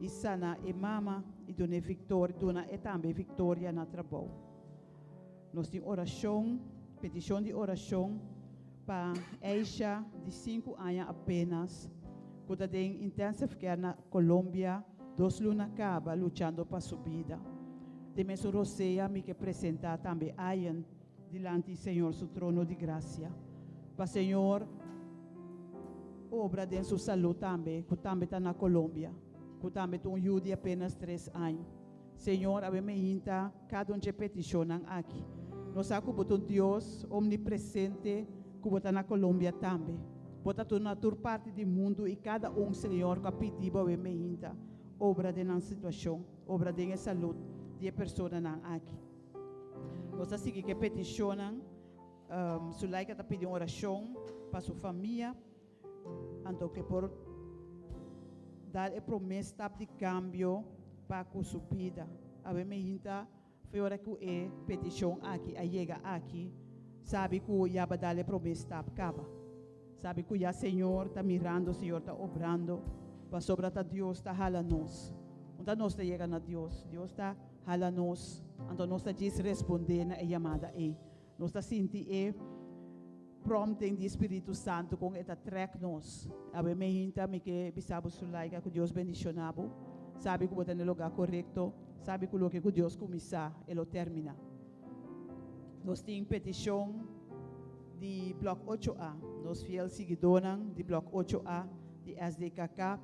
Speaker 11: i sana e mama i dun'é viktoria, duna e tambe viktoria na trabou. Nos tin orashon, petishon di orashon pa Aisha di sinku aña apenas ku ta den intensive care na Colombia dos luna kaba luchando pa su bida. Den mesun rosea mi ke presenta tambe Ayen dilanti Señor su trono di grasia pa Señor obra den su salud tambe ku tambe ta na Colombia ku tambe ta un yu di apenas tres aña. Señor, awe me hinta kada un dje petishonnan aki. Nos sa ku bo ta un Dios omnipresente, ku bo ta na Colombia tambe. Bo ta tur na tur parti di mundu i kada un, Señor, ku a pidi bo awe me hinta, obra den nan situashon, obra den e salud di e personanan aki. Nos ta sigui ku e petishonnan. Sulaika ta pidi un orashon pa su famia. Anto ke por dal e promé stap di kambio pa ku su bida. Awe mi hinta fe ora ku e petishon aki a yega aki, sabi ku ya ba dal e promé stap kaba. Sabi ku ya Señor ta mirando, Señor ta obrando, pasobra ta Dios ta hala nos. Unda nos ta yega na Dios, Dios ta hala nos, anto nos ta djis respondé na e yamada ei. Nos ta sinti e prompting di Spiritu Santu kon e ta trèk nos. Awe mi hinta mi ke bisa bo Sulaika ku Dios bendishoná bo. Sabi ku bo ta na e lugá korekto. Sabi ku loke ku Dios kuminsá e lo terminá. Nos tin petishon di Blòk ocho A. Nos fiel siguidónan di Blòk ocho A di SDKK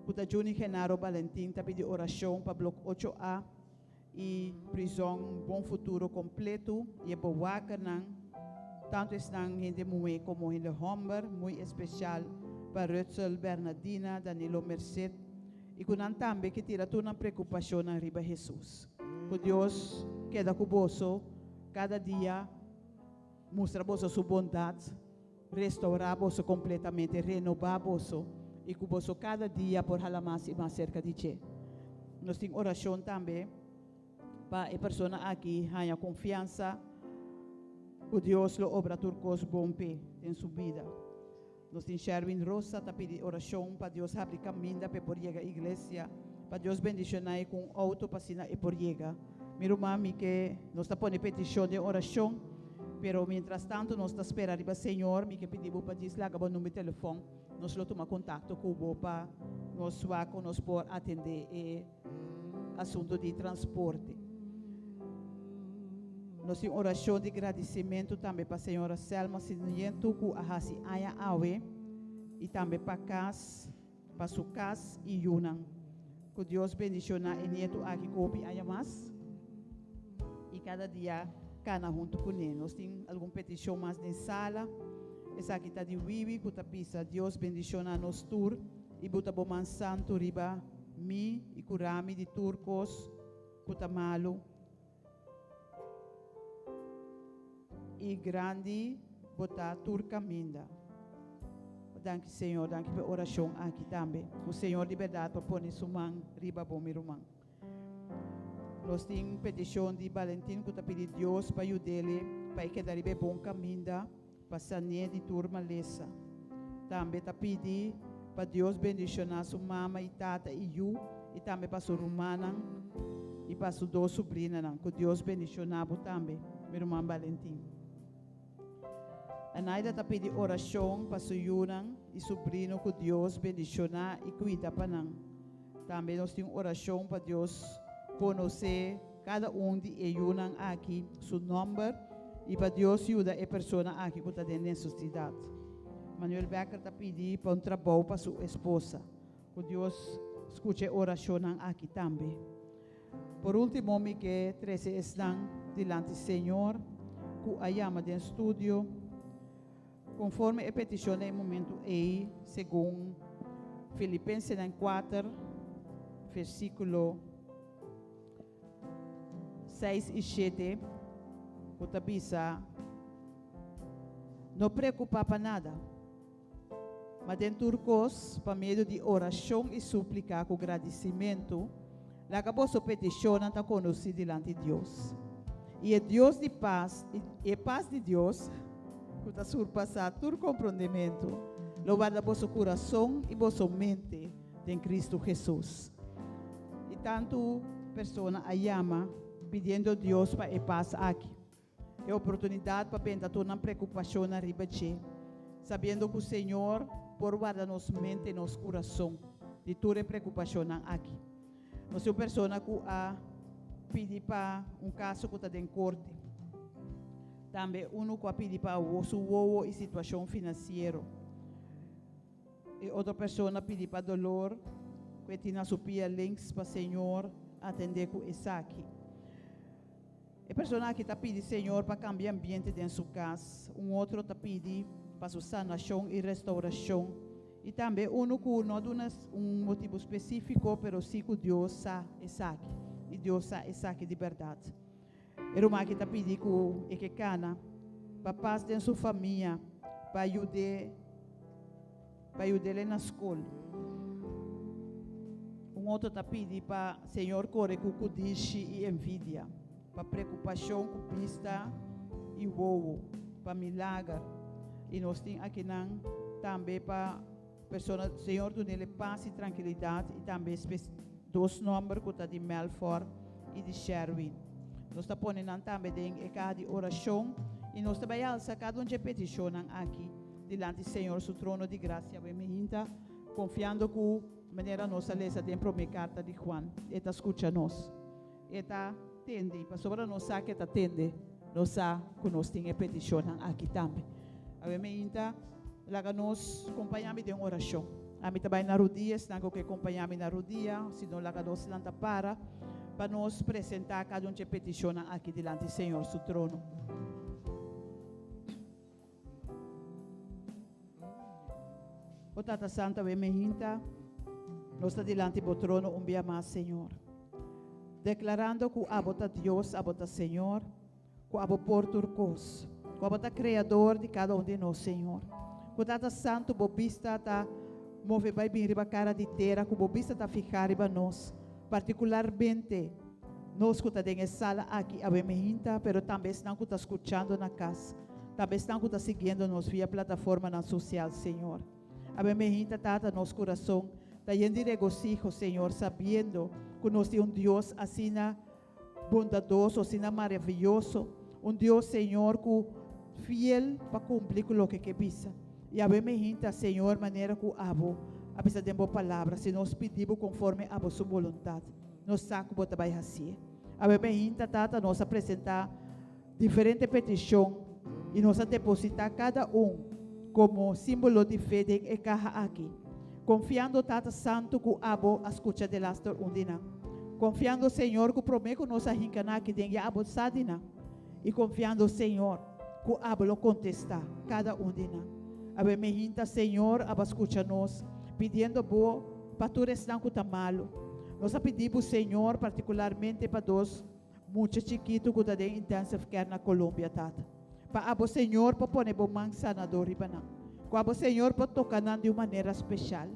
Speaker 11: ku ta Juni Genaro Balentin ta pidi orashon pa Blòk ocho A. E prizon Bon Futuro kompletu i e bewakernan, tantu esnan hende muhé komo hende hòmber, muy espesial pa Rutsel Bernadina, Danilo Merced i ku nan tambe ke tira tur nan preokupashonnan riba Hesus. Ku Dios keda ku boso kada dia, mustra boso su bondat, restourá boso kompletamente, renobá boso i ku boso kada dia por hala mas i mas serka di dje. Nos tin orashon tambe pa e persona aki haña konfiansa ku Dios lo obra tur kos bon p'e den su bida. Nos tin Sherwin Rosa ta pidi orashon pa Dios habri kaminda p'e por yega iglesia, pa Dios bendishoná e ku un outo pa asina e por yega. Mi ruman, mi ke nos ta pone petishon den orashon, pero mientras tanto nos ta spera riba Señor. Mi ke pidi bo pa djis laga bo number di telefòn, nos lo tuma kontakto ku bo pa nos wak kon nos por atendé e asuntu di transporte. Nos tin orashon di gradisimentu tambe pa señora Selma Sarmiento ku a hasi aña awe i tambe pa kas. Pa su kas i yunan. Ku Dios bendishoná e nietu aki ku hopi aña mas i kada dia kana huntu kuné. Nos tin algun petishon mas den sala. Esaki ta di Wiwi ku ta bisa, Dios bendishoná nos tur i buta bo man santu riba mi i kura mi di tur kos ku ta malu. I grandi bo ta tur kaminda. Danki Señor, danki pa e orashon aki tambe. Ku Señor di bèrdat por pone su man riba bo mi ruman. Nos tin petishon di Balentin ku ta pidi Dios pa yud'ele pa e keda riba e bon kaminda pa san'é di tur malesa. Tambe ta pidi pa Dios bendishoná su mama i tata i yu i tambe pa su rumannan i pa su dos subrinanan. Ku Dios bendishoná bo tambe, mi ruman Balentin. Anaida ta pidi orashon pa su yunan i subrino ku Dios bendishoná i kuida pa nan. Tambe nos tin orashon pa Dios konosé kada un di e yunan aki su nòmber i pa Dios yuda e persona aki ku ta den nesesidat. Manuel Becker ta pidi pa un trabou pa su esposa. Ku Dios skucha e orashonnan aki tambe. Por último mi ke trese esnan dilanti Señor ku a yama den studio. Konforme e petishon den e momentu ei, segun Filipensenan kuater, versíkulo seis i shete, ku ta bisa, No preokupá pa nada, ma den tur kos, pa medio di orashon i súplika ku gradisimentu, laga boso petishonnan ta konosí dilanti Dios. I e Dios di pas, i e pas di Dios, ku ta surpasá tur komprondementu. lo warda boso kurason i boso mente den Kristu Hesus. I tantu persona a yama pidiendo Dios pa e pas aki, e oportunidat pa benta tur nan preokupashonnan riba dje, sabiendo ku Señor por warda nos mente i nos kurason di tur e preokupashonnan aki. Nos tin un persona ku a pidi pa un kaso ku ta den korte. Tambe unu ku a pidi pa su wowo i situashon finansiero. E otro persona pidi pa dolor ku e tin na su pia links pa Señor atendé ku esaki. E persona aki ta pidi Señor pa kambia ambiente den su kas. Un otro ta pidi pa su sanashon i restaurashon. I tambe unu ku no a duna un motibu spesífiko, pero sí ku Dios sa esaki. I Dios sa esaki di bèrdat. E ruman aki ta pidi ku e ke kana pa pas den su famia, pa yud'é pa yud'é na skol. Un otro ta pidi pa Señor kore ku kudishi i envidia, pa preokupashon ku bista i wowo, pa milager. I nos tin akinan tambe pa persona Señor dun'é pas i trankilidat i tambe dos nòmber ku ta di Melfor i di Sherwin. Nos ta pone nan tambe den e kaha di orashon i nos ta bai alsa kada un dje petishonnan aki dilanti Señor su trono di grasia awe mihinta, konfiando ku manera nos a lesa den promé karta di Juan, e ta skucha nos, e ta tende, i pasobra nos sa ku e ta tende, nos sa ku nos tin e petishonnan aki tambe. Awe mihinta, laga nos kompañá mi den orashon. Ami ta bai na rudia, esnan ku ke kompañá mi na rudia, si no laga nos lanta para pa nos presentá kada un dje petishonnan aki dilanti Señor su trono. O Tata Santo, awe mehinta nos ta dilanti bo trono un bia mas, Señor. Deklarando ku abo ta Dios, abo ta Señor, ku abo por tur kos, ku abo ta Kreador di kada un di nos, Señor. Ku Tata Santo, bo bista ta move bai bin riba kara di tera, ku bo bista ta fihá riba nos, partikularmente nos ku ta den e sala aki awe mehinta, pero tambe esnan ku ta skuchando na kas. Tambe esnan ku ta siguiendo nos via plataformanan sosial, Señor. Awe mehinta, Tata, nos kurason ta yen di regosiho, Señor, sabiendo ku nos tin un Dios asina bondadoso, asina maraviyoso, un Dios, Señor, ku fiel pa kumpli ku loke ke bisa. I awe mehinta, Señor, manera ku Abo a bisa den Bo Palabra, si nos pidi Bo konforme Abo su boluntat, nos sa ku Bo ta bai hasié. Awe mehinta, Tata, nos a presentá Diferente petishon i nos a depositá kada un komo símbolo di fe den e kaha aki, konfiando Tata Santu ku Abo a skucha delaster un di nan, konfiando Señor ku promé ku nos a hinka nan aki den ya Abo sa di nan, i konfiando Señor ku Abo lo kontestá kada un di nan. Awe mehinta Señor Abo a skucha nos pidiendo Bo pa tur esnan ku ta malu. Nos a pidi Bo Señor partikularmente pa dos. Mucha chikitu ku ta den intensive care na Colombia, Tata. Pa abo Señor por pone bo man sanador riba nan. Ku abo Señor por toka nan di un manera speshal.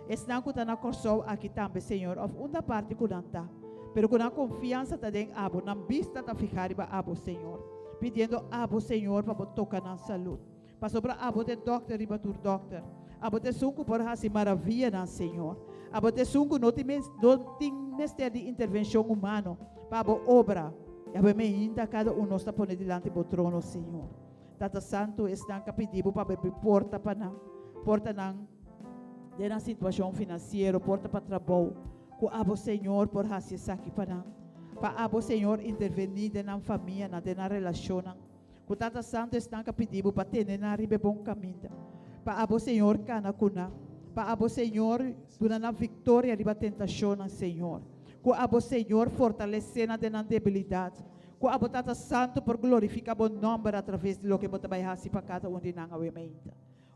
Speaker 11: Esnan ku ta na Kòrsou aki tambe, Señor, òf unda parti ku nan ta, pero ku nan konfiansa ta den abo, nan bista ta fihá riba abo, Señor, pidiendo abo, Señor, pa bo toka nan salud. Pasobra abo ta e dòkter riba tur dòkter. Abo ta esun ku por hasi maravianan, Señor. Abo ta esun ku no tin no tin mester di intervenshon humano pa abo obra. I abo e meinta kada un nos ta pone dilanti bo trono, Señor. Tata Santu, esnan ku a pidi bo pa bo abri porta pa nan, portanan den nan situashon finansiero, porta pa trabou, ku abo, Señor, por hasi esaki pa nan. Pa abo, Señor, intervení den nan famianan, den nan relashonnan. Ku Tata Santu esnan ka pidi bo pa tene nan riba e bon kaminda, pa abo Señor kana ku nan, pa abo Señor duna nan viktoria riba tentashonnan, Señor. Ku abo Señor fortalesé nan den nan debilidat. Ku abo Tata Santu por glorifiká bo nòmber atraves di loke bo ta bai hasi pa kada un di nan awe mainta.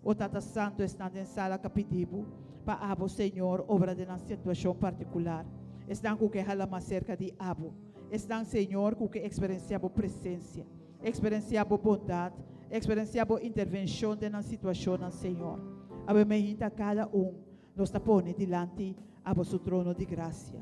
Speaker 11: O Tata Santu, esnan den sala ka pidi bo pa abo Señor obra den nan situashon partikular. Esnan ku ke hala mas serka di abo. Esnan, Señor, ku ke eksperensiá bo presensia, eksperensiá bo bondat, eksperensiá bo intervenshon den nan situashonnan, Señor. Awe meinta kada un nos ta pone dilanti abo su trono di grasia.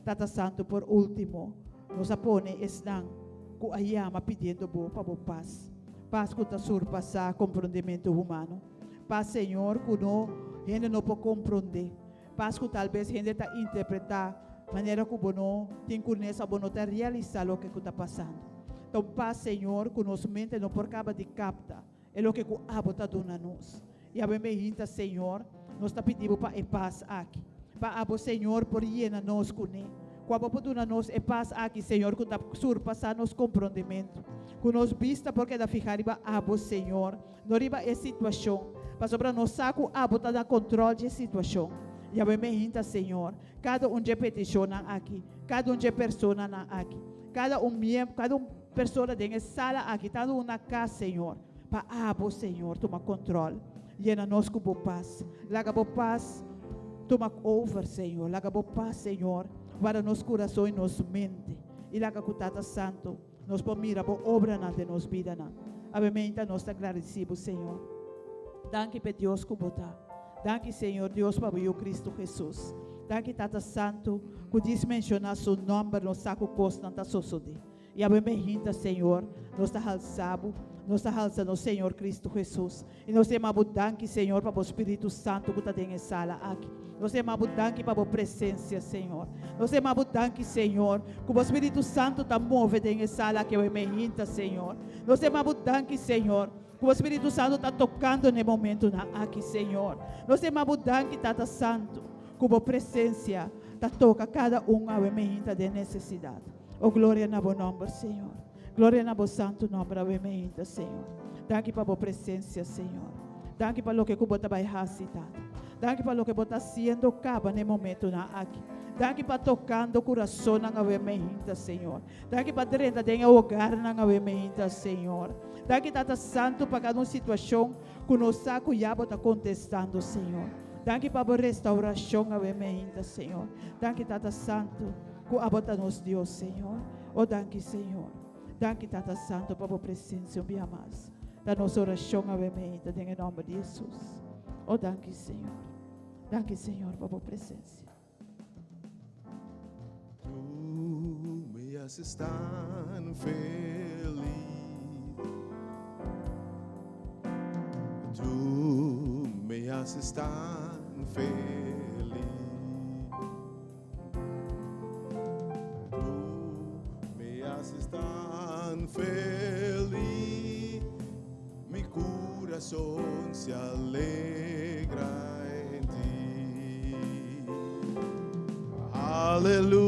Speaker 11: Tata Santu, por último, nos a pone esnan ku a yama pidiendo bo pa bo pas, pas ku ta surpasá komprondementu humano. Pas, Señor, ku no hende no por komprondé. Pas ku tal bes hende ta interpretá manera ku bo no tin kunes òf bo no ta realisá loke ku ta pasando. Ta un pas, Señor, ku nos mente no por kaba di kapta e loke ku abo ta duna nos. I awe meinta, Señor, nos ta pidi bo pa e pas aki. Pa abo, Señor, por yena nos kuné. Ku abo por duna nos e pas aki, Señor, ku ta surpasá nos komprondementu. Ku nos bista por keda fihá riba abo, Señor, no riba e situashon, pasobra nos sa ku abo ta na kontrol dje situashon. I awe meinta, Señor, kada un dje petishonnan aki, kada un dje personanan aki, kada un miem, kada un persona den e sala aki, tantu un na kas, Señor, Pa abo, Señor, tuma control. Yena nos cu bo paz. Laga bo paz tuma over, Señor. Laga bo paz, Señor, warda nos curason y nos mente. Y laga cu Tata Santo nos por mira bo obranan den nos bidanan. Awe meinta nos ta gradeci bo, Señor. Danki p'e Dios cu bo ta. Danki, Señor Dios, pa bo Yu Cristo Jesus. Danki, Tata Santo, cu djis menciona su nomber nos sa cu cosnan ta sosode. I awe mehinta, Señor, nos ta halsa Bo, nos ta halsa nos Señor Cristo Jesus. I nos ta yama Bo danki, Señor, pa Bo Spiritu Santu ku ta den e sala aki. Nos ta yama Bo danki pa Bo presensia, Señor. Nos ta yama Bo danki, Señor, ku Bo Spiritu Santu ta move den e sala aki awe mehinta, Señor. Nos ta yama Bo danki, Señor, ku Bo Spiritu Santu ta tokando na e momentunan aki, Señor. Nos ta yama Bo danki, Tata Santu, ku Bo presensia ta toka kada un awe mehinta den nesesidat. O gloria na bo nomber, Señor. Gloria na bo santu nomber awe meinta, Señor. Danki pa bo presencia, Señor. Danki pa loke ku bo ta bai hasi, Tata. Danki pa loke bo ta hasiendo kaba na e momentunan aki. Danki pa tokando kurasonnan awe meinta, Señor. Danki pa drenta den e hogarnan awe meinta, Señor. Danki, Tata Santu, pa kada un situashon ku nos sa ku ya bo ta kontestando, Señor. Danki pa bo restaurashon awe meinta, Señor. Danki, Tata Santu. Ku abo ta nos Dios, Señor. O danki, Señor. Danki, Tata Santo, pa bo presencia un bia mas. Ta nos oracion awe meinta den e nomber di Jesus. O danki, Señor. Danki, Señor, pa bo presencia.
Speaker 1: Tu me haces tan feliz. Tu me haces tan feliz. Tu me haces tan feliz, mi corazón se alegra en ti. Aleluya.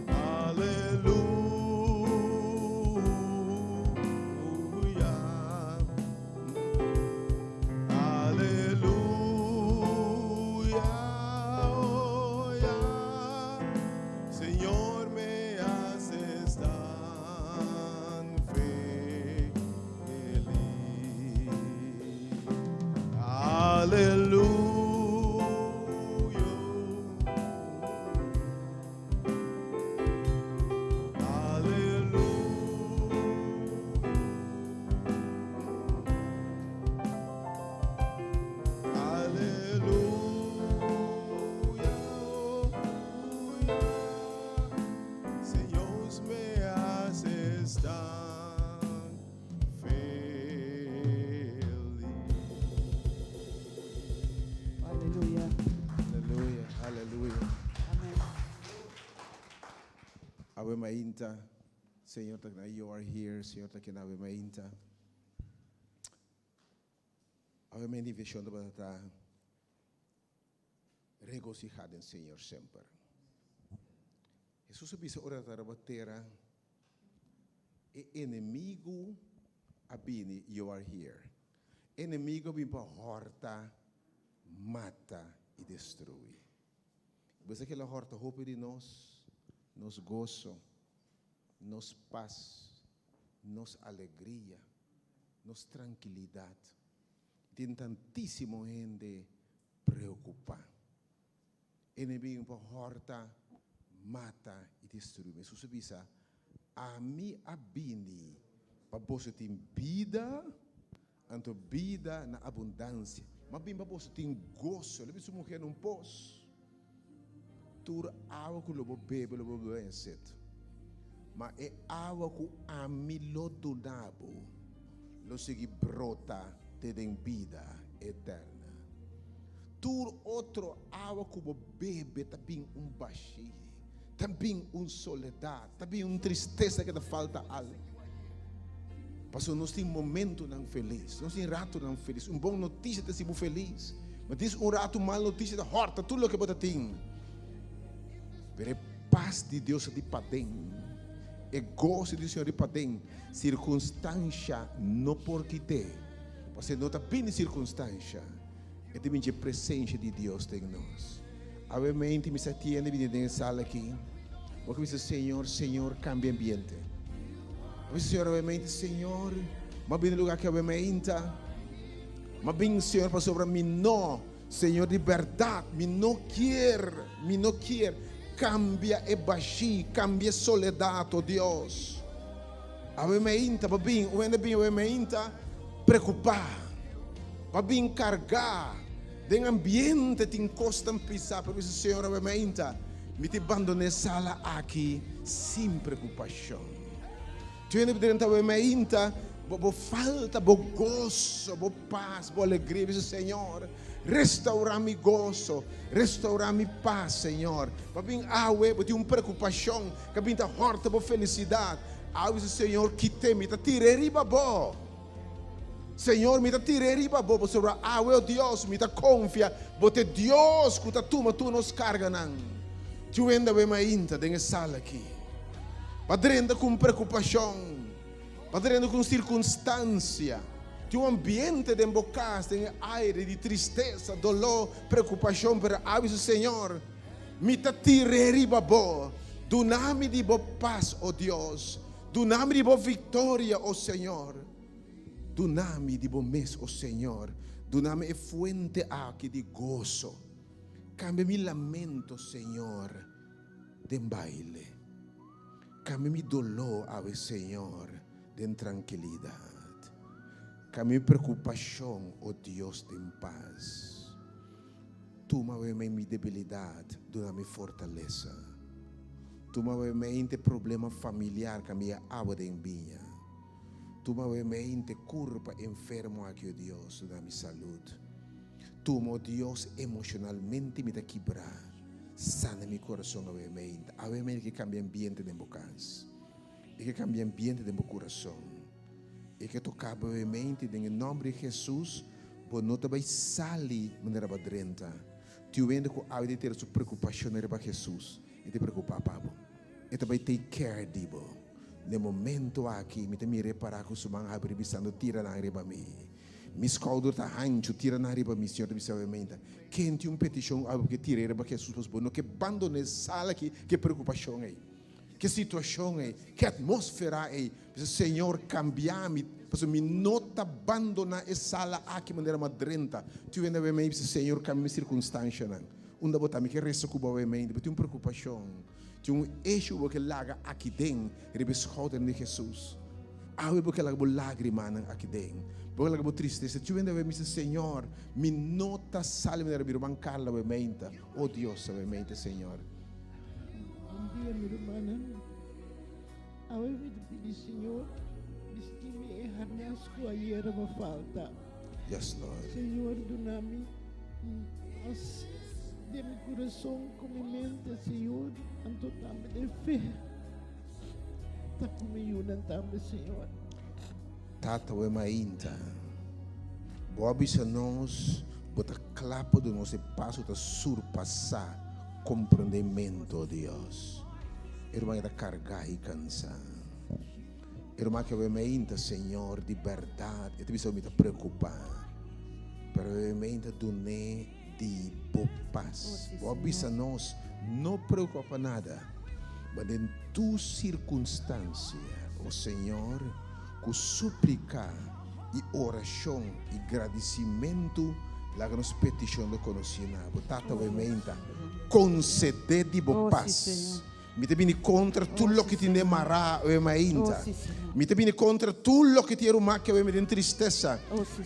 Speaker 1: Aleluya. Aleluya, oh ya, Señor me haces tan feliz. Aleluya. Aleluya. Aleluya, Señor me haces tan feliz.
Speaker 11: Aleluya.
Speaker 1: Aleluya, aleluya.
Speaker 11: Amén.
Speaker 1: Awe mainta. Señor ta kina you are here Señor ta kina awe mainta awe mi division tabata ta regociha den Señor semper Jesus a bisa ora ta riba tera e enemigo a bini you are here enemigo a bini pa horta mata y destrui Bo sa kila horta hopi di nos, nos goso, nos pas, nos alegria, nos trankilidat. Tin tantísimo hende preokupá. Enemigu por horta, mata i destruí. Hesus a bisa, Ami a bini pa boso tin bida, anto bida na abundansia. Mi a bini pa boso tin goso. El a bisa su muher na un pos, Tur awa ku lo bo bebe lo bo bebe en set. Ma e awa ku ami lo duna bo lo sigui brota te den bida eterna. Tur otro awa ku bo bebe ta bin un bashí, ta bin un soledat, ta bin un tristesa ku ta falta algu. Pasobra nos tin momentunan felis, nos tin ratunan felis. Un bon notisia ta hasi bo felis, ma dis un ratu mal notisia ta hòrta tur loke bo ta tin. Pero e pas di Dios ta di paden, e goso di Señor di paden, sirkunstansha no por kit'é, pasobra no ta bini sirkunstansha, e ta bini dje presensha di Dios den nos. Awe mente mi sa tiende bini den e sala aki, bo ke bisa Señor, Señor kambia ambiente. Bo bisa Señor awe mente, Señor, mi a bini lugar aki awe meinta, mi a bin Señor pasobra mi no Señor di berdad mi no kier mi no kier cambia e bashi cambia e soledad oh Dios awe meinta bo bin un hende bin awe meinta preocupa bo bin carga den ambiente tin cosnan pisa pero bisa Señor awe meinta mi ta bandona e sala aki sin preocupacion. Tin hende ta wei mainta, bo bo falta bo goso, bo pas, bo alegria. Bisa, Señor, restaura mi goso, restaura mi pas, Señor. Pa bin awe, bo tin un preocupacion ka bin ta horta bo felicidad. Awe bisa, Señor, kite, mi ta tira e riba bo. Señor, mi ta tira e riba bo, pasobra awe, oh Dios, mi ta confia, bo ta e Dios cu ta tuma tur nos carganan. Tin un hende awe mainta den e sala aki. Bo a drenta cu un preocupacion, bo a drenta cu un circunstancia. Tin un ambiente den bo cas, den e aire di tristesa, dolor, preocupacion, pero awe bisa, Señor, mi ta tira e riba bo. Duna mi di bo pas, oh Dios. Duna mi di bo victoria, o Señor. Duna mi di bo mes, o Señor. Duna mi e fuente aki di goso. Cambia mi lamento, Señor, den baile. Cambia mi dolor awe, Señor, den tranquilidad. Cambia mi preocupacion, o Dios, den paz. Tuma awe mi debilidad, duna mi fortalesa. Tuma awe mente problema familiar, cambia awa den biña. Tuma awe mente curpa enfermo aki, o Dios, duna mi salud. Tuma, o Dios, emocionalmente mi ta kibra, sana mi corazon awe mente. Awe mente ke cambia ambiente den bo cas. E ke cambia ambiente den bo corazon. E ke toca bo awe mente den e nomber di Jesus. Bo no ta bai sali manera bo a drenta. Tin un hende ku awe di tera su preokupashon riba Hesus. E ta preokupá pa bo. E ta bai take care di bo. Na e momento aki mi ta mira e pará ku su man habrí bisando, Tira nan riba mi. Mi skouder ta hanchu, tira nan riba mi. Señor ta bisa awe meinta, Ken tin un petishon awe bo ke tira riba Hesus? Pasobra bo no ke bandoná e sala aki ku e preokupashon ei. Ke situashon ei, ke atmósfera ei, bisa, Señor, kambia mi, pasobra mi no ta bandoná e sala aki manera mi a drenta. Tur hende a wei mei bisa, Señor, kambia mi sirkunstanshanan. Unda bo ta? Mi ke resa ku bo a wei mei. Bo tin un preokupashon, tin un eshu bo ke laga aki den riba e skoudernan di Hesus. Awe bo ke laga bo lágrimanan aki den, bo ke laga bo tristesa. Tur hende a wei mi bisa, Señor, mi no ta sali manera mi ruman Carla a wei mei ta. O Dios, a wei mei ta, Señor.
Speaker 12: Bon dia mi rumannan. Awe mi ta pidi Señor bisti mi e harnas ku ayera mi falta.
Speaker 1: Yes Lord.
Speaker 12: Señor duna mi un pas den mi kurason ku mi mente Señor anto tambe den fe ta ku mi yunan tambe Señor.
Speaker 1: Tata we mainta bo a bisa nos bo ta kla pa duna nos e pas ku ta surpasá Comprendemento, Dios. E ruman e ta carga y cansa. E ruman ke obviamente, Señor, di berdad, e ta bisa mi ta preocupa. Pero obviamente dune di bo paz. Bo a bisa nos, no preocupa pa nada, ma den tur circunstancia, o Señor, cu suplica y oracion y gradicimento, laga nos peticion lo conoci na bo. Tata, we meinta, concede di bo pas. Mi ta bini kontra tur loke tin den mará awe mainta. Mi ta bini kontra tur loke tin e ruman ke awe den tristesa.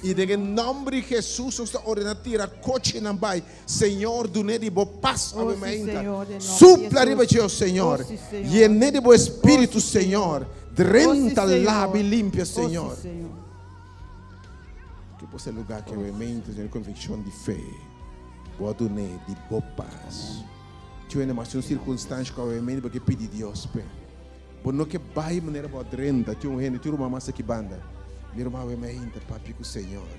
Speaker 1: I den e nòmber di Hesus nos ta ordená tira kochinan bai. Señor, dun'é di bo pas awe mainta. Supla riba dje, o Señor. Yen'é di bo Espíritu, Señor. Drenta, laba i limpia, Señor. Ke por ser lugá ke awe mainta, Señor, konvikshon di fe, bo a dun'é di bo pas. Tjeu hende mas tin un sirkunstansha ku awe bo ke pidi Dios p'e. Bo no ke bai manera bo a drenta. Tin un hende, tin un ruman mas aki banda. Mi ruman awe mainta papia ku Señor.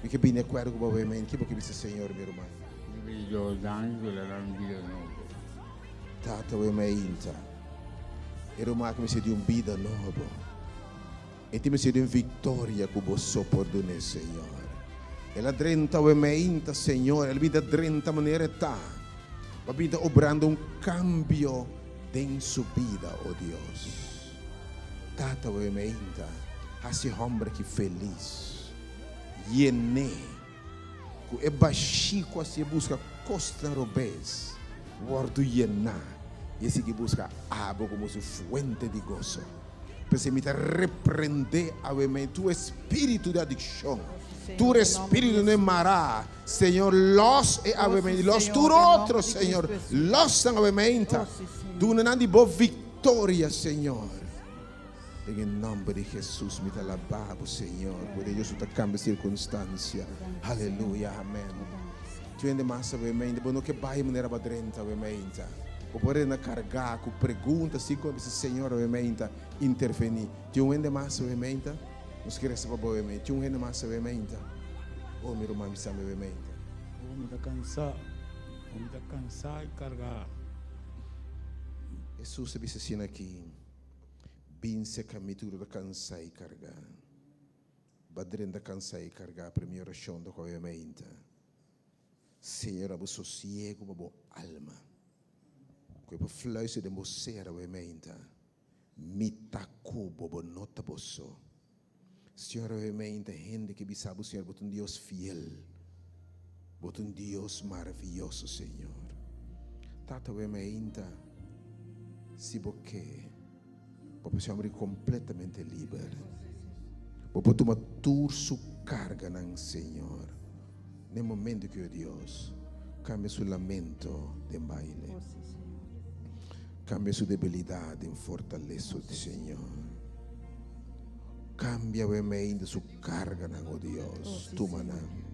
Speaker 1: Mi ke bini akuerdo ku bo awe mainta. Ke bo ke bisa Señor, mi ruman?
Speaker 13: Mi pidi Dios danki ku el a dal mi bida nobo.
Speaker 1: Tata awe mainta, e ruman aki mester di un bida nobo. E tin mester di un viktoria ku bo so por dun'é, Señor. El a drenta awe meinta, Señor. El a binta drenta manera e ta. Bo a binta obrando un kambio den su bida, o Dios. Tata, awe meinta, hasi e hòmber aki felis. Yen'é ku e bashí ku a siña buska kosnan robes wòrdu yená i e sigui buska abo komo su fuente di goso. P'esei mi ta reprendé awe mei tur espíritu di adikshon, tur espíritu di mará. Señor, lòs e awe mei, lòs tur otro, Señor, lòs nan awe meinta. Duna nan di bo viktoria, Señor. Den e nòmber di Hesus mi ta alabá bo, Señor, ku Dios bo ta kambia sirkunstansia. Aleluya, amèn. Tur hende mas awe meinta, bo no ke bai manera bo a drenta awe meinta. Bo por rena kargá ku pregunta sin ku a bisa Señor awe meinta intervení. Tin un hende mas awe meinta? Nos ke resa pa bo awe meinta. Tin un hende mas awe meinta? Oh, mi ruman bisa mi awe meinta.
Speaker 13: Oh, mi ta kansá. Oh, mi ta kansá i kargá.
Speaker 1: Hesus a bisa asina aki, Bin serka mi tur ku ta kansá i kargá. Ba drenta kansá i kargá, pero mi orashon ta ku awe meinta. Señor a bo sosiego pa bo alma. Ku e por fluister den bo ser awe meinta, Mi ta ku bo, bo no ta bo so. Señor awe meinta hende ke bisa bo, Señor, bo ta un Dios fiel. Bo ta un Dios maraviyoso, Señor. Tata awe meinta, si bo ke, bo por ser hombre completamente liber. Bo por tuma tur su carganan, Señor. N'e momento ku Dios kambia su lamento den baile, kambia su debilidat den fortalesa, Señor. Kambia awor ainda su karganan, o Dios, tuma nan.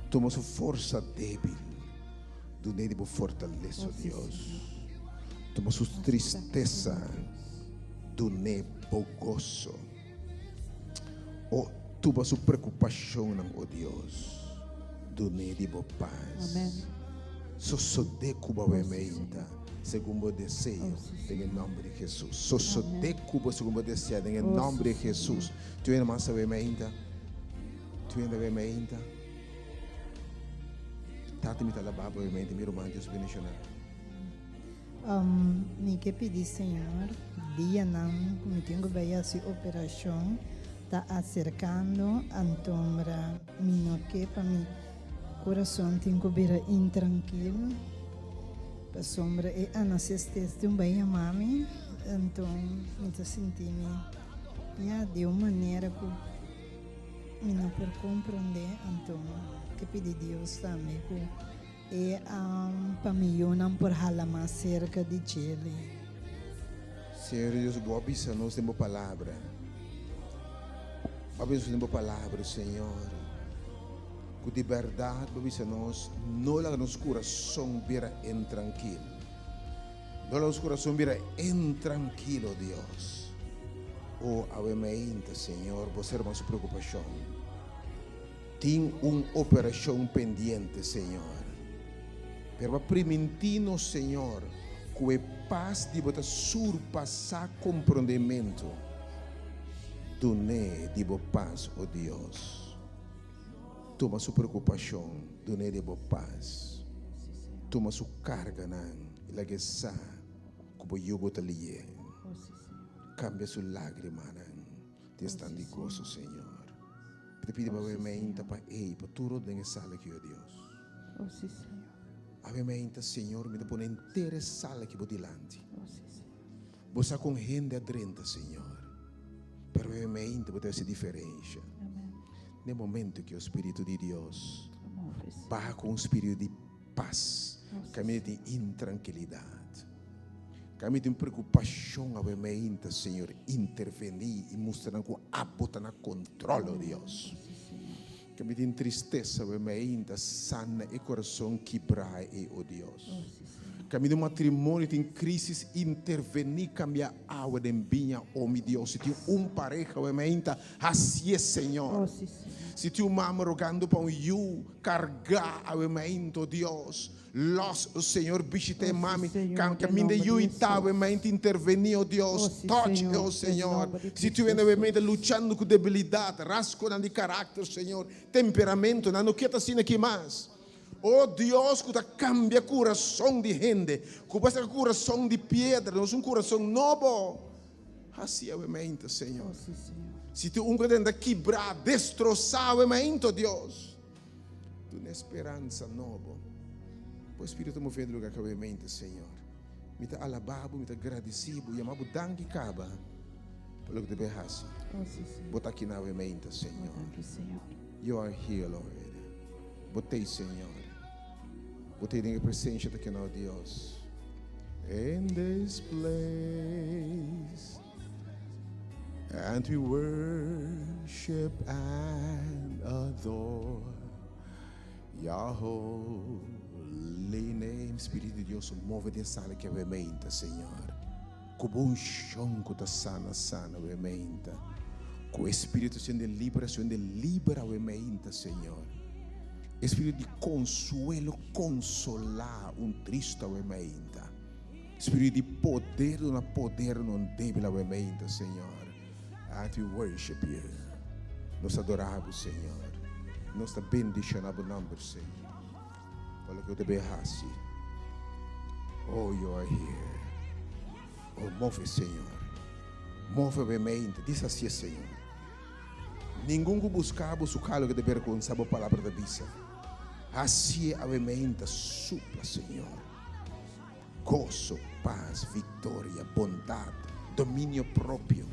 Speaker 1: Tuma su forsa debil, dun'é di bo fortalesa, o Dios. Tuma su tristesa, dun'é bo goso. O tuba su preokupashonnan, o Dios, dun'é di bo pas. Sosodé ku bo awe meinta segun bo deseo den e nòmber di Hesus. Sosodé ku bo segun bo desea den e nòmber di Hesus. Tur hende mas awe meinta? Tur hende awe meinta? Tata mi ta alabá bo awe meinta, mi ruman Dios bendishoná.
Speaker 14: Mi ke pidi Señor, dianan ku mi tin ku bai hasi operashon ta aserkando, antombra mi no ke pa mi kurason tin ku bira intrankil, pasobra e anasestes tin bai yama mi, anto mi ta sinti mi ya di un manera ku mi no por komprondé, anto ke pidi Dios tambe ku. E pa mi yunan por hala mas serka di djele.
Speaker 1: Señor Dios, bo a bisa nos den bo palabra. Bo a bisa nos den bo palabra, Señor, ku di bèrdat bo bisa nos, no laga nos kurason bira intrankil. No laga nos kurason bira intrankil, o Dios. O awe mainta, Señor, bo ser mas preokupashon. Tin un operacion pendiente, Señor. Pero bo a primintí nos, Señor, cu e pas di bo ta surpasá comprondemento. Dun'é di bo pas, o Dios. Tuma su preocupacion, dun'é di bo pas. Tuma su carganan i lag'é sa cu bo yugo ta lié. Cambia su lagrimanan den esnan di goso, Señor. Mi ta pidi pa bo meinta pa ei, pa tur otro den e sala aki, o Dios.
Speaker 11: O si, Señor.
Speaker 1: Awe meinta, Señor, mi ta pone henter e sala aki bo dilanti. Bo sa kon hende a drenta, Señor. Pero awe meinta bo ta hasi diferensha. Den momento ku e Spiritu di Dios baha ku un spiritu di pas, kaminda tin intrankilidat, kaminda tin preokupashon, awe meinta, Señor, intervení i mustra nan ku abo ta na kontrol, o Dios. Ke mi tin tristesa we mi ainda sana e corazon kibrá ei o Dios. Ke mi den matrimonio tin crisis intervení cambia awa den biña o mi Dios. Si tin un pareha we mi ainda hacié Señor. Si tin un mama rogando pa un yu cargá awe mi ainda o Dios. Los, o Señor, bishita e mami. Caminda e yu ta, we mente intervení, o Dios. Touch e, o Señor. Si tu hende we mente luchando cu debilidad, rasgonan di caracter, Señor, temperamento, nan no kier ta asina aki mas. O Dios cu ta cambia curason di hende, cu bo saca curason di piedra, nos un curason nobo. Haci awe mente, Señor. Si tin un cu ta kibra, destrosa awe mente, o Dios. Duna speransa nobo. Bo Spiritu ta move den lugar kawe mente, Señor. Mi ta alabá Bo, mi ta gradisí Bo, yama Bo danki kaba pa loke ta bay hasi. Bo ta aki na awe mente, Señor. You are here, Lord. Bo t'ei, Señor. Bo t'ei den e presencia ta aki na, Dios. In this place. And we worship and adore Your holy name. Spiritu di Dios, move den sala ki awe meinta, Señor. Ku bo unshon ku ta sana, sana awe meinta. Ku e Spiritu sende libra, sende libra awe meinta, Señor. E Spiritu di konsuelo, konsolá un tristu awe meinta. Spiritu di poder duna poder na un debil awe meinta, Señor. At we worship you. Nos ta adora bo, Señor. Nos ta bendiciona bo nomber, Señor. Pa loke bo ta bay haci. Oh, you are here. Oh, move, Señor. Move awe meinta. Dis hacié, Señor. Ningun ku busca bo su calo ke ta bergonsa bo palabra ta bisa. Hacié awe meinta. Supla, Señor. Goso, pas, viktoria, bondat, dominio propio.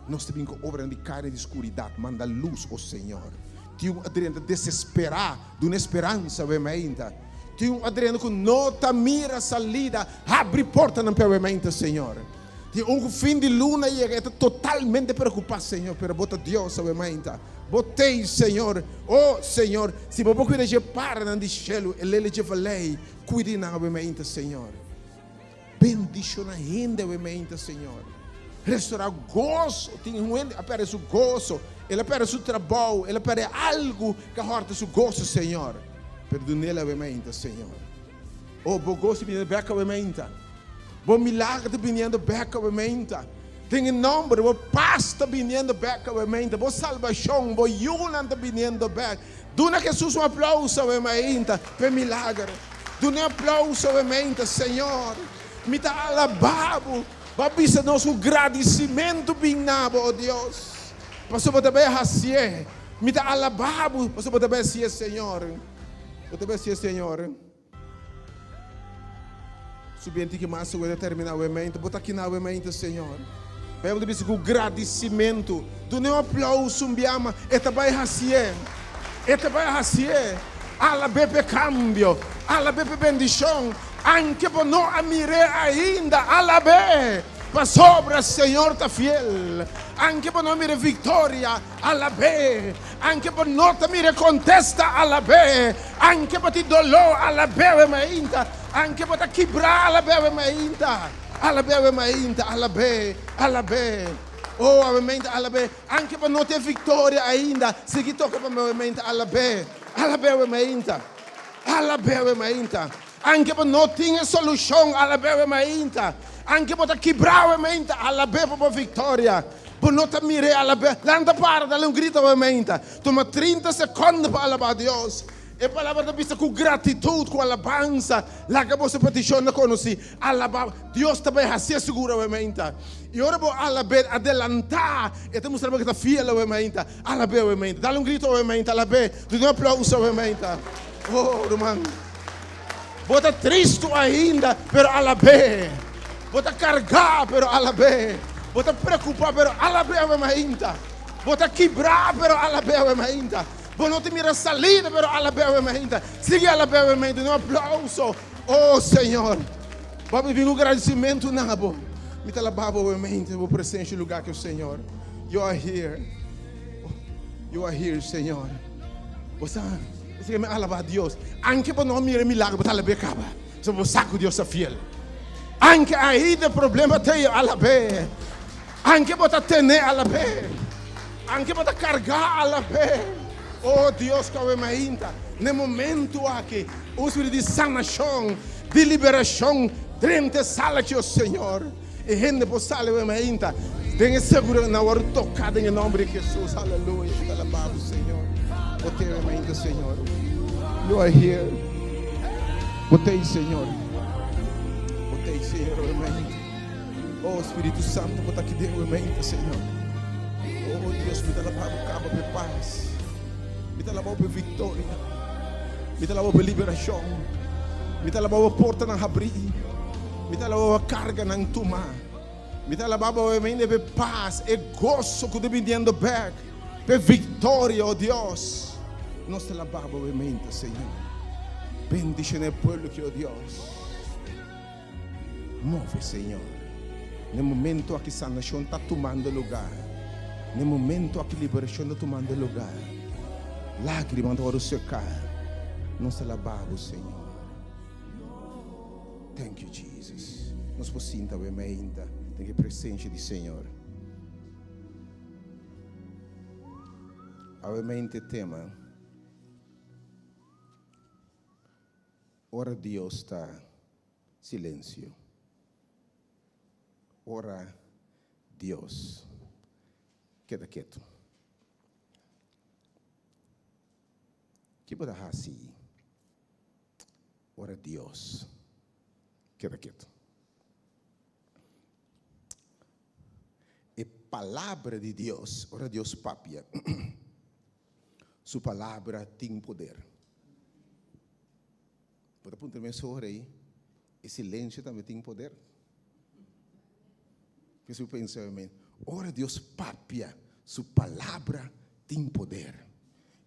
Speaker 1: Nos ta bin ku obranan di karni di skuridat, manda lus, o Señor. Tin un adrena ta desesperá, duna e speransa awe mainta. Tin un adrena ku no ta mira salida, habri portanan p'e awe mainta, Señor. Tin un ku fin di luna yega, e ta totalmente preokupá, Señor, pero Bo ta Dios awe mainta. Bo t'ei, Señor. O Señor, si Bo por kuida dje paranan di shelu, e lele dje valei, Cuida nan awe mainta, Señor. Bendiciona hende awe mainta, Señor. Restaura gozo. Tin un hende a perde su gozo. El a perde su trabou. El a perde algo que horta su gozo, Señor. Pero dunel awe mainta, Señor. Oh, bo gozo biniendo bek awe mainta. Bo milagro ta biniendo bek awe mainta. Den e nomber, bo paz ta biniendo bek awe mainta. Bo salvacion, bo yunan ta biniendo bek. Duna Jesus un aplauso awe mainta p'e milager. Duna un aplauso awe mainta, Señor, mi ta alabá Bo. Bo a bisa nos ku gradisimentu bin na Bo, o Dios, pasobra Bo ta bai hasié. Mi ta alabá Bo pasobra Bo ta bai hasié, Señor. Bo ta bai hasié, Señor. Su bien tiki mas awe ta termina awe mainta. Bo ta kina awe mainta, Señor. Bijbel ta bisa ku gradisimentu. Duna un aplauso un biama. E ta bai hasié. E ta bai hasié. Alab'é p'e kambio. Alab'é p'e bendishon. Anke bo no a mir'é ainda, alab'é. Pasobra Señor ta fiel. Anke bo no a mira e viktoria, alab'é. Anke bo no ta mira e kontesta, alab'é. Anke bo tin doló, alab'é awe mainta. Anke bo ta kibrá, alab'é awe mainta. Alab'é awe mainta, alab'é, alab'é. Oh, awe mainta, alab'é. Anke bo no tin e viktoria ainda, sigui toka pa mi awe mainta, alab'é, alab'é awe mainta. Alab'é awe mainta. Anke bo no tin e solushon, alab'é awe mainta. Anke bo ta kibrá awe mainta, alab'é pa bo viktoria. Bo no ta mir'é, alab'é. Lanta para, dale un grito awe mainta. Tuma trinta sekondo pa alabá Dios. E palabra ta bisa ku gratitut, ku alabansa, laga boso petishonnan konosí. Alabá Dios ta bai hasié sigur awe mainta. I ora bo alab'é adelantá, e ta mustra bo ku e ta fiel awe mainta. Alab'é awe mainta. Dale un grito awe mainta, alab'é. Duna un aplauso awe mainta. Oh, ruman. Bo ta tristu ainda, pero alab'é. Bo ta kargá, pero alab'é. Bo ta preokupá, pero alab'é awe mainta. Bo ta kibrá, pero alab'é awe mainta. Bo no ta mira salida, pero alab'é awe mainta. Sigui alab'é awe mainta. Un aplauso. Oh Señor, bo a bibi ku gradisimentu na bo. Mi ta alabá bo awe mainta den bo presensia i lugá aki, oh Señor. You are here. You are here, Señor. Bo sa, esei mi alabá Dios. Anke bo no mira e milagro, bo ta alab'é kaba. Pasobra bo sa ku Dios ta fiel. Anke ainda problema ta ei, alab'é. Anke bo ta ten'é, alab'é. Anke bo ta kargá, alab'é. Oh Dios, ku awe mainta, na e momento aki, un spiritu di sanashon, di liberashon drenta e sala aki, oh Señor. E hende por sali awe mainta den e seguridad nan wòrdu toká den e nòmber di Hesus. Aleluya. Mi ta alabá bo, Señor. Bo t'ei awe mainta, Señor. You are here. Bo t'ei, Señor. Bo t'ei, Señor, awe mainta. Oh, Spiritu Santo, bo ta aki den awe mainta, Señor. Oh, Dios, mi ta alabá bo kaba pa e pas. Mi ta alabá bo pa e viktoria. Mi ta alabá bo pa e liberashon. Mi ta alabá bo pa portanan habrí. Mi ta alabá bo karganan tumá. Mi ta alabá bo obviamente p'e pas, e goso ku ta biniendo bèk, p'e viktoria, o Dios. Nos ta alabá bo obviamente, Señor. Bendishoná e pueblo aki, o Dios. Move, Señor. Na e momento aki sanashon ta tumando lugá. Na e momento aki liberashon ta tumando lugá. Lágrimanan ta wòrdu seká. Nos ta alabá bo, Señor. Thank you Jesus. Nos por sinta awe mainta den e presencia di Señor. Awe mainta e tema Ora Dios ta silencio. Ora Dios keda ketu. Ki bo ta hasi? Ora Dios keda ketu. E palabra di Dios, ora Dios papia, su palabra tin poder. Bo ta puntra mes ora ei, e silencio tambe tin poder? Kiko bo pensa amen? Ora Dios papia, su palabra tin poder.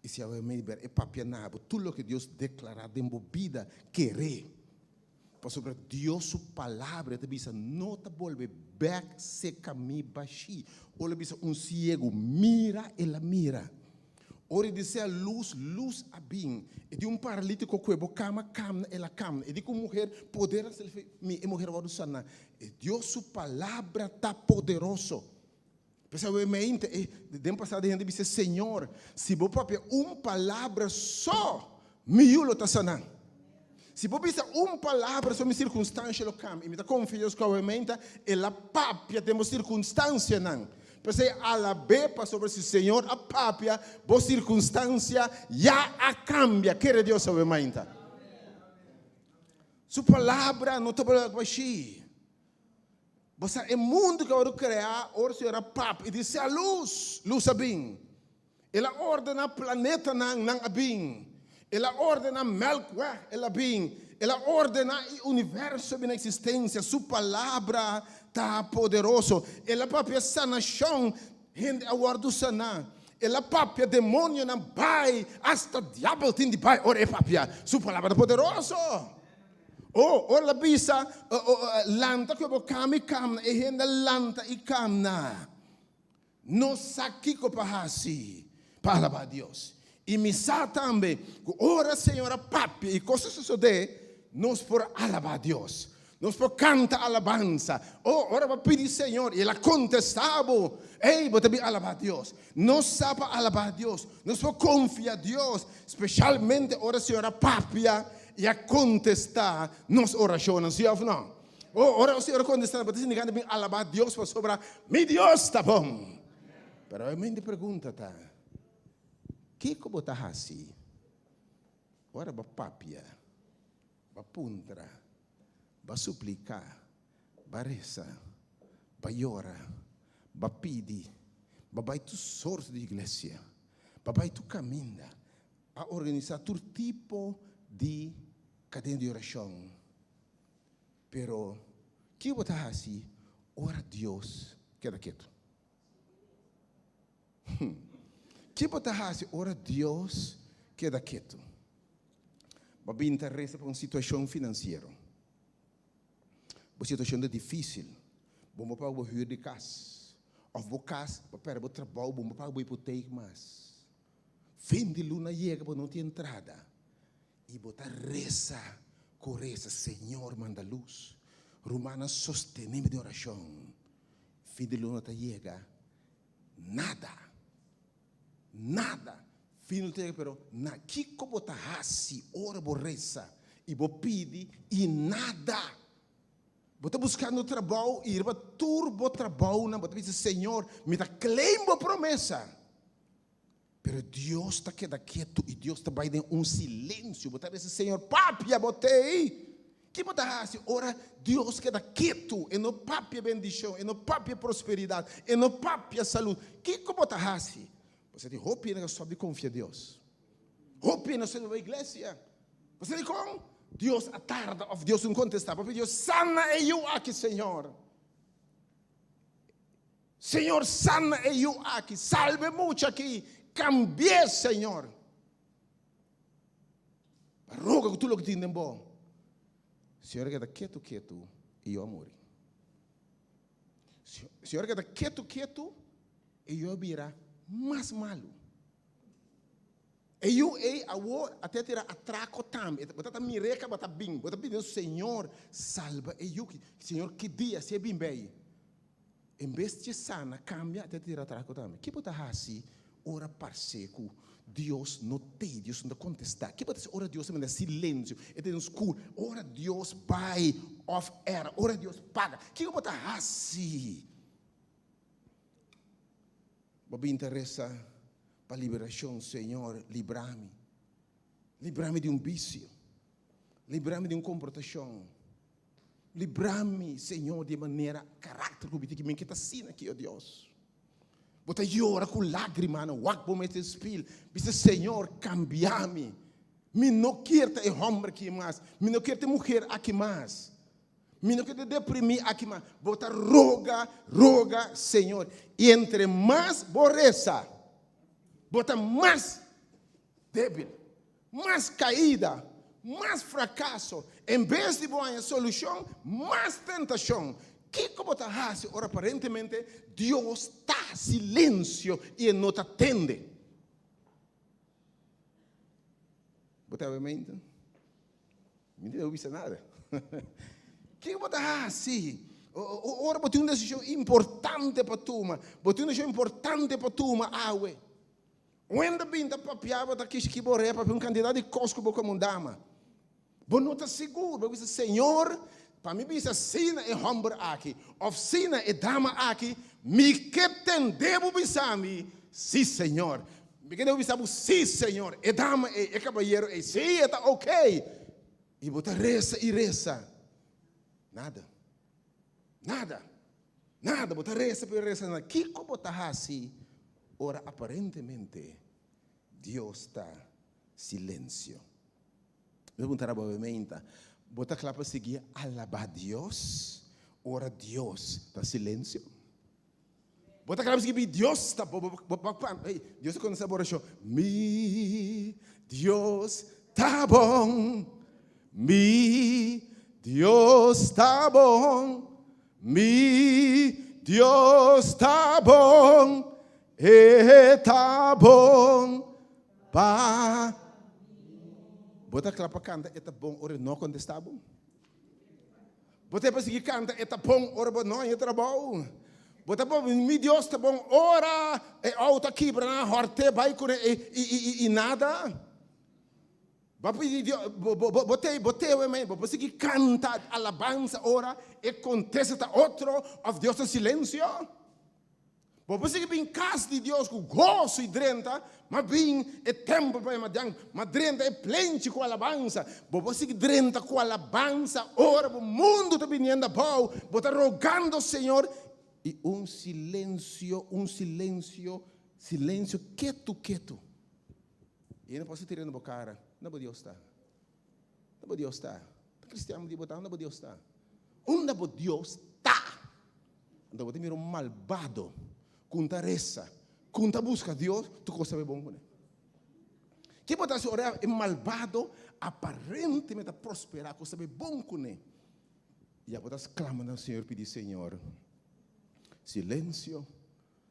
Speaker 1: I si awe mei ber e papia na bo, tur loke Dios deklará den bo bida, ker'é. Pasobra Dios su palabra ta bisa no ta bolbe bèk seka mi bashí. Ora el a bisa un siegu, Mira, el a mira. Ora e di sea lus, lus a bin. E di un paralítiko kue bo kama, kamna, el a kamna. E di ku un muher, Poder a sali mi, e muher a wòrdu saná. E Dios su palabra ta poderoso. P'esei mente e den pasado e hende bisa, Señor, si bo papia un palabra so, mi yu lo ta saná. Si bo bisa un palabra so, mi sirkunstansha lo kambia. I mi ta konfia Dios ku awe el a papia den bo sirkunstansianan. P'esei alab'é pasobra si Señor a papia, bo sirkunstansia ya a kambia. Kere Dios awe mainta. Su palabra no ta bolbe bashí. Bo sa e mundu ku a wòrdu kreá ora Señor a papia i di sea lus, lus a bin. El a ordená planetanan, nan a bin. El a ordená Melkweg, el a bin. El a ordená e universo bin na eksistensia. Su palabra ta poderoso. El a papia sanashon, hende a wòrdu saná. El a papia demonionan bai, asta diabel tin di bai ora e papia. Su palabra ta poderoso. Oh, ora el a bisa, Lanta ku e bo kama i kamna, e hende a lanta i kamna. No sa kiko pa hasi pa alabá Dios. I mi sa tambe ku ora Señor a papia i kos a sosodé, nos por alabá Dios. Nos por kanta alabansa. Oh, ora bo a pidi Señor i El a kontestá bo, ey, bo ta bin alabá Dios. Nos sa pa alabá Dios. Nos por konfia Dios, speshalmente ora Señor a papia I a kontestá nos orashonnan, sí òf nò? Oh, ora Señor a kontestá, bo ta sinti gana di bin alabá Dios pasobra mi Dios ta bon. Pero e mente pregunta ta, kiko bo ta hasi ora bo papia, bo puntra, bo supliká, bo resa, bo yora, bo pidi, bo bai tur sorto di iglesia, bo bai tur kaminda, A organisá tur tipo di. Kadena di orashon. Pero ki bo ta hasi ora Dios keda ketu? Ki bo ta hasi ora Dios keda ketu? Bo bin ta resa pa un situashon finansiero. Bo situashon ta difísil. Bo no paga bo hür di kas. Òf bo kas, bo pèrdè bo trabou, bo no paga bo hipotek mas. Fin di luna yega, bo no tin entrada. I bo ta resa ku resa, Señor manda lus. Rumannan sostené mi den orashon. Fin di luna ta yega, nada, nada. Fin di luna ta yega pero na kiko bo ta hasi ora bo resa i bo pidi i nada? Bo ta buskando trabou i riba tur bo trabounan bo ta bisa, Señor, mi ta claim bo promesa. Pero Dios ta keda ketu i Dios ta bai den un silensio. Bo ta bisa, Señor, papia bo t'ei. Ki bo ta hasi ora Dios keda ketu? E no papia bendishon, e no papia prosperidat, e no papia salud. Kiko bo ta hasi? Bo sa di hopi hende a stòp di konfia Dios. Hopi hende a stòp di bai iglesia. Bo sa dikon? Dios a tarda òf Dios no kontestá. Bo pidi Dios, sana e yu aki, Señor. Señor sana e yu aki, salba e mucha aki, cambi'é Señor. Pa roga ku tur loke tin den bo. Señor a keda ketu ketu i yu a muri. Señor a keda ketu ketu i yu a bira mas malu. E yu ei awor a te tira atraco tambe. Bo ta ta mir'é kaba ta bin. Bo ta pidi Señor salba e yu ki. Señor ki dia si e bin bei. En bes dje sana cambia a te tira atraco tambe. Ki bo ta haci ora parce cu Dios no tei, Dios no ta contesta? Ki bo ta haci ora Dios ta manda silencio, e ta den scur? Ora Dios bai off air, ora Dios paga, kico bo ta haci? Bo bin ta resa pa liberashon, Señor, libra mi. Libra mi di un bisio. Libra mi di un komportashon. Libra mi, Señor, di e manera, karakter ku mi tin, ki mi ke ta asina aki, o Dios. Bo ta yora ku lágrimanan, wak bo mes den spil, bisa, Señor, kambia mi. Mi no kier ta e hòmber aki mas. Mi no kier ta e muher aki mas. Mi no keda deprimí aki mas. Bo ta roga, roga Señor. I entre mas bo resa, bo ta mas débil, mas kaida, mas frakaso. En bes di bo haña solushon, mas tentashon. Kiko bo ta hasi ora aparentemente Dios ta silensio i e no ta tende? Bo ta habi mente? Mi no debe bisa nada. Kiko bo ta hasi ora bo tin un desishon importante pa tuma? Bo tin un desishon importante pa tuma awe. Wende bin ta papia bo ta kishki bo repa pa un kantidat di kos ku bo komo un dama. Bo no ta sigur. Bo bisa, Señor, pa mi bisa si na e hòmber aki òf si na e dama aki, mi ke tende bo bisa mi, Si, Señor. Mi ke debe bisa bo, Sí, Señor, e dama ei, e kabayero ei, sí, e ta okey. I bo ta resa i resa. Nada. Nada. Nada. Bo ta resa pero resa nada. Kiko bo ta hasi ora aparentemente Dios ta silensio? Mi ta puntra bo meinta, bo ta kla pa sigui alabá Dios ora Dios ta silensio? Bo ta kla skibi Dios ta bo bo bo hey, Dios ta konosa bo orashon. Mi Dios ta bon. Mi Dios ta bon. Mi Dios ta bon. E ta bon pa Bo ta kla pa kanta e ta bon ora e no kontesta bo? Bo ta pa sigui canta e ta bon ora bo no haña trabou. Bo ta bon, mi Dios ta bon ora e auto a kibra nan a horte bai cune i i i i nada. Bo pidi Dios, bo bo bo te bo te mei, bo por sigui canta alabanza ora e contesta ta otro of Dios ta silencio. Bo por sigui bin kas di Dios ku goso i drenta, ma bin e tèmpel pa yama dian, ma drenta e plenchi ku alabansa. Bo por sigui drenta ku alabansa ora bo mundu ta biniendo abou, bo ta rogando Señor, i un silensio, un silensio, silensio ketu ketu. I no por si tira na bo kara, na bo Dios ta. Unda bo Dios ta? Ta cristian di bo ta? Unda bo Dios ta? Unda bo Dios ta? Anto bo ta mira un malbado ku ta resa, ku ta buska Dios, tur kos ta bai bon kuné. Ke bo ta hasi ora e malbado aparentemente ta prosperá, kos ta bai bon kuné? Ya bo ta sklama na Señor pidi Señor, silensio,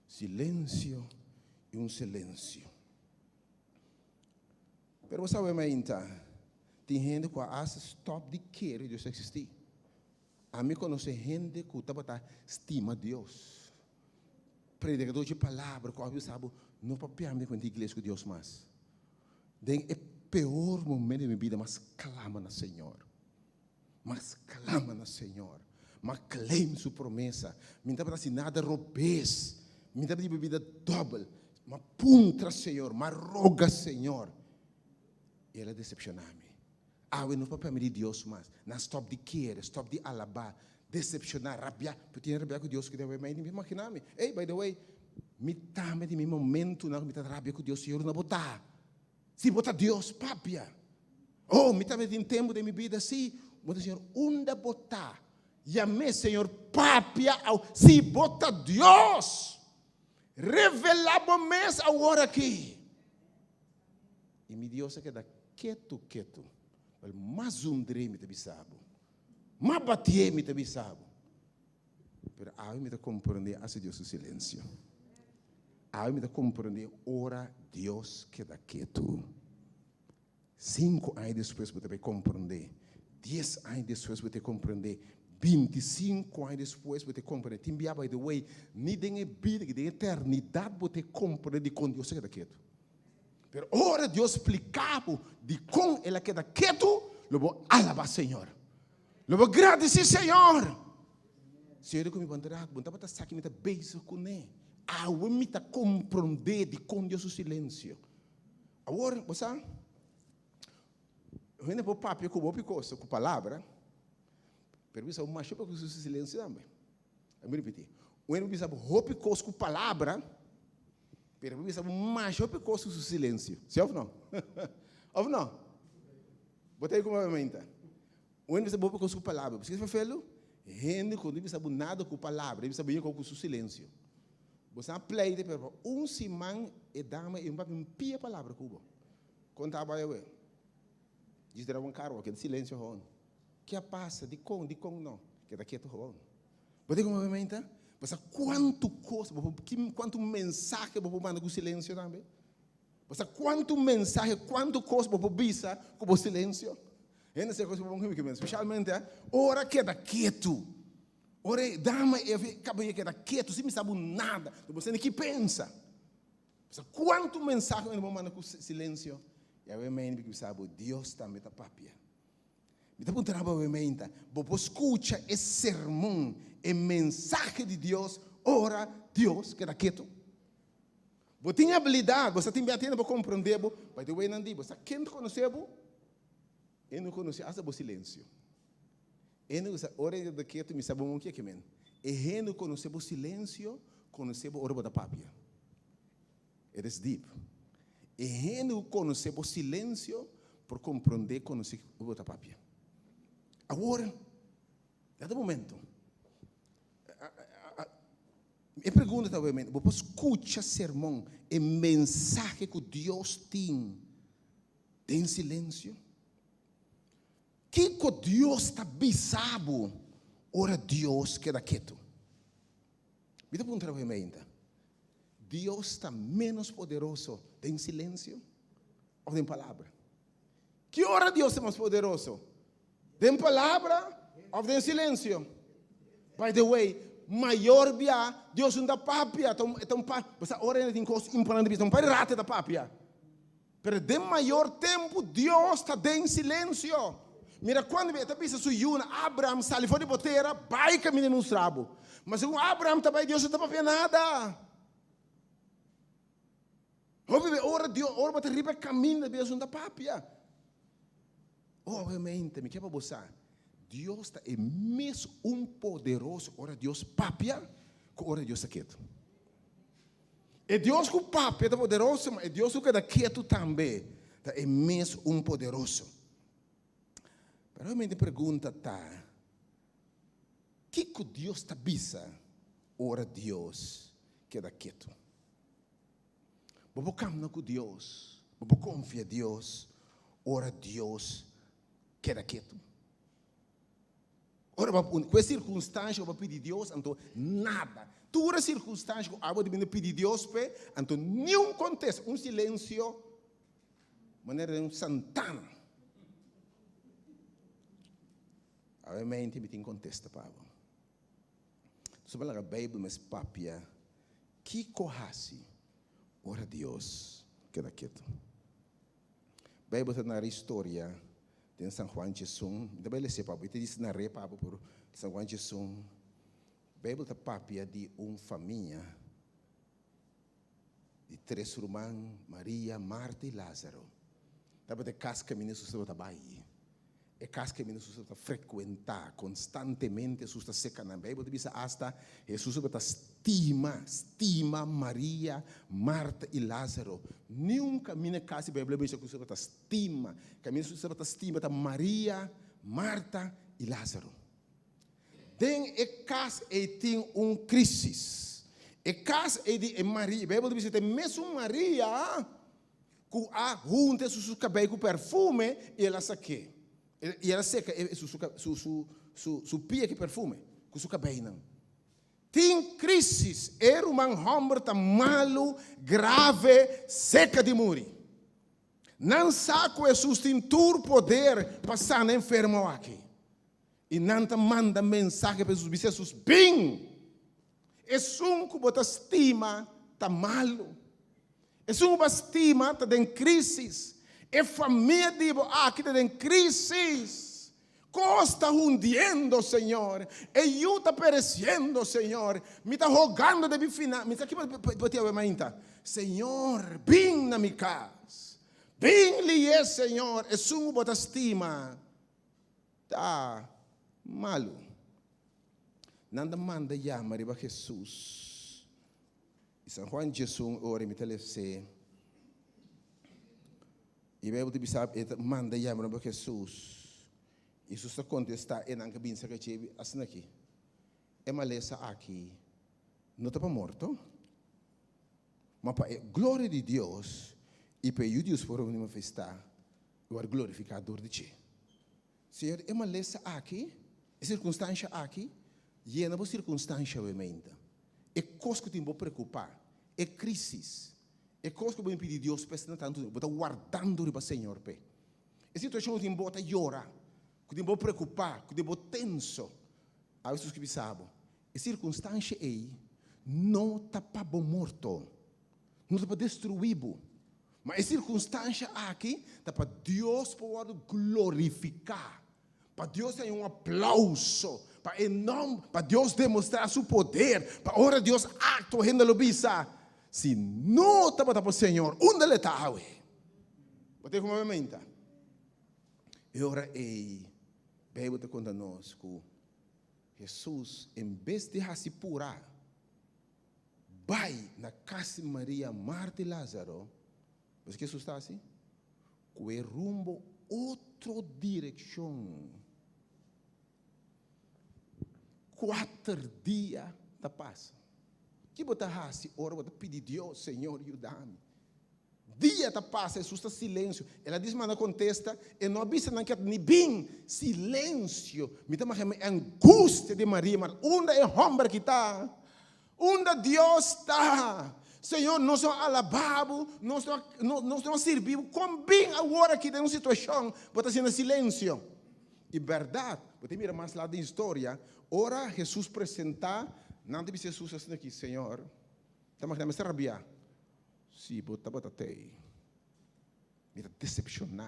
Speaker 1: silensio i un silensio. Pero bo sabe mainta, tin hende ku a hasta stòp di kere Dios ta eksistí. Ami konosé hende ku tabata stima Dios. Predikador dje palabra ku a bisa bo, no papia mi ku iglesia ku Dios mas. Den e peor momento di mi bida mas klama na Señor. Mas klama na Señor. Mas claim su promesa. Mi tabata hasi nada robes. Mi tabata biba bida dòbel. Ma puntra Señor, ma roga Señor. I el a desepshoná mi. Awe no papia mi di Dios mas. Nan stòp di kere, stòp di alabá, desepshoná, rabiá. Pero tin rabiá ku Dios ku den awe? Mi a imaginá mi. Ey, by the way, mi tambe tin mi momentunan ku mi ta rabia ku Dios. Señor, unda bo ta? Si bo ta Dios, papia. Oh, mi tambe tin tempu den mi bida, si. Bo ta Señor, unda bo ta? Yam'é, Señor, papia aw. Si bo ta Dios, revelá bo mes awor aki. I mi Dios a keda ketu ketu. Wel, mas zundré mi ta bisa bo. Mas batié mi ta bisa bo. Pero awe mi ta komprendé hasi Dios su silensio. Awe mi ta komprendé ora Dios keda ketu. Sinku aña despues bo ta bai komprendé. Dies aña despues bo ta komprendé. 25 aña despues bo ta komprendé. Tin bia by the way, ni den e bida aki, den eternidat bo ta komprendé dikon Dios a keda ketu. Pero ora Dios splika bo dikon el a keda ketu, lo bo alabá Señor. Lo bo gradisí Señor. Señor di ku mi bondat, bo tabata sa ki mi ta bezig kuné. Awe mi ta komprondé dikon Dios su silensio. Awor, bo sa, hende por papia ku hopi kos, ku palabra, pero bisa bo masha hopi ku su silensio tambe. Mi ripití, un hende por bisa bo hopi kos ku palabra, pero por bisa bo masha hopi kos ku su silensio. Si òf no? Òf no? Bo ta ku mi mainta? Un hende bisa bo hopi kos ku palabra. Bo skirbi felu? Hende ku no bisa bo nada ku palabra, e bisa bo yen ku su silensio. Bo sa pleite pero pa un siman e dama e un papia un pia palabra ku bo. Kon ta bai awe? Djis dera un karo keda silencio hon. Ke a pasa? Dikon? Dikon no? Keda ketu hon. Bo ta kuma menta? Bo sa kuantu kos bo por kuantu mensahe bo por manda ku silencio tambe? Bo sa kuantu mensahe, kuantu kos bo por bisa ku bo silencio? Hende sa kos bo por spesialmente ora keda ketu. Ora e dama e of e kabayer keda ketu sin bisa bo nada, no bo sa ni ki pensa. Bo sa kuantu mensahe bo manda ku silensio? I awe mei mi bisa bo, Dios tambe ta papia. Mi ta puntra bo awe meinta, bo por skucha e sermon, e mensahe di Dios ora Dios keda ketu? Bo tin abilidat, bo sa tin bia tende pa komprende bo, by the way nan di, bo sa ken ta konosé bo? E no konosé asta bo silensio. E hende ku sa ora e ta ketu mi sa bon bon ke men. E hende ku konosé bo silensio, konosé bo ora bo ta papia. It is deep. E hende ku konosé bo silensio por komprondé konosé ora bo ta papia. Awor, na e momento, e pregunta ta obviamente, bo por skucha sermon, e mensahe ku Dios tin den silensio? Kiko Dios ta bisa bo ora Dios keda ketu? Mi ta puntra bo hemeinta, Dios ta menos poderoso den silensio of den palabra? Ki ora Dios ta mas poderoso? Den palabra of den silensio? By the way, mayor bia Dios no ta papia, ta un papia, ora hende tin kos importante bisa, un par di rato e ta papia. Pero den mayor tempu Dios ta den silensio. Mira cuando e ta bisa su yunan, Abraham, sali for di bo tera, bai caminda mi mustra bo. Ma segun Abraham ta bai, Dios no ta papia nada. Hopi be ora Dios, ora bo ta riba e caminda, Dios no ta papia. Obviamente, mi ke pa bo sa, Dios ta e mes un poderoso ora Dios papia cu ora Dios ta ketu. E Dios ku papia ta poderoso, ma e Dios ku keda ketu tambe ta e mes un poderoso. Pero mi pregunta ta, kiko Dios ta bisa ora Dios keda ketu? Bo por kamna ku Dios, bo por konfia Dios ora Dios keda ketu. Ora bo ku e sirkunstansha ku bo pidi Dios, anto nada. Tur e sirkunstansha ku abo ta bini pidi Dios p'e, anto niun kontesta, un silensio manera den un santana. Awe mente mi tin kontesta pa bo. Nos a laga Beibel mes papia kiko hasi ora Dios keda ketu. Beibel ta nara historia den San Juan Djesun. Mi ta bai lese pa bo. Mi ta disi nar'é pa bo, pero San Juan Djesun, Beibel ta papia di un famia di tres ruman, Maria, Marta i Lázaro. Tabata e kas kaminda Hesus tabata bai. E kas kaminda Hesus tabata frekuentá konstantemente. Hesus ta seka nan. Beibel ta bisa asta Hesus tabata stima, stima Maria, Marta i Lázaro. Niun kaminda kasi Beibel a bisa ku Hesus tabata stima. Kaminda Hesus tabata stima ta Maria, Marta i Lázaro. Den e kas ei tin un krísis. E kas ei di e Maria, Beibel ta bisa ta e mesun Maria ku a hunta su su kabei ku perfume i el a sak'é. I el a seka su su su su su pia ku perfume, ku su kabeinan. Tin krísis, e ruman hòmber ta malu, grave, seka di muri. Nan sa ku Hesus tin tur poder pa sana enfermo aki. I nan ta manda mensahe pa Hesus, bisa Hesus, Bin! Esun ku bo ta stima ta malu. Esun ku bo a stima ta den krísis. E famia di bo aki ta den krísis. Kos ta hundiendo, Señor. E yu ta peresiendo, Señor. Mi ta hogando den mi fina. Mi sa ki bo tin awe mainta. Señor, bin na mi kas. Bin lié, Señor, esun ku bo ta stima. Ta malu. Nan ta manda yama riba Hesus. I San Juan 11 ora mi ta les'é. I Beibel ta bisa e ta manda yama riba Hesus. Hesus ta kontestá e nan ku a bin serka dje asina aki, E malesa aki no ta pa morto, ma pa e gloria di Dios i pa e Yu Dios por manifestá i wòrdu glorifiká dor di dje. Señor, e malesa aki, e sirkunstansha aki, yena bo sirkunstansha awe-meinta. E kos ku tin bo preokupá, e krísis, e kos ku bo bin pidi Dios p'e asina tantu, bo ta wardando riba Señor p'e. E situashon ku tin bo ta yora, ku tin bo preokupá, ku tin bo tenso, awe Hesus ke bisa bo, e sirkunstansha ei no ta pa bo morto, no ta pa destruí bo, Ma e sirkunstansha aki ta pa Dios por wòrdu glorifiká, pa Dios haña un aplauso, pa e nòmber, pa Dios demostrá su poder, pa ora Dios aktua hende lo bisa, Si no tabata pa Señor, unda lo e ta awe? Bo ta kuma mi menta? E ora ei Beibel ta konta nos ku Hesus en bes di hasi purá, Bai na kas di Maria, Marta i Lázaro. Bo sa ke Hesus ta hasi? Ku e rumbo otro direkshon. Kuater dia ta pasa. Ki bo ta hasi ora bo ta pidi Dios, Señor, yuda mi? Dia ta pasa, Hesus ta silensio. El a dis manda kontesta, e no a bisa nan ket ni bin. Silensio. Mi ta imagina e angustia di Maria i Marta. Unda e hòmber aki ta? Unda Dios ta? Señor, nos no a alabá bo, nos no a, nos no a sirbi bo. Kon bin awor aki den un situashon bo ta haciendo silensio? I bèrdat, bo ta mira mas lat den historia, ora Hesus presentá, nan ta bisa Hesus asina aki, Señor, ta imagina mester rabiá. Si bo tabata tei, mi ta decepcioná,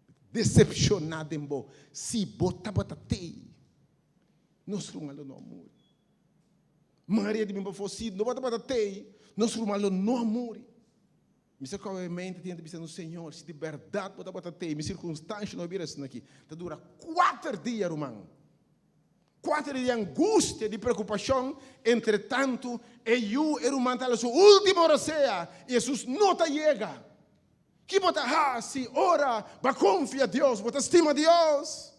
Speaker 1: mi ta decepcioná den bo. Si bo tabata tei, nos ruman lo no a muri. Maria di mi pafó, si no bo tabata tei, nos ruman lo no a muri. Mi sa kòrda mente tin ta bisando, Señor, si di bèrdat bo tabata tei, mi sirkunstansha no a bira asina aki. Ta dura kuater dia, ruman. Kuater di angustia, di preokupashon, entretantu e yu, e ruman ta hala su último rosea i Hesus no ta yega. Ki bo ta hasi ora bo a konfia Dios, bo ta stima Dios?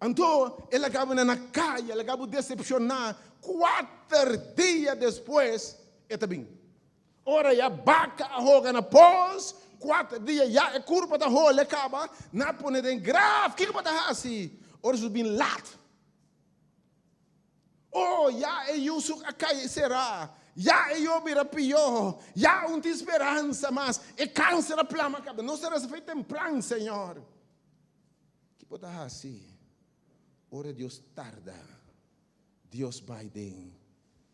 Speaker 1: Anto e laga bo na kaya, e laga bo desepshoná. Kuater dia despues e ta bin. Ora ya baka a hoga na pos, kuater dia ya e kurpa ta hole kaba, nan a pone den graf. Kiko bo ta hasi ora Jesus bin lat? Oh, ya e yu su a kai será, ya e yu a bira pió, ya un tin speransa mas, e kanser a plama kaba. Nos ta resa fe tempran, Señor. Ki bo ta hasi ora Dios tarda? Dios bai den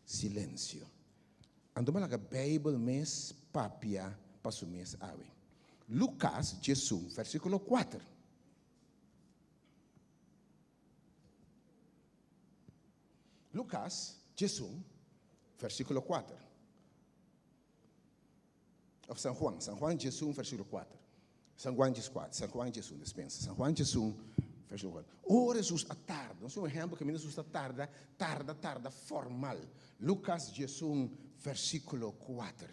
Speaker 1: silensio. Anto bo laga Beibel mes papia pa su mes awe. Lukas 11, versíkulo 4. Lukas 11, versíkulo 4. Of San Juan, San Juan 11, versíkulo 4. San Juan 14, San Juan 11, dispensa. San Juan 11, versíkulo 4. Ora Hesus a tarda, nos un ehèmpel kaminda Hesus ta tarda, tarda, tarda formal. Lukas 11, versíkulo 4.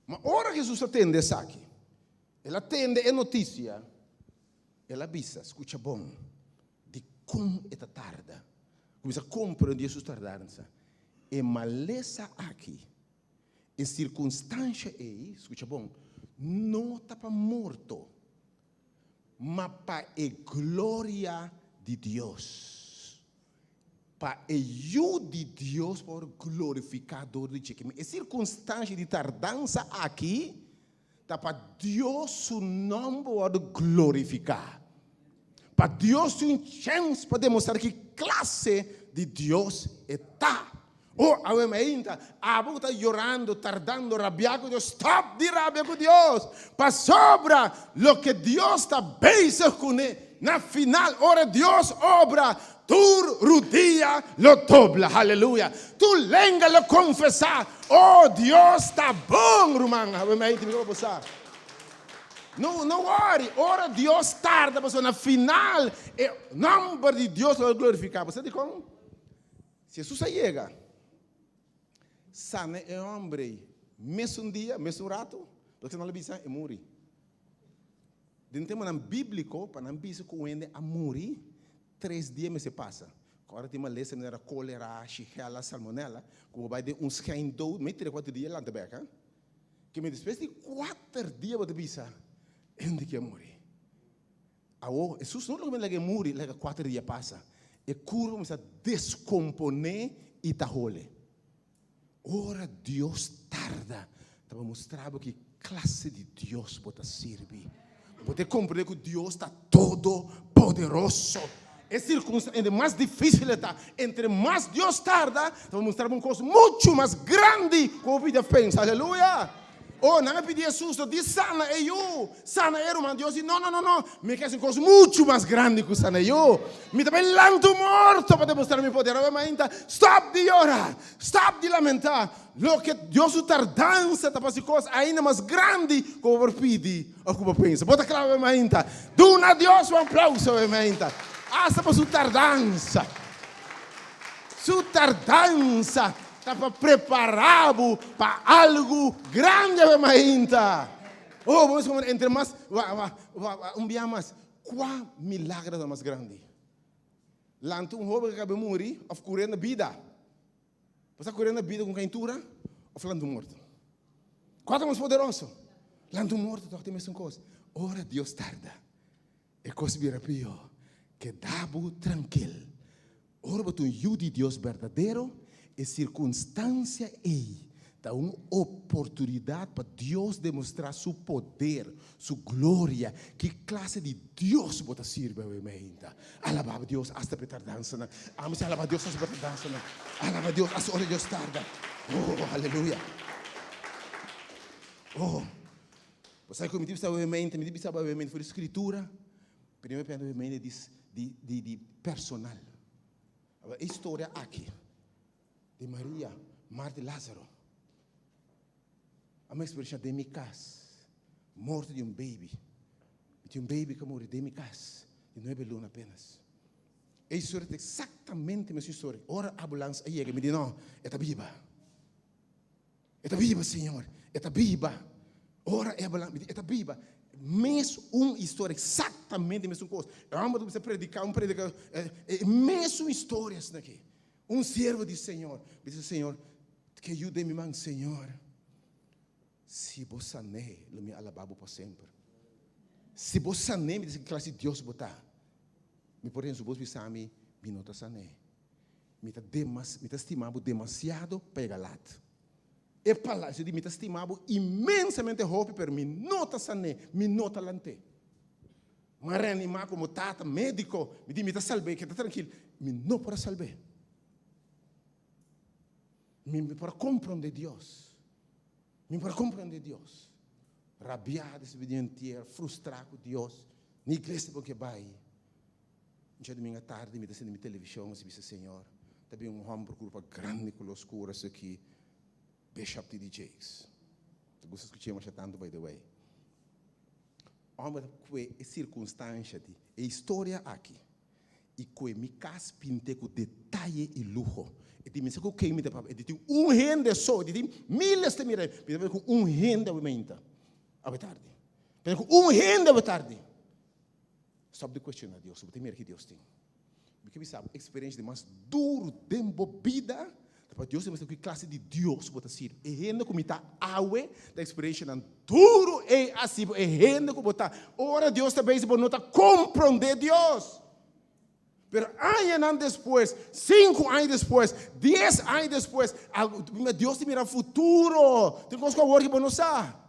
Speaker 1: Ma ora Hesus a tende esaki, el a tende e notisia, El a bisa, Skucha bon, dikon e ta tarda? Kuminsá komprendé su tardansa. E malesa aki, e sirkunstansha ei, skucha bon, no ta pa morto, ma pa e gloria di Dios, pa e Yu di Dios por glorifiká dor di dje. E sirkunstansha di tardansa aki Ta pa Dios su nòmber wòrdu glorifiká. Pa Dios tin un chèns pa demostrá ki klase di Dios e ta. Oh, awe mainta, abo ku ta yorando, tardando, rabiá ku Dios, stòp di rabia ku Dios! Pasobra loke Dios ta bezig kuné, na final, ora Dios obra, tur rudia lo dobla. Haleluya! Tur lenga lo konfesá Oh Dios ta bon ruman awe mei tin mi sa no no worry ora Dios tarda pasobra na final e nomber di Dios lo glorifica bo sa dikon si Jesus a yega sana e homber ei mesun dia mesun rato pasobra nan lo bisa e muri den temponan biblico pa nan bisa ku un hende a muri Tres dia mester pasa. Ora tin malesa manera kolera, shigella, salmonella, ku bo bai den un schijn dood, mei tres kuater dia lanta bek. Keme despues di kuater dia bo ta bisa, hende ke a muri. Awor, Hesus no loke laga e muri, laga kuater dia pasa. E kurpa kuminsá deskomponé i ta hole. Ora Dios tarda, ta pa mustra bo ki klase di Dios bo ta sirbi. Bo ta komprendé ku Dios ta todopoderoso. E sirkunstansia entre mas difísil e ta, entre mas Dios tarda, ta pa mustra bo un kos muchu mas grandi ku bo pidi a pensa. Aleluya! Oh, nan a pidi Hesus, no di sana e yu, sana e ruman. Dios di, no, no, no, no, mi ke hasi un kos muchu mas grandi ku sana e yu. Mi ta bai lanta un morto pa demostrá mi poder. Awe mainta, stòp di yora, stòp di lamentá. Loke Dios su tardansa ta pa hasi kos ainda mas grandi ku bo por pidi òf ku bo pensa. Bo ta kla awe mainta? Duna Dios un aplauso awe mainta, asta pa su tardansa. Su tardansa Ta pa prepará bo pa algu grandi awe mainta. Oh, bo mester komprendé, entre mas, wa, wa, wa, wa, un bia mas, kua milagro ta mas grandi? Lanta un hoben ku a kaba muri òf kur'é na bida? Bo sa kur'é na bida ku kaintura òf lanta un morto? Kua ta mas poderoso? Lanta un morto tòg ta e mesun kos. Ora Dios tarda, E kos bira pió. Keda bo trankil. Ora bo ta un yu di Dios berdadero, e sirkunstansia ei ta un oportunidat pa Dios demostrá su poder, su gloria. Ki klase di Dios bo ta sirbi awe meinta? Alabá Dios asta pa e tardansanan. Amo si alabá Dios asta pa e tardansanan. Alabá Dios asta ora Dios tarda. Oh, aleluya. Oh. Bo sa ku mi ta bisa bo mente, mi ta bisa bo mente for di Skritura, pero mi a pende bo mente di di di personal. Awor e historia aki di Maria, Marta i Lázaro, a mi eksperenshá den mi kas, morto di un baby. Mi tin un baby ku a muri den mi kas di nuebe luna apenas. E historia ta eksaktamente mesun historia. Ora ambulans a yega mi di no, e ta biba. E ta biba, Señor. E ta biba.
Speaker 15: Ora e habla, mi di, e ta biba. Mes un historia, exactamente mes un cos. E homber ta cuminsa predica, un predica, e mes un historia asina aki. Un siervo di Señor. Mi di, Señor, ke yu den mi man, Señor. Si bo sané, lo mi alabá bo pa semper. Si bo sané, mi di, ki clase di Dios bo ta? Mi por den su bos bisa mi, mi no ta sané. Mi ta demas, mi ta stima bo demasiado pa yega lat. E palacio di mi ta stima bo inmensamente hopi pero mi no ta sané, mi no ta lant'é. M'a reanimá komo tata médiko, mi di mi ta salb'é, keda trankil. Mi no por a salb'é. Mi no por a komprondé Dios. Mi no por a komprondé Dios. Rabiá, desobedientier, frustrá ku Dios. Ni iglesia bo ke bai. Un djadumingu atardi mi ta sende mi televishon asi bisa Señor ta bin un homber ku ropa grandi kolor skur asi aki Bishop TD Jakes. Ta gusta skuch'é masha tantu by the way. Homber ta kue e sirkunstansha di e historia aki i kue mi kas pint'é ku detaye i luho. E di mi sa ku ken mi ta papia. E di tin un hende so. E di tin miles ta mira. Mi ta papia ku un hende awe mainta, awe tardi. Papia ku un hende awe tardi. Stop di cuestiona Dios, bo ta mira ki Dios tin. Mi ke bisa bo, experiencia di mas duro den bo bida ta pa Dios demostra ki clase di Dios bo ta sirbi. E hende cu mi ta awe ta experiencianan duro ey a sibo e hende cu bo ta. Ora Dios ta bezig bo no ta compronde Dios. Pero añanan despues, cinco aña despues, dies aña despues, Dios ta mira futuro. Tin cos cu awor cu bo no sa.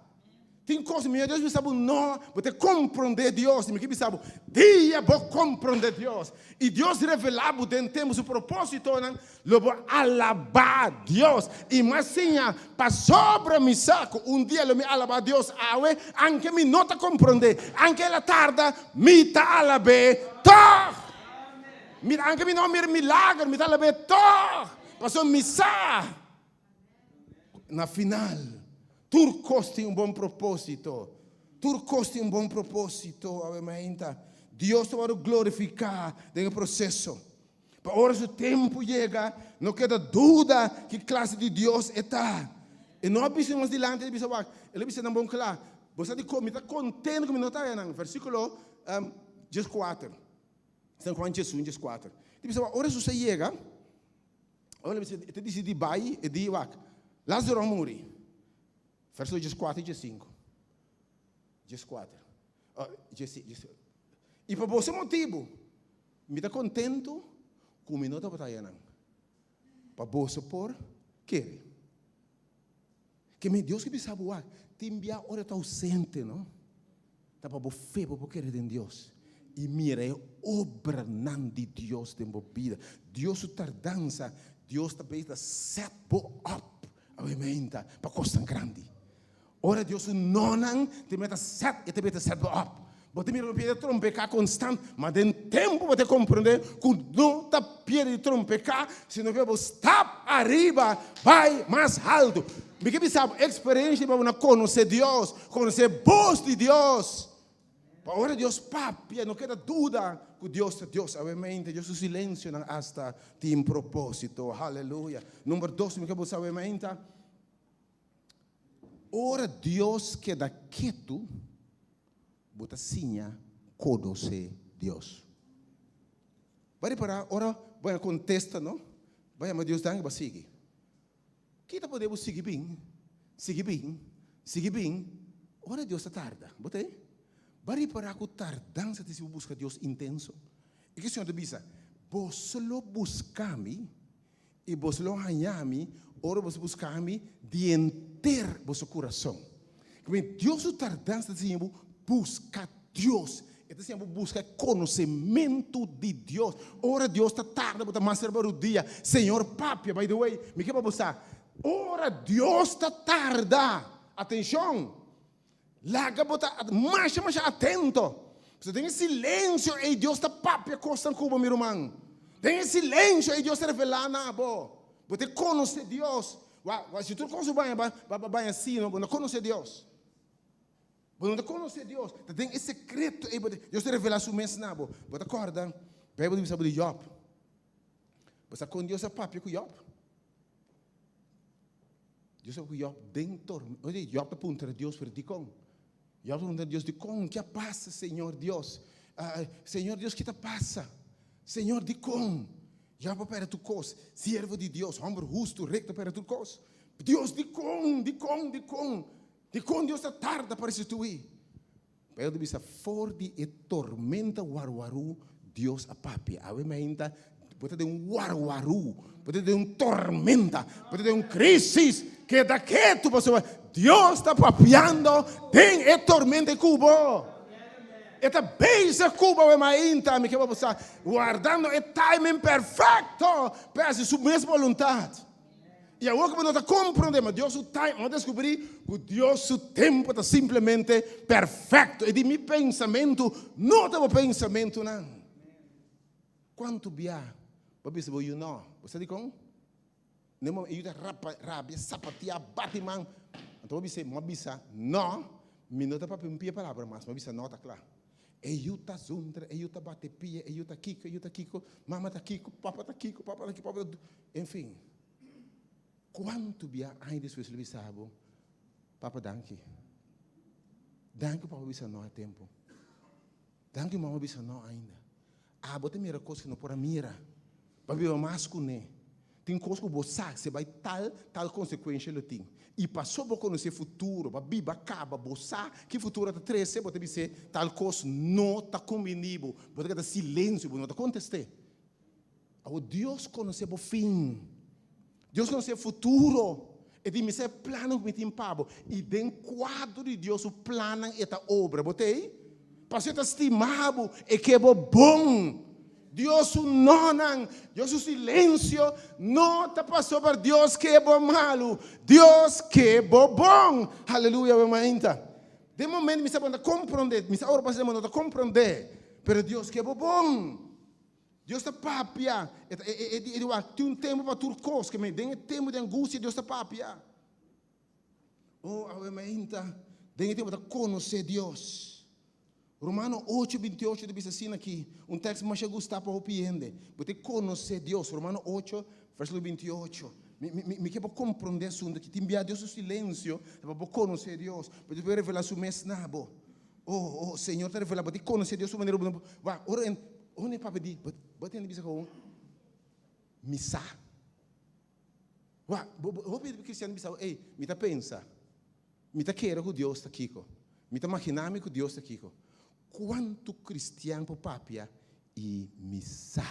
Speaker 15: Tin cos, mi Dios bisa bo no, bo ta comprende Dios. Mi ke bisa bo, dia bo comprende Dios y Dios revela bo den tempo su propositonan, lo bo alaba Dios. Y mi a siña pasobra mi sa cu un dia lo mi alaba Dios awe, anke mi no ta comprende, anke el a tarda, mi ta alab'é tog. Mira, anke mi no a mira milager, mi ta alab'é tog, pasobra mi sa. Na final, tur kos tin un bon propósito. Tur kos tin un bon propósito, awe mainta. Dios ta wòrdu glorifiká den e proseso. Pa ora su tempu yega, no keda duda ki klase di Dios e ta. E no a bisa mas dilanti, el a bisa wak, el a bisa nan bon kla, Bo sa dikon mi ta kontentu ku mi no ta ayanan. Versíkulo dieskuater. San Juan diesun, dieskuater. E ta bisa wak, ora Hesus a yega, Ora e ta disidí bai, e di, Wak, Lázaro a muri. Verso dieskuater i diesinku. Dieskuater. I pa boso motibu, mi ta kontentu ku mi no tabata ayanan, pa boso por kere. Ke mi Dios ke bisa bo wak, tin bia ora ta ausente, no? Ta pa bo fe bo por kere den Dios i mira e obranan di Dios den bo bida. Dios su tardansa, Dios ta bezig ta set bo up awementa pa kosnan grandi. Ora Dios su nonan te mira ta set, e ta mira ta set bo up. Bo ta mira bo pierde trompeká konstant, ma den tempu bo ta komprendé ku no ta pierde di trompeká, sino ke bo stap ariba bai mas haltu. Mi ke bisa bo eksperensia pa bo na konosé Dios, konosé bos di Dios. Pa ora Dios papia no keda duda ku Dios ta Dios. Awemente Dios su silensionan asta tin propósito. Haleluya. Number dos mi ke bo sa awemente. Ora Dios keda ketu, bo ta siña konosé Dios. Bo a ripará ora bo haña kontesta, no? Bo a yama Dios danki, bo a sigui. Ki ta pone bo sigui bin, sigui bin, sigui bin, ora Dios ta tarda? Bo ta ei? Bo a ripará ku tardansa ta hasi bo buska Dios intenso? I ke Señor ta bisa? Boso lo buska mi I boso lo haña mi ora boso buska mi di henter boso kurason. Kibé Dios su tardansa ta siña bo buska Dios. E ta siña bo buska e konosementu di Dios. Ora Dios ta tarda bo ta mas riba rudia. Señor papia, by the way, mi ke pa bo sa, ora Dios ta tarda, atenshon, laga bo ta masha masha atento. Pasobra den e silensio ei Dios ta papia kosnan ku bo, mi ruman. Den e silensio ei Dios ta revelá na bo. Bo ta konosé Dios. Wa, wa, si tur kos bo baña, ba, ba, ba baña asina, bo no konosé Dios. Bo no ta konosé Dios. Ta den e sekreto ei bo ta, Dios ta revelá su mes na bo. Bo ta kòrda, Beibel ta bisa bo di Jòb. Bo sa kon Dios a papia ku Jòb? Dios sa ku Job den tormenta. Oye, Job ta puntra Dios, pero dikon? Job ta puntra Dios, dikon? Ke a pasa, Señor Dios? Ah, Señor Dios, ke ta pasa? Señor, dikon? Job a pèrdè tur kos. Siervo di Dios, hòmber hustu, rekto, a pèrdè tur kos. Dios, dikon? Dikon? Dikon? Dikon Dios ta tarda pa restituí? Pedro ta bisa, For di e tormenta warwarú Dios a papia. Awe mainta bo ta den un warwarú, bo ta den un tormenta, bo ta den un crisis. Keda ketu pasobra Dios ta papiando den e tormenta ku bo. E ta bezig ku bo awe mainta, mi ke pa bo sa, wardando e timing perfecto pa hasi su mes boluntat. I awor ku bo no ta komprondé, ma Dios su time, bo a deskubrí ku Dios su tempu ta simplemente perfekto. E di mi pensamentu no ta bo pensamentunan. Kuantu bia bo a bisa bo yu no? Bo sa dikon? Na e momento e yu ta rapa, rabia, sapatia, bati man. Anto bo bisa, bo a bisa no, mi no ta papia un pia palabra mas, mi a bisa no ta kla. E yu ta zundra, e yu ta bati pia, e yu ta kiko, e yu ta kiko, mama ta kiko, papa ta kiko, papa ta kiko, papa ta. Enfin, kuantu bia aña despues lo bisa bo, Papa danki. Danki papa bisa no a tempu. Danki mama bisa no ainda. Abo ta mira kos ku no por a mira. Bo a biba mas kuné. Tin kos ku bo sa, si bai tal, tal konsekuensha lo tin. I paso bo konosé futuro, bo a biba kaba, bo sa ki futuro ta trese, bo ta bis'é tal kos no ta kumbiní bo. Bo ta keda silensio, bo no ta kontest'é. Awor Dios konosé bo fin. Dios konosé futuro. E di mi sa e plannan ku mi tin pa bo. I den kuadro di Dios su plannan e ta obra. Bo ta ei? Pasobra e ta stima bo, e ke bo bon. Dios su nonan, Dios su silensio no ta pasobra Dios ke bo malu. Dios ke bo bon. Haleluya, bo mainta. Den momento mi sa bo no ta komprondé. Mi sa ora pasa den bo no ta komprondé. Pero Dios ke bo bon. Dios ta papia. E ta, e, e, e di wak, tin un tempu pa tur kos. Ke men, den e tempu di angustia Dios ta papia. Oh, awe mainta, den e tempu ta konosé Dios. Romano 8, 28 ta bisa asina aki, un tekst masha gustá pa hopi hende. Bo ta konosé Dios. Romano 8, versíkulo 28. Mi, mi, mi, mi ke bo komprondé asuntu aki. Tin bia Dios su silensio ta pa bo konosé Dios. Pa Dios por revelá su mes na bo. Oh, oh, Señor ta revelá, bo ta konosé Dios su manera, bo no, wak, ora en, ora e papia di, bo, bo tende bisa komo, mi sa. Wak, bo, bo, hopi kristian bisa, ey, mi ta pensa, mi ta kere ku Dios ta kiko, mi ta maginá mi ku Dios ta kiko. Kuantu kristian por papia i mi sa?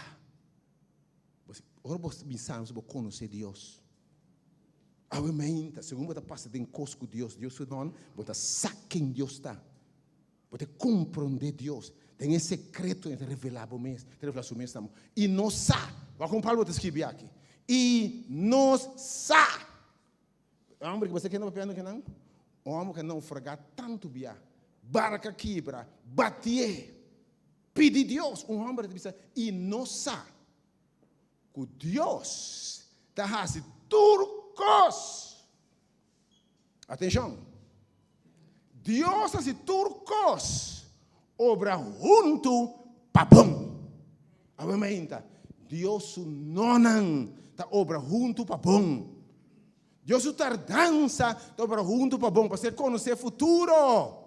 Speaker 15: Bo, ora bo bisa, bo konosé Dios. Awe mainta, segun bo ta pasa den kos ku Dios, Dios su don, bo ta sa ken Dios ta. Bo ta komprondé Dios. Den e sekreto e ta revelá bo mes, ta revelá su mes na bo. I nos sa, wak kon Pablo ta skibi aki, i nos sa. E hòmber ki bo sa ken ta papiando kinan? Un hòmber ku a naufragá tantu bia, barka kibra, batié, pidi Dios. Un hòmber ta bisa, i nos sa. Ku Dios ta hasi tur kos. Atenshon! Dios ta hasi tur kos obra huntu pa bon. Awe mainta, Dios su nonan ta obra huntu pa bon. Dios su tardansa ta obra huntu pa bon, pasobra e konosé futuro.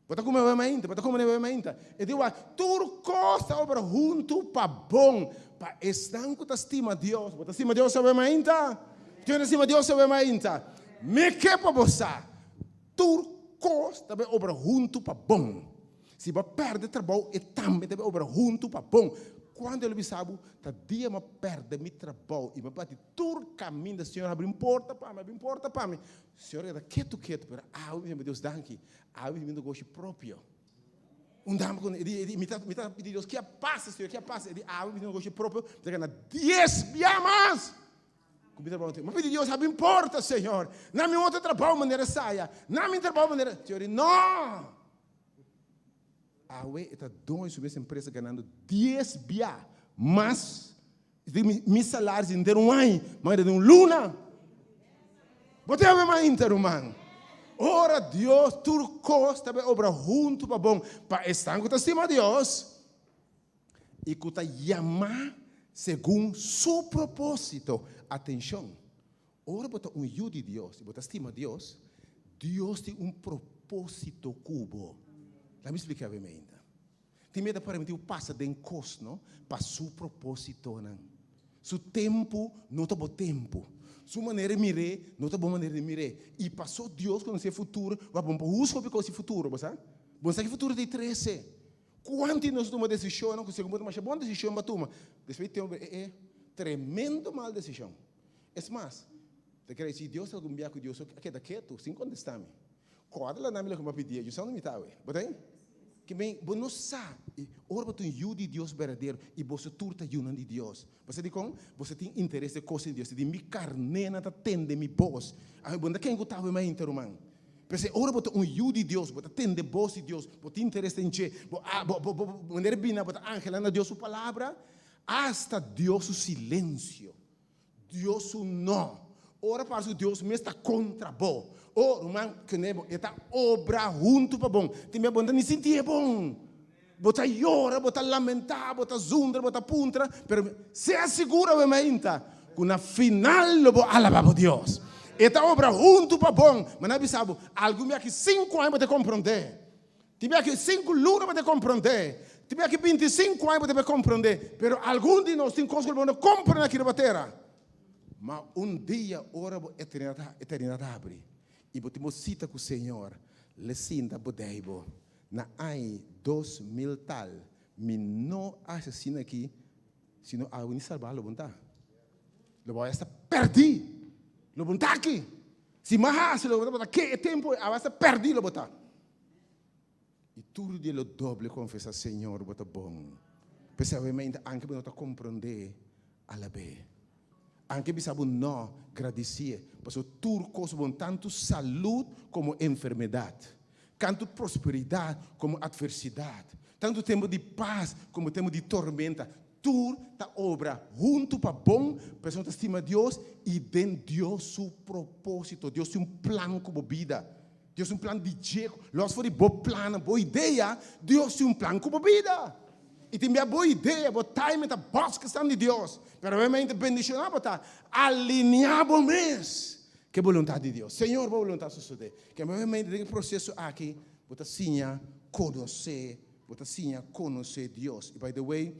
Speaker 15: Bo ta kume mainta, bo ta kume bebe mainta. E di wak, tur kos ta obra huntu pa bon, pa esnan ku ta stima Dios. Bo ta stima Dios awe mainta? Ken ta stima Dios awe mainta? Mi ke pa bo sa, tur kos ta bai obra huntu pa bon. Si bo a pèrdè trabou, e tambe ta bai obra huntu pa bon. Kuantu el a bisa bo, ta dia mi a pèrdè mi trabou i mi a bati tur kaminda, Señor habri un porta pa mi, habri un porta pa mi. Señor a keda ketu ketu, pero awe mi bisa, Dios danki. Awe mi negoshi propio. Un dama ku e di, e di, mi ta, mi ta pidi Dios, ke a pasa, Señor, ke a pasa? E di, awe mi negoshi propio, mi ta gana dies bia mas ku mi trabou anterior. Mi a pidi Dios, habri un porta, Señor. Na mi otro trabou manera saya. Na mi trabou manera. Señor di, no! Awe e ta doño di su mes empresa ganando dies bia mas di mi, mi salario henter un aña, ma den un luna. Bo ta yama mainta, ruman. Ora Dios tur kos ta bai obra huntu pa bon pa esnan ku ta stima Dios i ku ta yamá segun su propósito. Atenshon! Ora bo ta un yu di Dios i bo ta stima Dios, Dios tin un propósito ku bo. Laat mi splika bo ainda. Tin miedu pa permití bo pasa den kos no pa su propósitonan. Su tempu no ta bo tempu. Su manera di mir'é no ta bo manera di mir'é. I pasó Dios konosé futuro, wak bo no por husga hopi kos di futuro, bo sa? Bo no sa ki futuro ta trese. Kuantu di nos a tuma desishonnan ku segun bo ta masha bon desishon bo a tuma, despues di tempu bo e e tremendo mal desishon. Es mas, ta kere si Dios algun bia ku Dios a keda ketu sin kontestá mi. Kòrda la nami loke mi a pidié, yo sa unda mi ta awe. Bo ta ei? Ke men, bo no sa, i ora bo ta un yu di Dios berdadero, i boso tur ta yunan di Dios. Bo sa dikon? Boso tin interes den kosnan di Dios. Di mi karnénan ta tende mi bos. Ami, bo no ta ken ku ta awe mainta, ruman. P'esei, ora bo ta un yu di Dios, bo ta tende bos di Dios, bo tin interes den dje, bo a, bo, bo, bo, manera bina bo ta angelá na Dios su palabra, asta Dios su silensio. Dios su no. Ora parse ku Dios mes ta kontra bo. O, ruman, kende bo, e ta obra huntu pa bon. Tin bia bo no ta ni sinti e bon. Bo ta yora, bo ta lamentá, bo ta zundra, bo ta puntra, pero sea sigur awe mainta ku na final lo bo alabá bo Dios. E ta obra huntu pa bon. Ma nan a bisa bo, algun bia ki sinku aña bo ta komprondé. Tin bia ki sinku luna bo ta komprondé. Tin bia ki bintisinku aña bo ta komprondé. Pero algun di nos tin kos ku bo no komprondé aki riba tera. Ma un dia ora bo eternidat habri i bo tin bo sita ku Señor, le sinta bo dei bo na aña 2000 tal, mi no hasi asina aki, sino awe ni salbá lo bo no ta. Lo bo a esta pèrdí. Lo bo no ta aki. Si mi a hasi lo bo tabata ke e tempu ei, awe a esta pèrdí lo bo ta. I tur dia lo doble konfesá, Señor, bo ta bon. P'esei awe anke bo no ta komprondé, alab'é. Anke bisa bo no, gradisié, pasobra tur kos bon, tantu salud komo enfermedat, tantu prosperidat komo atversidat, tantu tempu di pas komo tempu di tormenta, tur ta obra huntu pa bon persona ta stima Dios i den Dios su propósito. Dios tin un plan ku bo bida. Dios tin un plan di dje, los for di bo plannan, bo idea, Dios tin un plan ku bo bida. I tin bia bo idea, bo timing ta bòs ku di Dios. Pero obviamente bendishoná bo ta alineá bo mes ku e boluntat di Dios. Señor, bo boluntat sosodé. Ke obviamente den e proseso aki bo ta siña konosé, bo ta siña konosé Dios. I by the way,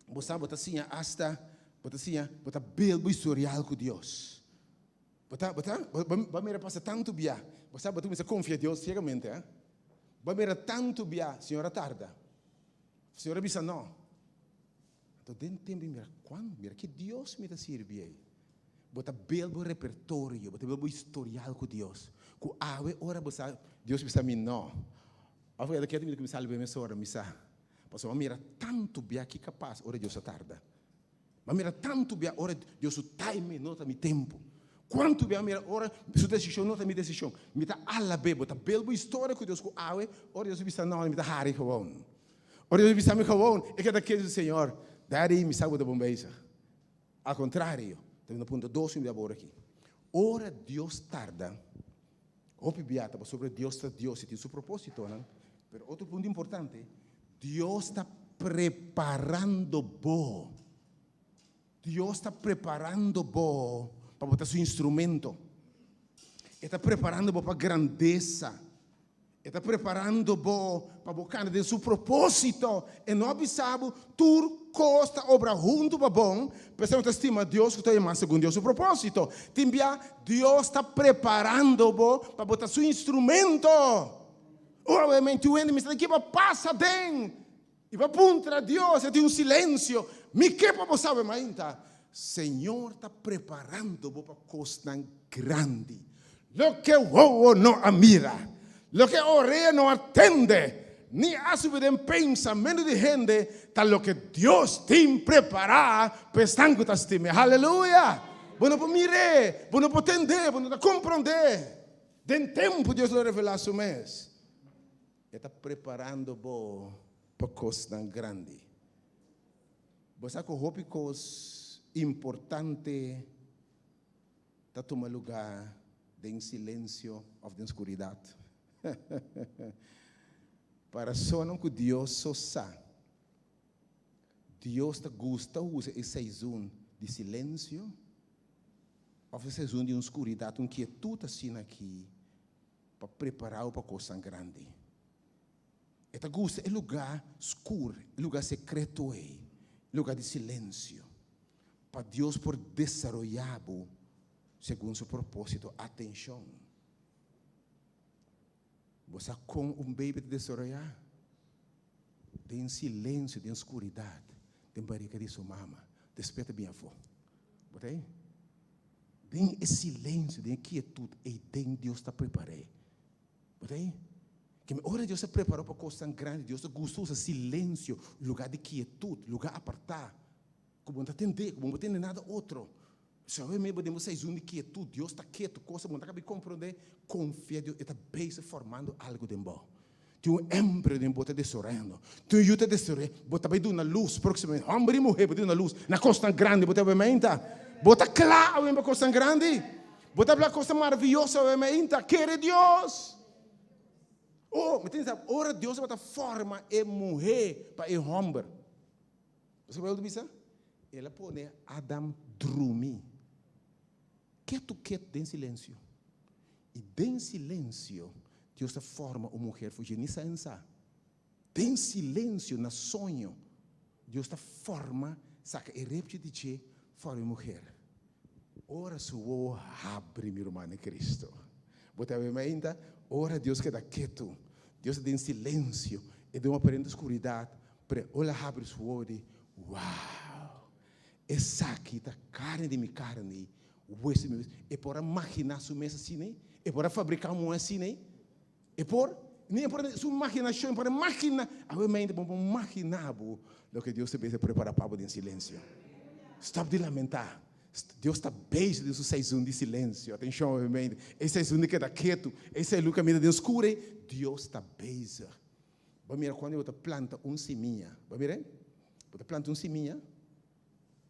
Speaker 15: bo sa bo ta siña asta, bo ta siña, bo ta build bo historial ku Dios. Bo ta, bo ta, bo a mira pasa tantu bia. Bo sa bo ta kuminsá konfia Dios siegamente, eh? Bo a mira tantu bia, Señor a tarda. Señor a bisa no. Anto den tempu mi mira, kuan, mira ki Dios mi ta sirbi ei. Bo ta build bo repertorio, bo ta build bo historial ku Dios. Ku awe ora bo sa, Dios bisa mi no. Of e ta mi ta kuminsá alab'é mesora, mi sa. Pasobra bo a mira tantu bia ki kapas ora Dios a tarda. M'a mira tantu bia ora Dios su timing no ta mi tempu. Kuantu bia mira ora su desishon no ta mi desishon. Mi ta alab'é, bo ta build bo historia ku Dios ku awe ora Dios bisa no, mi ta hari gewoon. Ora Dios bisa mi gewoon, e keda ketu, Señor, Daddy, mi sa bo ta bon bezig. Al kontrario, ta bini punto dos mi bia bo ora aki. Ora Dios tarda, hopi bia ta pasobra Dios ta Dios i tin su propósitonan, pero otro punto importante, Dios ta preparando bo. Dios ta preparando bo pa bo ta su instrumento. E ta preparando bo pa grandesa. E ta preparando bo pa bo kana den su propósito. E no a bisa bo tur kos ta obra huntu pa bon, p'esei no ta stima Dios ku ta yama segun Dios su propósito. Tin bia Dios ta preparando bo pa bo ta su instrumento. Ora bo menti un hende mester ki bo pasa den i bo puntra Dios e tin un silensio mi ke pa bo sabe mainta Señor ta preparando bo pa kosnan grandi loke wowo no a mira loke orea no a tende ni a subi den pensamentu di hende ta loke Dios tin prepara pa esnan ku ta stim'e haleluya bo no por mir'e bo no por tende bo no ta kompronde. Den tempu Dios lo revelá su mes. E ta preparando bo pa kosnan grandi. Bo sa ku hopi kos importante ta tuma lugá den silensio òf den skuridat. Pa rasonnan ku Dios so sa, Dios ta gusta usa e seizon di silensio. Òf e sezon di un skuridat, un kietut asina aki pa prepará bo pa kosnan grandi. E ta gusta e lugá skur, e lugá sekreto ei, e lugá di silensio, pa Dios por desaroyá bo segun su propósito. Atenshon! Bo sa kon un beibi ta desaroyá? Den silensio, den skuridat, den barika di su mama. Despues ta bin afó. Bo ta ei? Den e silensio, den e kietut ei den Dios ta prepar'é. Bo ta ei? Keme ora Dios ta preparó pa kosnan grandi, Dios ta gusta usa silensio, lugá di kietut, lugá apartá, ku bo no ta tendé, ku bo no por tende nada otro. Sabe mi bo den bo seizoen di kietut, Dios ta ketu, cosa bo no ta kabi komprondé, konfia Dios, e ta bezig formando algu den bo. Tin un embrio den bo ta desorendo, tin un yu ta desoré, bo ta bai duna lus próximamente, hòmber i muhé bo ta duna lus na kosnan grandi, bo ta bai meinta, bo ta kla awe pa kosnan grandi, bo ta habla kosnan maravioso awe meinta, kere Dios. Oh, mi tin sa, ora Dios tabata forma e muhé pa e hòmber, bo sa kiko Beibel ta bisa? El a pone Adam drumi ketu ketu den silensio. I den silensio Dios a forma un muher for dje ni sa en sa. Den silensio na soño Dios ta forma saka e repchi di dje forma e muher. Ora su wowo habri mi ruman den Cristo. Bo ta wema ainda? Ora Dios keda ketu, Dios ta den silensio i den un aparente oscuridad, pero ora el a habri su wowo di, Wow! Esaki ta carni di mi carni, hueso di mi hueso. E por a magina su mes asina? E por a fabrica un muhe asina? E por? Ni e por, su imaginacion, e por a magina. Awe mente bo por magina bo loke Dios ta bezig prepara pa bo den silencio. Stop di lamenta. Dios ta bezig den su seizoen di silencio. Atencion awe mente. E seizoen di keda ketu, e seizoen kaminda den oscuro ei, Dios ta bezig. Bo mira cuando bo ta planta un simia. Bo mira? Bo ta planta un simia.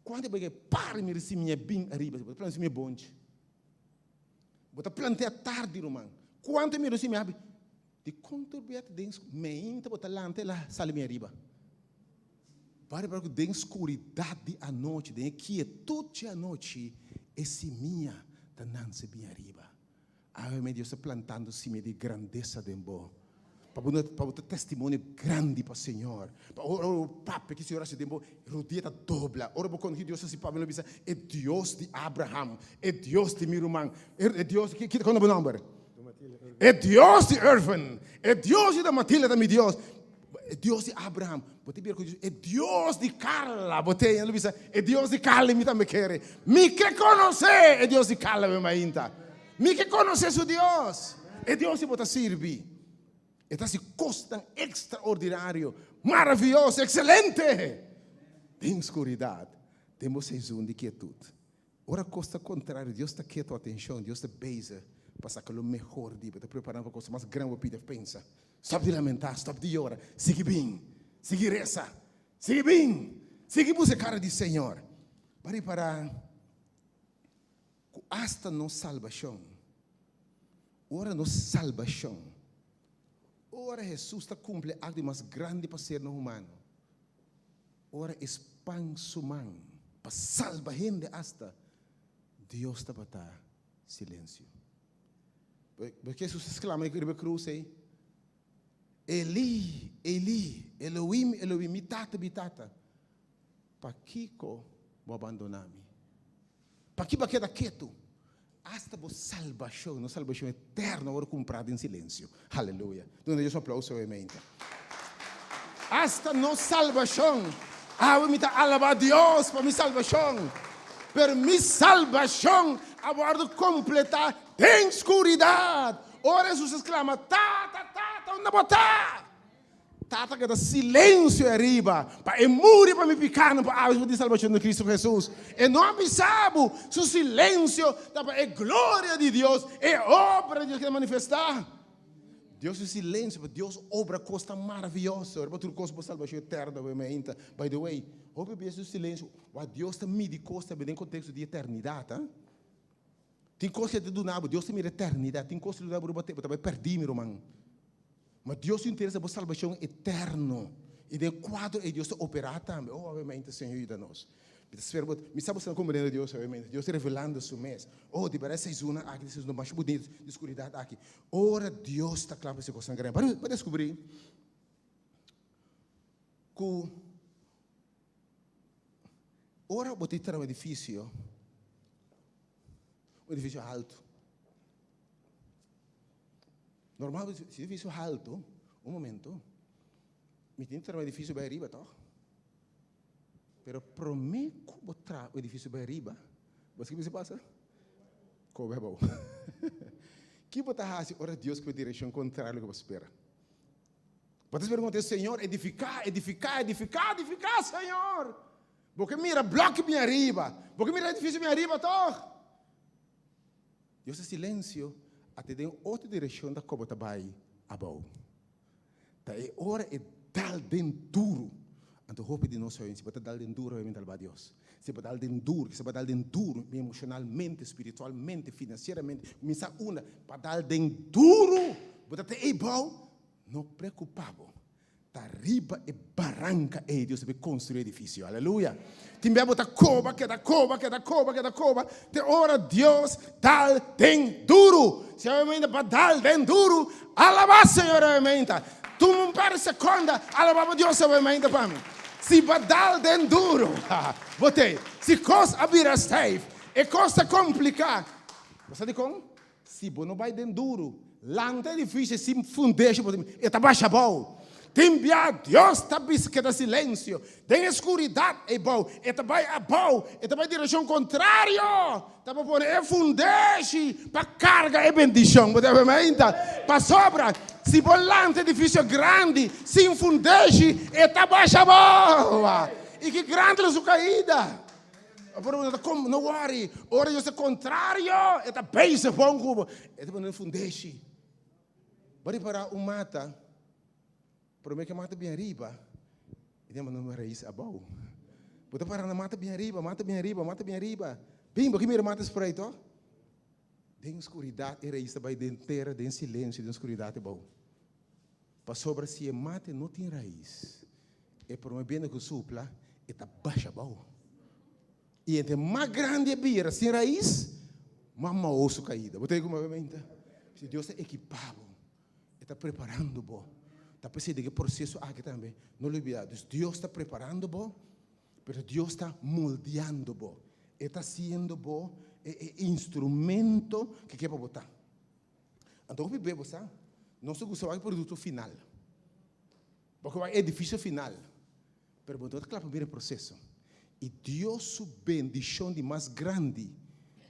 Speaker 15: Cuando bo ke para mira simia bin ariba, bo ta planta un simia bonchi. Bo ta plantea tardi, ruman. Cuanto mira un simia abi? Di contribuir den meinta bo ta lanta el a sali mi ariba. Bo a ripara cu den scuridad di anochi, den e quietud dje anochi, e simia ta nanse bin ariba. Awe mi Dios ta plantando simia di grandesa den bo, pa bo pa bo ta testimonio grandi pa Señor. Pa ora bo papia ki Señor a hasi den bo, rodia ta dobla. Ora bo konta ki Dios a hasi pa bo, lo bisa, e Dios di Abraham, e Dios di mi ruman, e Dios, ki ta konta bo nomber? E Dios di Irvin, e Dios di Matilda ta mi Dios. E Dios di Abraham, bo ta bira ku Dios, e Dios di Carla, bo te lo bisa, e Dios di Carla mi tambe kere. Mi ke konosé e Dios di Carla mi mainta. Mi ke konosé su Dios. E Dios di bo ta sirbi. E ta hasi kosnan ekstraordinario, maravioso, ekselente. Den skuridat, den bo seizoen di kietut. Ora kos ta kontrario, Dios ta ketu atenshon, Dios ta bezig pa saka lo mehor di bo, ta preparando pa kos mas gran bo pidi of pensa. Stòp di lamentá, stòp di yora, sigui bin, sigui resa, sigui bin, sigui buska e kara di Señor. Bo a ripará ku asta nos salbashon, ora nos salbashon, ora Hesus ta kumpli e akto di mas grandi pa sernan humano, Ora e span su man pa salba hende asta Dios tabata silencio. Bo Jesus a sclama riba e cruz ey, Eli, Eli, Elohim, Elohim, mi tata, mi tata, pakico bo a bandona mi? Pakiko bo a keda ketu? Asta bo salbashon, nos salbashon eterno a wòrdu kumprá den silensio. Aleluya! Duna Dios un aplauso awe mente. Asta nos salbashon. Awe mi ta alabá Dios pa mi salbashon. Pero mi salbashon a wòrdu kompletá den skuridat. Ora Hesus a sklama, Tata, Tata, unda bo ta? Tata keda silensio e ariba, pa e muri pa mi pikánan pa awe di salbashon di Kristu Hesus. E no a bisa bo, su silensio ta pa e gloria di Dios, e obra di Dios keda manifestá. Dios su silensio pa Dios obra kos tan maravioso riba tur kos bo salbashon eterno awe mainta. By the way, hopi bes su silensio, wak Dios ta midi kos tambe den konteksto di eternidat, ha. Tin kos ke ta duna bo, Dios ta mira eternidat, tin kos ke ta duna bo riba tera, bo ta bai pèrdí mi ruman. Ma Dios su interes ta bo salbashon eterno. I den e kuadro ei Dios ta operá tambe. Oh, awe mainta Señor yuda nos. Mi ta spera bo, mi sa bo sta komprende Dios obviamente. Dios ta revelando su mes. Oh, di berdad e seizoennan aki ta seizoennan masha bunito di skuridat aki. Ora Dios ta kla pa hasi kosnan grandi. Bo a deskubrí ku ora bo ta traha un edifisio, un edifisio haltu, normal si edifisio haltu, un momento, mi tin traha un edifisio bai ariba tòg? Pero promé ku bo traha un edifisio bai ariba, bo sa ki mester pasa? Kobe abou. Ki bo ta hasi ora Dios ku e direkshon kontrario loke bo spera? Bo ta spera ku Señor edifiká, edifiká, edifiká, edifiká, Señor! Bo ke mira blòki bin ariba, bo ke mira edifisio bin ariba tòg? Dios ta silensio, ata den otro direkshon ta kobo ta bai abou. Ta e ora e dal den duru. Anto hopi di nos hoy, si bo ta dal den duru, hoy ta alba Dios. Si bo dal den duru, si bo dal den duru, mi emocionalmente, spiritualmente, financieramente, kuminsa unda pa dal den duru, bo ta te ei bou, no preocupa bo. Ta riba e baranca ei Dios ta bay construi edificio. Aleluya. Tin bia bo ta coba, keda coba, keda coba, keda coba, te ora Dios dal den duru. Si awe mainta pa dal den duru, alaba Señor awe mainta. Tuma un par di seconda, alaba bo Dios awe mainta pa mi. Si bo dal den duru, bo tei. Si cos a bira stijf, e cos ta complica. Bo sa dicon? Si bo no bai den duru, lanta edifisio sin fundeshi bo e ta basha abou. Tin bia Dios ta bisa keda silensio den e skuridat ei bou, e ta bai abou, e ta bai direkshon kontrario, ta pa pone e fundeshi pa karga e bendishon. Bo ta wak mainta? Pasobra si bo lanta edifisio grandi sin fundeshi, e ta basha abou. I ki grandi lo su kaida! Pero no ta kom, no worry. Ora Dios ta contrario, e ta bezig bon ku bo. E ta pone fundeshi. Bo ripara un mata, prome ke mata bin ariba, e tin manda un rais abou. Bo ta para na mata bin ariba, mata bin ariba, mata bin ariba. Bin, bo ke mira mata spray to? Den skuridat e rais ta bai den tera, den silensio, den skuridat abou. Pasobra si e mate no tin rais, e prome bientu ku supla, e ta basha abou. I entre mas grandi e bira sin rais, mas maou su kaida. Bo ta oí ku mi ta? Si Dios ta ekipá bo, e ta preparando bo. Ta p'esei den e proseso aki tambe, no lubidá, dus Dios ta preparando bo, pero Dios ta moldeando bo. E ta hasiendo bo e instrumento ke ke pa bo ta. Anto hopi bebo sa, nos ta gusta wak e produkto final. Bo ke wak e edifisio final. Pero bo no ta kla pa mira e proseso. I Dios su bendishon di mas grandi,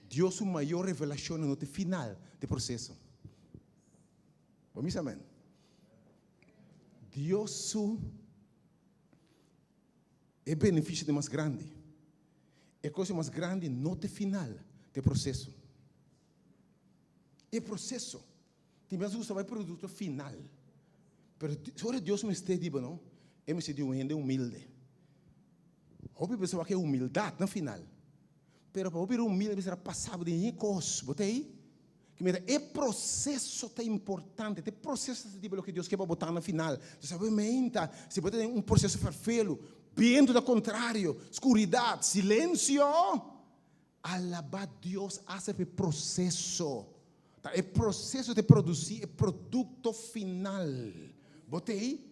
Speaker 15: Dios su mayor revelashonnan no ta e final, ta e proseso. Bo misa amen? Dios su e benefisio di mas grandi, e kos di mas grandi no ta e final, ta e proseso. E proceso. Tin bes gusta bai producto final. Pero ora Dios mester di bo no, e mester di un hende humilde. Hopi bes wak e humildad na final. Pero pa bo bira humilde mester a pasa bo den e cos. Bo ta ei? Ki mira e proceso ta importante. Ta e proceso ta di bo loke Dios ke pa bo ta na final. Entonces awe meinta si bo ta den un proceso ferfelu, biento ta contrario, scuridad, silencio. Alabá Dios hasta pa e proseso. Ta e proseso ta produsí e produkto final. Bo ta ei?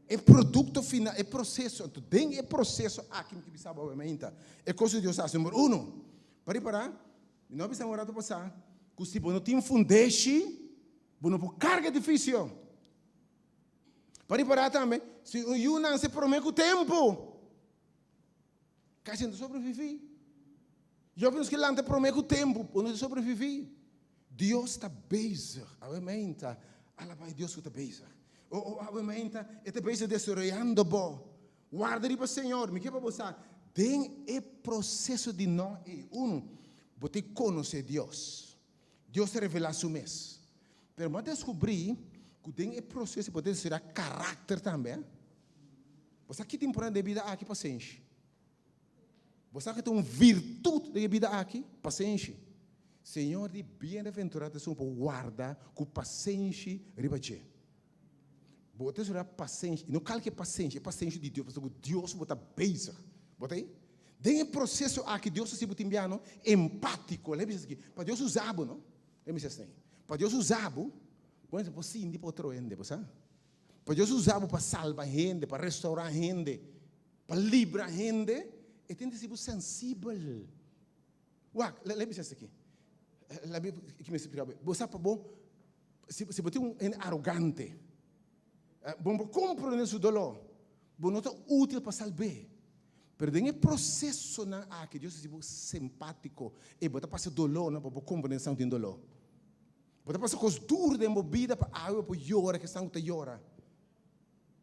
Speaker 15: E produkto final, e proseso. Anto den e proseso aki mi ke bisa bo awe E kos ku Dios hasi, number uno, pa ripará, mi no a bisa un rato pasá ku si bo no tin fundeshi, bo no por karga edifisio. Pa ripará tambe, si un yu nanse promé ku tempu, Casi no ta sobreviví. Job nos ke lanta promé ku tempu, bo no ta sobreviví. Dios ta bezig. Awe meinta, alabá e Dios ku ta bezig. O, o, awe meinta, e ta bezig desaroyando bo. Warda riba Señor. Mi ke pa bo sa, den e proseso di no ei, unu, bo tin konosé Dios. Dios ta revelá su mes. Pero bo a deskubrí ku den e proseso bo ta desaroyá karakter tambe. Bo sa ki ta importante den e bida aki? Pasenshi. Bo sa ki ta un virtut den e bida aki? Pasenshi. Señor di, Bienaventurado ta esun ku por warda ku pasenshi riba dje. Bo ta sura pasenshi, i no kalke pasenshi, e pasenshi di Dios, pasobra ku Dios bo ta bezig. Bo ta ei? Den e proseso aki Dios ta hasi bo tin biano empátiko. Lei bisa esaki, pa Dios usa bo, no? Lei bisa esei. Pa Dios usa bo, bo mester por sinti pa otro hende, bo sa? Pa Dios usa bo pa salba hende, pa restourá hende, pa libra hende, e tin di hasi bo sensibel. Wak, lei bisa esaki. Lei mi ki mi splika bo. Bo sa pa bo, si si bo tin un hende arogante, bo no por komprondé su doló, bo no ta útil pa salb'é. Pero den e prosesonan aki Dios ta hasi bo simpátiko i bo ta pasa dolónan pa bo komprondé esnan ku tin doló. Bo ta pasa kos duru den bo bida pa awe bo por yora ku esnan ku ta yora.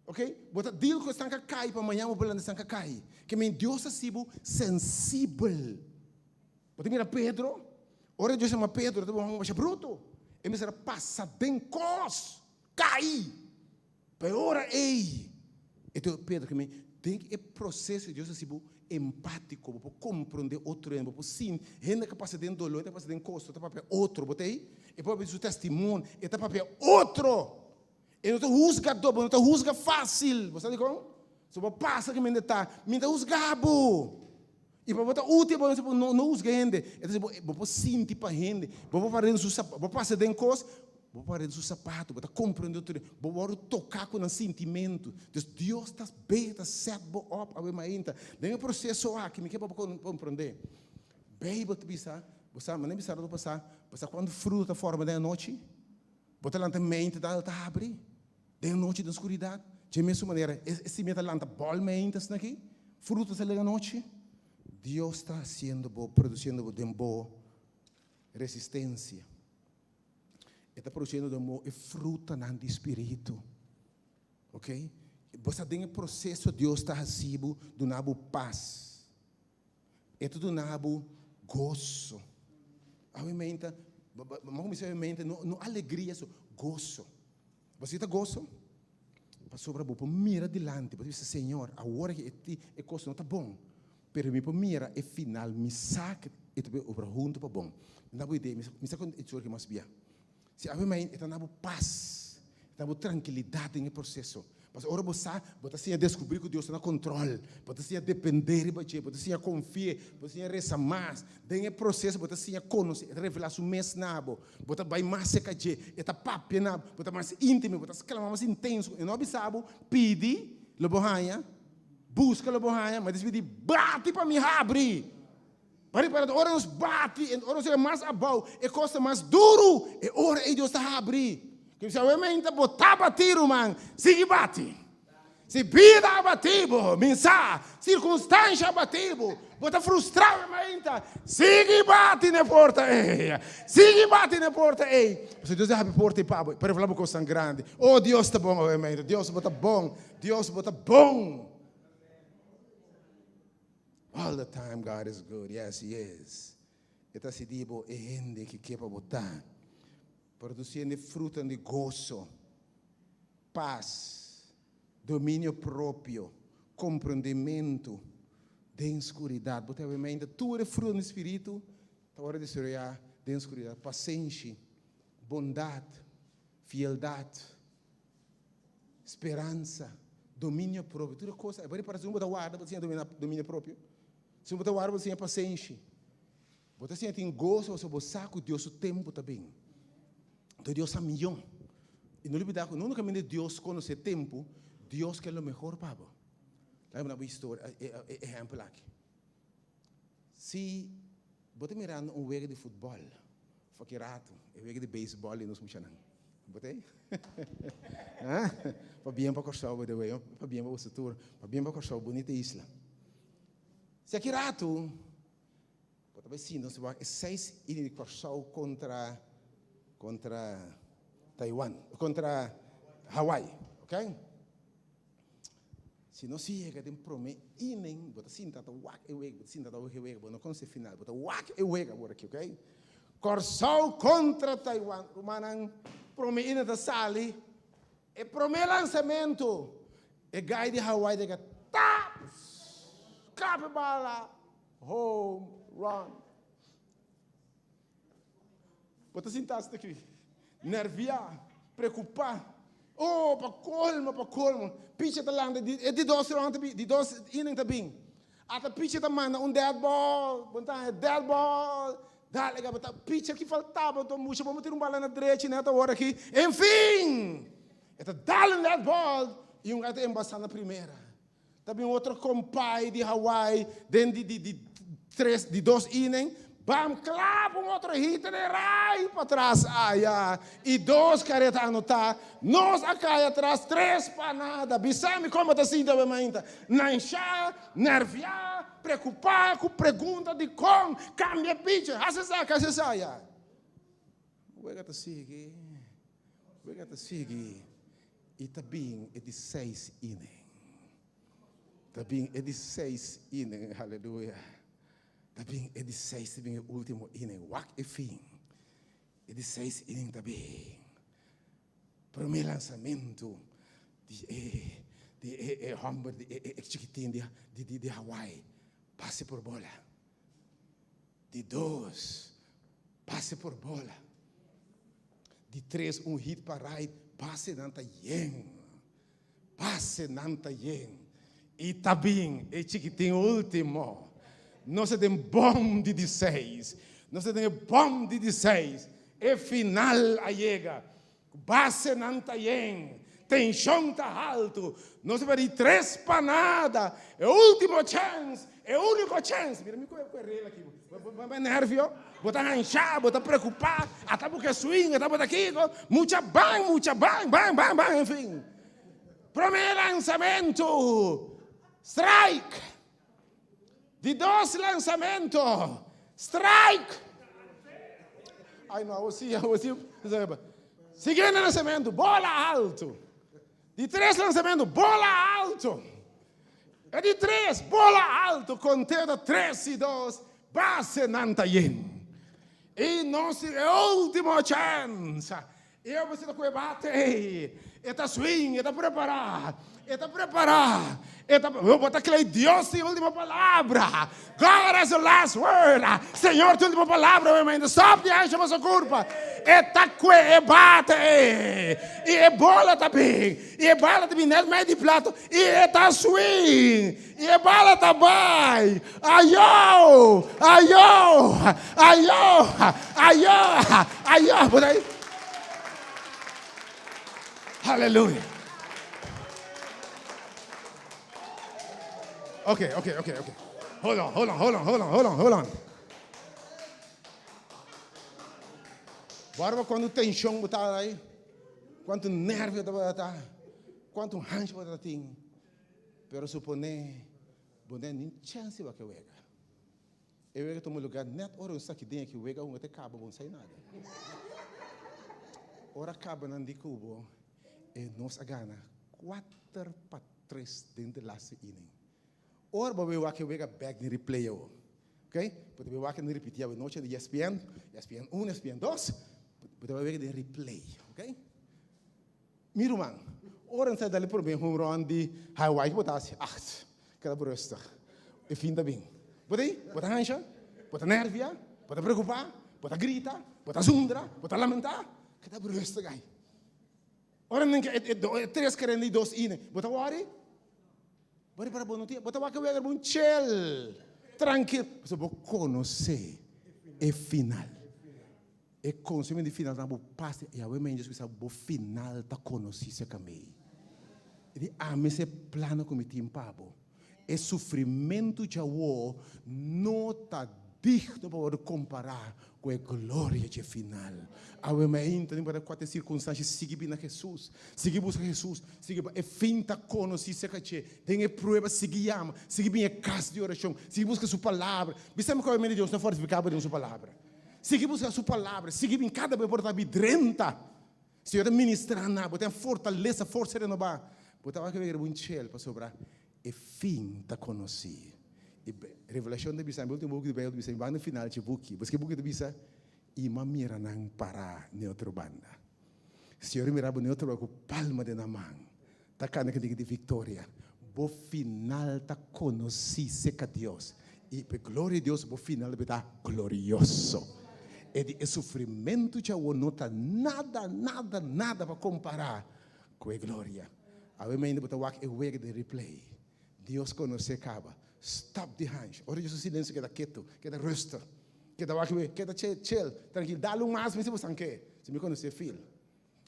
Speaker 15: Ok? Bo ta deal ku esnan ku a kai pa mañana bo por lanta esnan ku a kai. Ke men Dios ta hasi bo sensibel. Bo ta mira Pedro? Ora Dios yama Pedro, e ta un hòmber masha brutu. E mester a pasa den kos, kai. Pa e ora ei, e ta Pedro ke mi, den e proseso Dios a hasi bo empátiko, bo por komprondé otro hende, bo por sinti hende ku a pasa den doló, hende ku a pasa den kos, ta papia otro, bo ta ei? E por papia di su testimonio, e ta papia otro. E no ta husga bo no ta husga fásil. Bo sa dikon? So bo pasa ke mende ta, mi ta husga bo. I pa bo ta útil bo no no husga hende. E ta si bo bo por sinti pa hende, bo por para den su sap, bo pasa den kos, bo por para den su sapatu, bo ta komprende otro hende, bo wòrdu toká ku nan sintimentu. Dus Dios ta be ta sèt bo òp awe mainta. Den e proseso aki mi ke pa bo komprende. Beibel ta bisa, bo sa, manera mi bisa rato pasá, bo sa kuantu fruta ta forma den anochi? Bo ta lanta mente ta ta habri den anochi den skuridat. Dje mesun manera e simia ta lanta bòl mente asina aki, fruta ta sali den anochi. Dios ta hasiendo bo, produsiendo bo den bo resistensia. E ta produsiendo den bo e frutanan di spiritu. Ok? Bo sa den e proseso Dios ta hasi bo duna bo pas. E ta duna bo goso. Awe meinta, bo kuminsá awe meinta, no, no alegria so, goso. Bo si ta goso? Pasobra bo por mira dilanti, bo ta bisa, Señor, awor aki e ti e kos no ta bon, pero mi por mira e final, mi sa ku e ta bai obra huntu pa bon. Mi ta bo idea, mi sa kon e chor ki mas bia. Si awe meinta e ta na bo pas, e ta na bo trankilidat den e proseso. Pasobra ora bo sa, bo ta siña deskubrí ku Dios ta na kontròl, bo ta siña dependé riba dje, bo ta siña konfi'é, bo ta siña resa mas. Den e proseso bo ta siña konosé, e ta revelá su mes na bo, bo ta bai mas serka dje, e ta papia na bo, bo ta mas íntimo, bo ta sklama mas intenso. E no a bisa bo, Pidi, lo bo haña, buska, lo bo haña, ma e ta pidi, Bati pa mi habri! Bo ripara ora nos bati, ora nos yega mas abou, e kos ta mas duru, e ora ei Dios ta habri. Ke bisa awe meinta bo ta bati ruman, sigui bati. Si bida a bati bo, min sa, sirkunstansha a bati bo, bo ta frustra awe meinta, sigui bati na e porta ei, sigui bati na e porta ei. Pasobra Dios a habri porta ei pa bo, pa revelá bo kosnan grandi. Oh, Dios ta bon awe meinta, Dios bo ta bon, Dios bo ta bon. All the time God is good, yes He is. E ta sidi bo e hende ki ke pa bo ta, produciendo e frutonan di goso, pas, dominio propio, comprendimento den scuridad. Bo ta obviamente tur e frutonan di Spiritu ta worde desaroya den scuridad, pasenshi, bondad, fieldad. Speransa, dominio propio, tur e kos ei. Bo ripara si un bo ta warda bo ta siña domina dominio propio. Si un bo ta warda bo ta siña pasenshi. Bo ta siña tin goso pasobra bo sa ku Dios su tempu ta bin. Enton Dios sa miyon. I no lubida ku nunka kaminda Dios konosé tempu, Dios ke lo mehor pa bo. Laga mi duna bo historia, e ehèmpel aki. Si bo ta mirando un wega di futbòl, for ki ratu e wega di beisbòl di nos muchanan. Bo ta ei? Ha? Pabien pa Kòrsou, by the way. Pabien pa boso tur. Pabien pa Kòrsou, bunita isla. Si aki ratu bo ta bai sinta nos wak e seis inning di Kòrsou kontra kontra Taiwan, kontra Hawaii, okay? Si nos yega den prome inning, bo ta sinta ta wak e wega, bo ta sinta ta wak e wega, bo no konoce final, bo ta wak e wega awor aki, ok? Kòrsou kontra Taiwan, rumannan, prome inning ta sali, e prome lansamentu, e guy di Hawaii ta yega, tap! Klap e bala, home run. Bo ta sinta asina aki, nerviá, preokupá. Oh, pa kolmo, pa kolmo. Picha ta lanta, e di dos round ta bin, di dos inning ta bin. Ata pitcher ta manda un dead ball, bo ta haña dead ball, dale gaba ta pitcher ki faltaba anto mucha bo tira un bala na drechi net awor aki, en fin! E ta dal un dead ball y un gai ta embasa na primera. Ta bin otro compay di Hawaii den di di di tres di dos inning, bam klap un otro hit den e rai patras aya y dos careta anota, nos a cay atras tres pa nada. Bisa mi con bo ta sinti awe mainta? Nansha, nervia, preocupa cu pregunta dicon, cambia pitcher, haci esaki, haci esaya. Wega ta sigui, wega ta sigui y ta bin e di seis inning. Ta bin e di seis inning, haleluya. Ta bin e di seis, ta bin e ultimo inning. Wak e fin. E di seis inning ta bin. Prome lansamento di e di e e homber di e e chikitin di di di Hawaii. Pase por bola. Di dos, pase por bola. Di tres, un hit pa right, basenan ta yen. Basenan ta yen. I ta bin e chikitin ultimo. Nos ta den bom di di seis. Nos ta den e bom di di seis. E final a yega. Basenan ta yen, tenshon ta haltu, nos a pèrdí tres pa nada, e último chèns, e úniko chèns. Mira mi ku e rel aki, bo ta nervio, bo ta anshá, bo ta preokupá, ata bo ke swing, ata bo ta kiko, mucha ban, mucha ban, ban, ban, ban, enfin. Promé lansamentu, strike! Di dos lansamentu, strike! Ai no, awo si, awo si. Siguiente lansamentu, bola altu. Di tres lansamentu, bola altu. E di tres, bola altu, konteo ta tres i dos, basenan ta yen. I nos tin e ultimo chèns. E homber ta ku e bate ei. E ta swing, e ta prepará, e ta prepará, e ta, bo ta klei Dios tin último palabra. God has the last word. Señor tin último palabra, mi mente. Stop di ansha boso kurpa. E ta kue e bate ei. I e bola ta bin. I e bala ta bin net mei di plato. I e ta swing. I e bala ta bai. Ayo! Ayo! Ayo! Ayo! Ayo! Bo ta ei? Haleluya! Ok, ok, ok, ok. Hold on, hold on, hold on, hold on, hold on, hold on. Barba cuando tension bo ta ahí, cuanto nervio bo ta, cuanto hancha bo ta tin. Pero suponé bo no nin chèns di wak e wega. E wega tuma lugá nèt ora un saki den aki wega hunga te kaba bo no sai nada. Ora kaba nan di ku bo e nos a gana kuater pa tres den de laste inning. Ora bo bai wak e wega bèk den replay awo, ok, bo ta bai wak den ripití awe nochi den ESPN, ESPN un, ESPN dos, bo ta bai wega den replay, ok. Mi ruman, ora nan sa dal e prome home run di Hawaii, ki bo ta hasi? Ach, keda bo rustig. E fin ta bin. Bo ta ei? Bo ta hansha? Bo ta nervia? Bo ta preocupa? Bo ta grita? Bo ta zundra? Bo ta lamenta? Keda bo rustig ai. Ora nan ke e tres karenda i dos ine, bo ta wori? Bo ripara bo no tin, bo ta wak e wega bo un chel, trankil. Pasobra bo konosé e final. E conocimiento di final ta bo pas Yahweh men Dios bisa bo final ta conoci cerca mi. E di ami es e plano cu mi tin pa bo. E sufrimento djawo no ta digno pa wordo compara cu e gloria dje final. Awe mainta no importa cua ta e circunstancia sigui bini na Jesus, sigui busca Jesus, sigui e fin ta conoci cerca dje. Den e prueba sigui yama, sigui bini e cas di oracion, sigui busca su palabra. Bisa mi cu awe mente Dios ta fortifica bo den su palabra. Sigui buska Su Palabra, sigui bin kada bes por ta bidrenta. Señor ta ministra na bo, ten fortalesa, forsa renobá. Bo ta wak riba un chel pasobra e fin ta konosí. E Revelashon ta bisa, mi ultimo buki di Beibel ta bisa, mi banda final dje buki. Paske buki ta bisa, I m'a mira nan pará n'e otro banda. Señor a mira bo n'e otro banda ku palma den nan man, ta kanta kantika di viktoria. Bo final ta konosí serka Dios, i pa e gloria di Dios bo final ta bira glorioso. E di e sufrimentu djawo no ta nada, nada, nada pa kompará ku e gloria. Awe mainta bo ta wak e wega den replay. Dios konosé kaba. Stop di hansh. Ora Dios su silencio keda ketu, keda rustig, keda wak we, keda chill, chill, trankil. Dal un mas mi si bo san ke. Si mi konosé fil,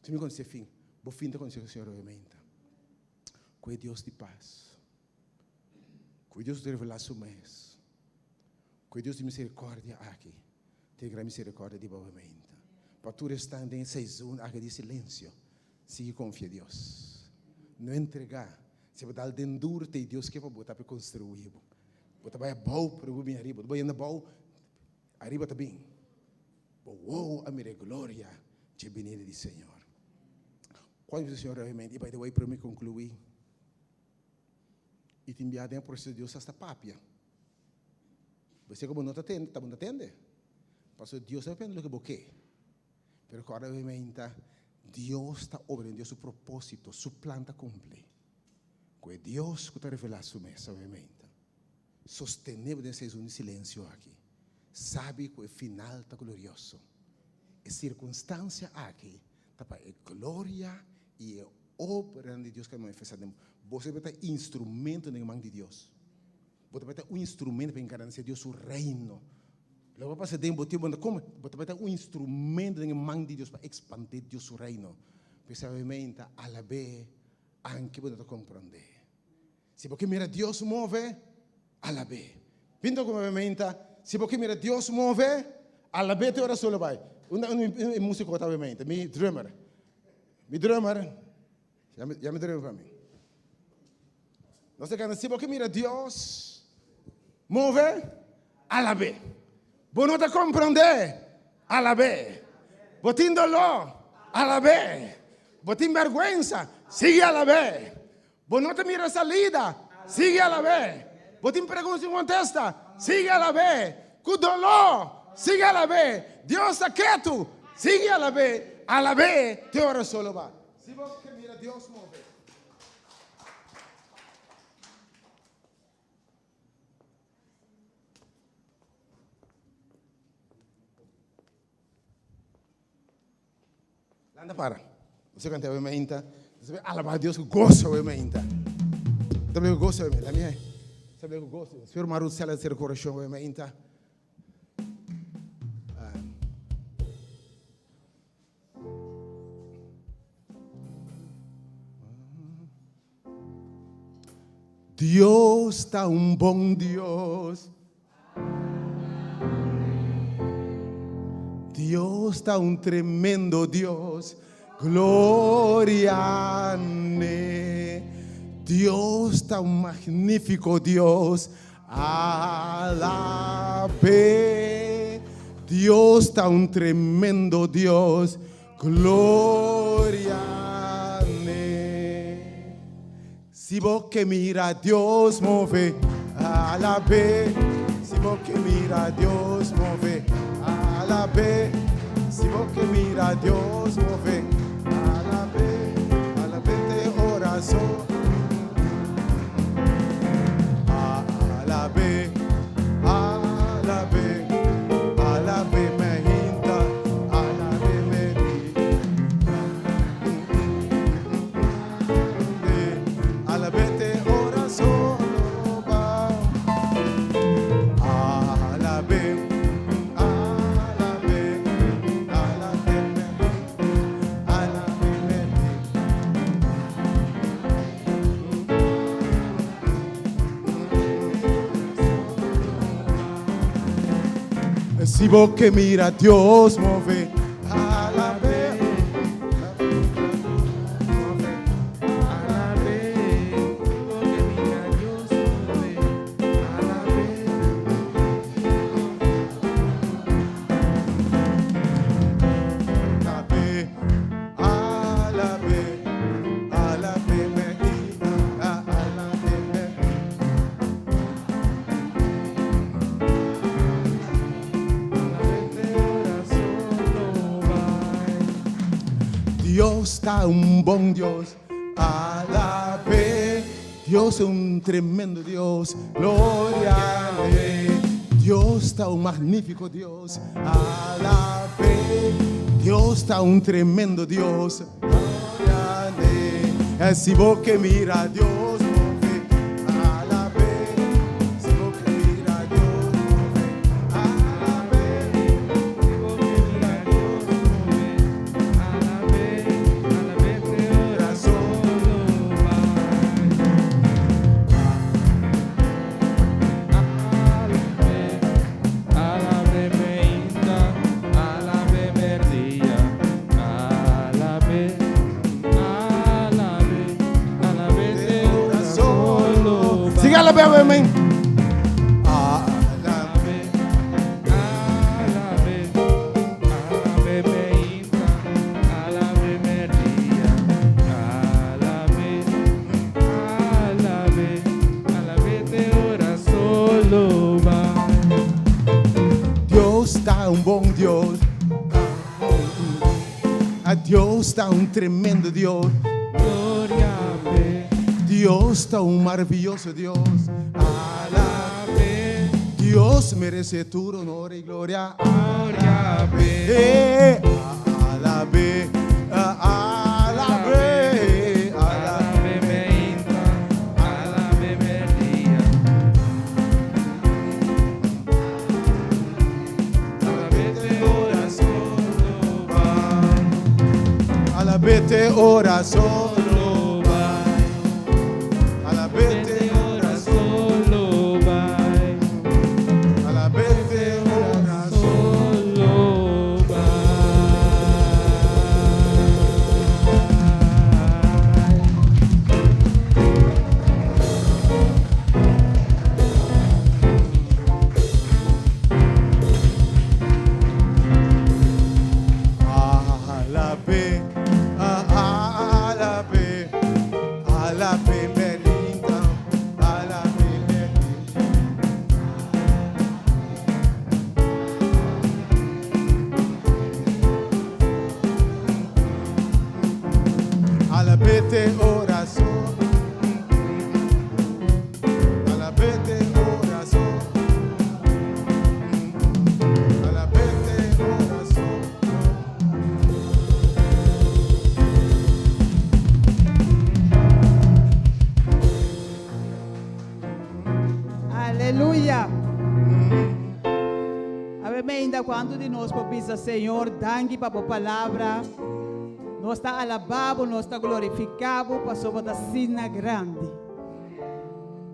Speaker 15: si mi konosé fin, bo fin ta konosé ku Señor obviamente. Ku e Dios di pas, ku e Dios ku ta revelá su mes, ku e Dios di misericordia aki, tin gran misericordia di bo obviamente. Pa tur esnan den e seizoen aki di silencio, Sigui konfia Dios. No entregá. Si bo dal den duru t'ei Dios ke pa bo ta pa e konstruí bo. Bo ta bai abou pero bo bin ariba. Bo ta bai yenda abou, ariba ta bin. Bo wowo a mira e gloria dje binida di Señor. Kual bisa Señor realmente? I by the way, prome konkluí, i tin bia den e proseso Dios hasta papia. Bo esei ku bo no ta tende, ta bo no ta tende. Pasobra Dios no ta papia loke bo ke. Pero kòrda mi menta, Dios ta obra den Dios su propósito, su plan ta kumpli. Ku e Dios ku ta revelá su mes awe menta, sostené bo den seizoen di silensio aki. Sabi ku e final ta glorioso. E sirkunstansia aki ta pa e gloria i e obranan di Dios ku a manifestá den bo. Bo ta ta instrumento den e man di Dios. Bo ta bai ta un instrumento pa engrandecer Dios su reino. Loke a pasa den bo tempo, como bo ta bai ta un instrumento den e man di Dios pa expande Dios su reino. P'esei obviamente alab'é anke bo no ta comprende. Si bo ke mira Dios move, alab'é. Pinta como obviamente, si bo ke mira Dios move, alab'é te ora solo bai. Unda e musico ta obviamente? Mi drummer. Mi drummer. Ya mi drummer pa mi. Nos ta kanta, si bo ke mira Dios move, alab'é. Bo no ta komprondé, alab'é. Bo tin doló, alab'é. Bo tin bèrgwensa, sigui alab'é. Bo no ta mira salida, sigui alab'é. Bo tin pregunta sin kontesta, sigui alab'é. Ku doló, sigui alab'é. Dios ta ketu, sigui alab'é. Alab'é te ora solo ba. Si bo ke mira Dios move. Lanta para. Você canta we mainta. Você alaba Dios ku gozo we mainta. Sabe ku gozo we mainta. La mia. Sabe ku gozo. Senhor Maru sela ser coração we mainta. Dios ta un bon Dios. Dios ta un tremendo Dios. Gloria a ne. Dios ta un magnífico Dios. Alabé. Dios ta un tremendo Dios. Gloria ne. Si bo ke mira Dios move, alabé. Si bo ke mira Dios move, alabé. Si bo ke mira Dios move, alabé. Alabé te ora so. Alabé, alabé, alabé me hinta, alabé me di. Alabé te ora solo va. Alabé, alabé, alabé me alabé me di. Si bo ke mira Dios move, alabé. Alabé, alabé, alabé me alabé me. Dios ta un bon Dios, alabé. Dios es un tremendo Dios, gloria a él. Dios ta un magnífico Dios, alabé. Dios ta un tremendo Dios, gloria a él. Si bo ke mira Dios move, alabé. awe men. Alabe,
Speaker 16: alabe, alabe meinta, alabe merdia, alabe, alabe, alabe te ora solo ba.
Speaker 15: Dios ta un bon Dios. A Dios ta un tremendo Dios.
Speaker 16: Gloria p'e.
Speaker 15: Dios ta un maravilloso Dios.
Speaker 16: Alabe.
Speaker 15: Dios merece tur honor y gloria.
Speaker 16: Gloria p'e.
Speaker 15: Eh, alabe, alabe,
Speaker 16: alabe meinta, alabe merdia. Alabete ora solo bai.
Speaker 15: Alabete ora solo
Speaker 16: bai.
Speaker 15: Alabete
Speaker 16: ora solo bai.
Speaker 15: Alabete ora
Speaker 16: solo bai.
Speaker 15: Alabe, alabe, alabe merinda, alabe merinda. Alabete ora solo. Alabete ora solo. Alabete ora solo.
Speaker 11: Aleluya. Awe mainta kuantu di nos por bisa Señor danki pa bo palabra. Nos ta alabá bo, nos ta glorifiká bo pasobra bo ta asina grandi.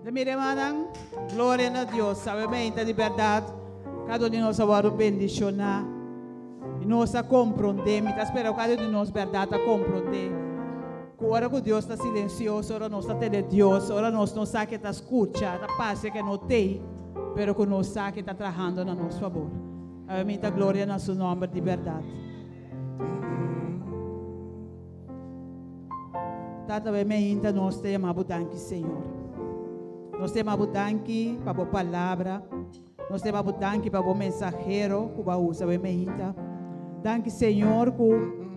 Speaker 11: Ta mira hermannan, gloria na Dios. Awe mainta di bèrdat kada un di nos a wòrdu bendishoná i nos a komprondé. Mi ta spera ku kada un di nos bèrdat a komprondé ku ora ku Dios ta silensioso, ora nos ta tende Dios, ora nos no sa ke ta skucha, ta parse ke no t'ei, pero ku nos sa ke ta trahando na nos fabor. Awe mi ta gloria na su nòmber di bèrdat. Tata we meinta nos ta yama bo danki Señor. Nos ta yama bo danki pa bo palabra. Nos ta yama bo danki pa bo mensahero ku bo a usa we meinta. Danki Señor ku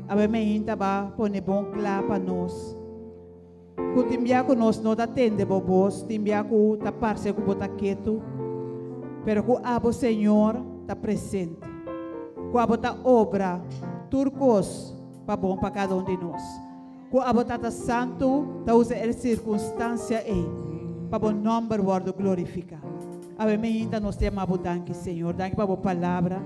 Speaker 11: awe meinta ba pone bon kla pa nos. Ku tin bia ku nos no ta tende bo bos, tin bia ku ta parse ku bo ta ketu, pero ku abo Señor ta presente. Ku abo ta obra tur kos pa bon pa kada un di nos. Ku abo Tata Santu ta usa el sirkunstansia ei pa bo nòmber wòrdu glorifiká. Awe meinta nos ta yama bo danki Señor. Danki pa bo palabra.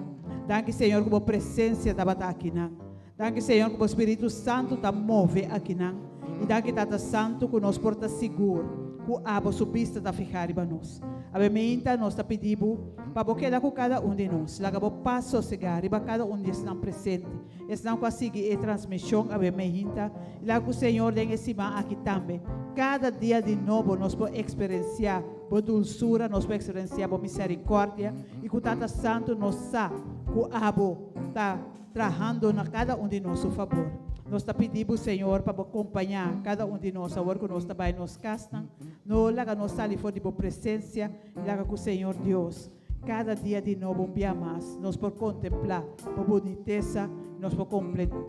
Speaker 11: Danki Señor ku bo presensia tabata akinan. Danki Señor ku bo Spiritu Santu ta move akinan. I danki Tata Santu ku nos por ta sigur ku abo su bista ta fihá riba nos. Awe meinta nos ta pidi bo pa bo keda ku kada un di nos. Laga bo pas sosegá riba kada un di esnan presente, esnan ku a sigui e transmishon awe meinta. I laga ku Señor den e siman aki tambe, kada dia di nobo nos por eksperensiá bo dulsura, nos por eksperensiá bo miserikòrdia i ku Tata Santu nos sa ku abo ta trahando na kada un di nos su fabor. Nos ta pidi bo, Señor, pa bo kompañá kada un di nos awor ku nos ta bai nos kasnan. No laga nos sali for di bo presensia, i laga ku Señor Dios, kada dia di nobo un bia mas nos por kontemplá bo bunitesa, i nos por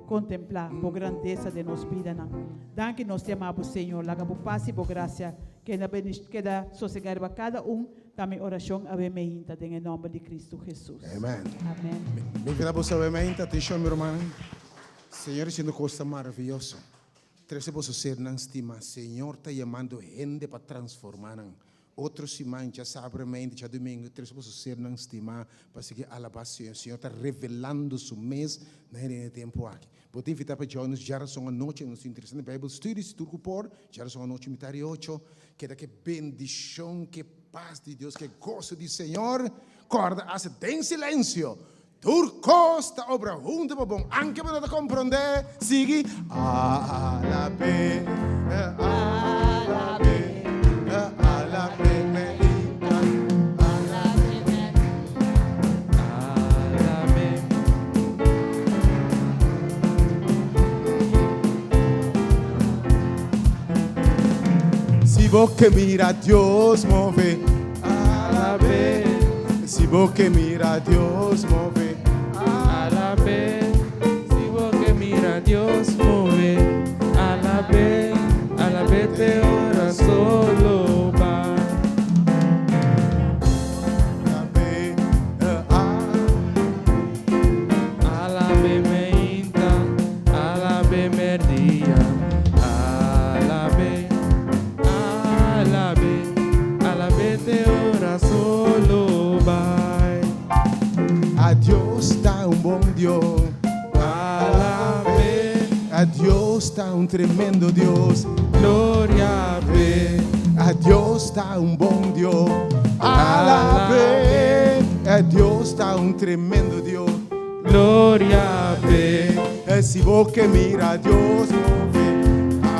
Speaker 11: kontemplá bo grandesa den nos bidanan. Danki nos ta yama bo, Señor. Laga bo pas i bo grasia keda keda sosegá riba kada un. Ta mi orashon awe meinta den e nòmber di Kristu Hesus.
Speaker 15: Amen.
Speaker 11: Amen.
Speaker 15: Mi keda boso awe meinta. Atenshon mi rumannan. Señor hasiendo kos tan maravioso. Trese boso sernan stima. Señor ta yamando hende pa transforma nan. Otro siman djasabra meinta djadumingu trese boso sernan stima pa sigui alaba Señor. Señor ta revelando su mes na hende den e tempu aki. Bo ta invita pa join nos djarason anochi nos tin interesante Bijbel study si tur ku por. Djarason anochi mitar di ocho. Keda ke bendishon, ke pas di Dios, ke goso di Señor. Kòrda hasi den silensio. Tur kos ta obra huntu pa bon, anke bo no ta komprondé. Sigui. Alab'é, alab'é, alab'é. bo ke mira Dios move,
Speaker 16: Alab'é.
Speaker 15: Si bo ke mira Dios move,
Speaker 16: Alab'é. Si bo ke mira Dios move, alab'é, alab'é te ora solo bai.
Speaker 15: Alab'é,
Speaker 16: Alab'é meinta, alab'é merdia, alab'é, alab'é, alab'é te ora solo bai.
Speaker 15: A Dios ta un bon Dios.
Speaker 16: Alab'é.
Speaker 15: A Dios ta un tremendo Dios.
Speaker 16: Gloria p'e.
Speaker 15: A Dios ta un bon Dios. Alab'é. A Dios ta un tremendo Dios.
Speaker 16: Gloria p'e.
Speaker 15: Si bo ke mira Dios move.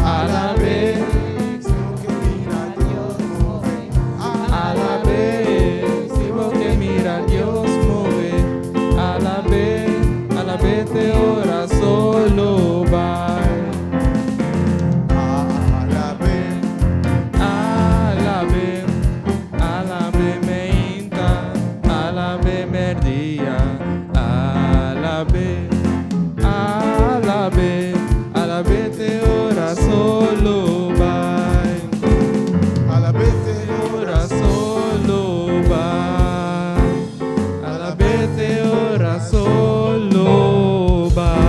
Speaker 16: Alab'é.
Speaker 15: Si bo ke mira Dios move.
Speaker 16: Alab'é. Si bo ke mira Dios move. Alab'é. Alab'é te ora solo bai.
Speaker 15: Alab'é.
Speaker 16: Alab'é. Alab'é meinta. Alab'é merdia. Alab'é. Alab'é. Alab'é te ora solo bai.
Speaker 15: Alab'é te
Speaker 16: ora solo bai. Alab'é te ora solo bai.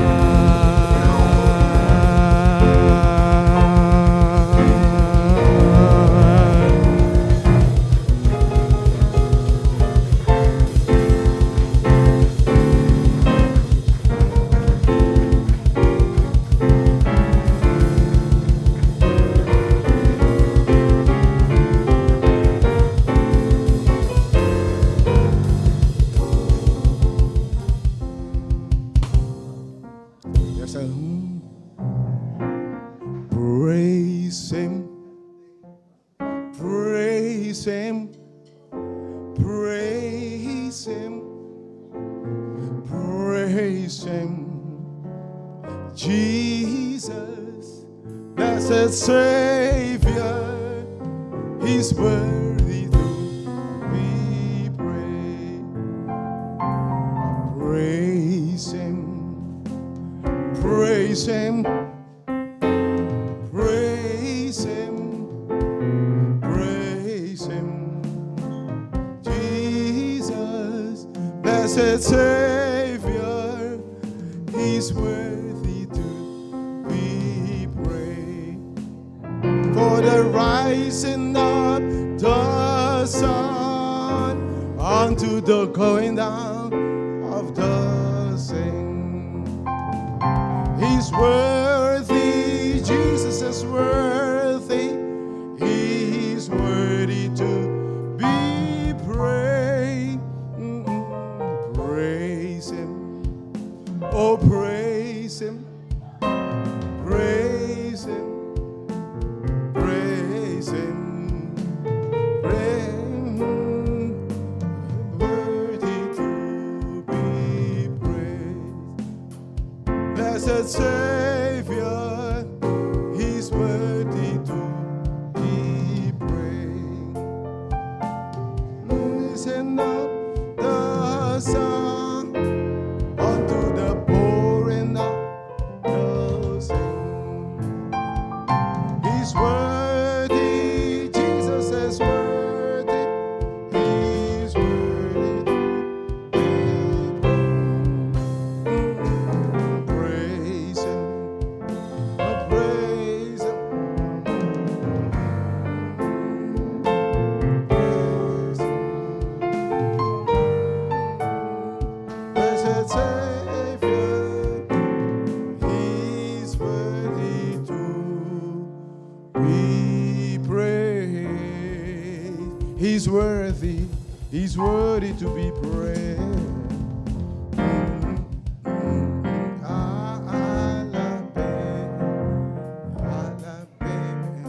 Speaker 15: There's a Praise him. Praise him. Praise him. Praise him. Jesus, blessed Savior, he's worthy to be praised. Praise him. Praise him. Praise him. Praise him. Jesus, blessed Savior, he's worthy to be praised. For the rising of the sun unto the going down of the same. He's worthy, Jesus is worthy. He's worthy to be praised. Praise him. Oh, praise him. Praise him. Praise him. Praise him. Worthy to be praised. Blessed Savior, he's worthy to be praised. Listen up the sun unto the pouring out the same. He's worthy, Jesus is worthy. He's worthy to be praised. Praise him, oh, praise him. Praise him. Blessed Savior, He's worthy to be praised. He's worthy, He's worthy to be praised. Alab'é, alab'é, alab'é.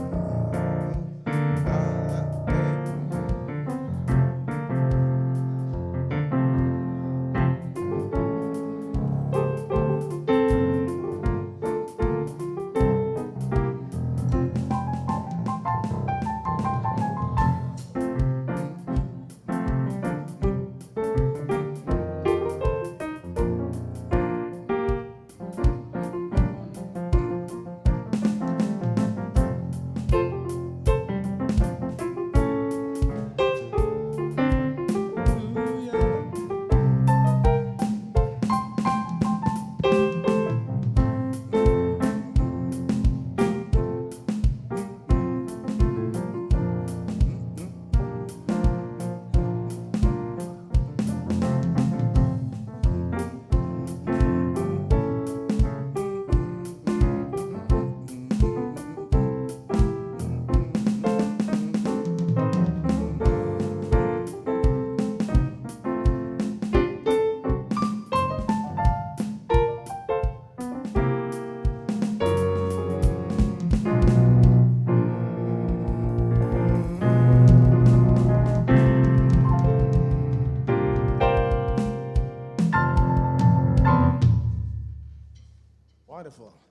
Speaker 15: Powerful.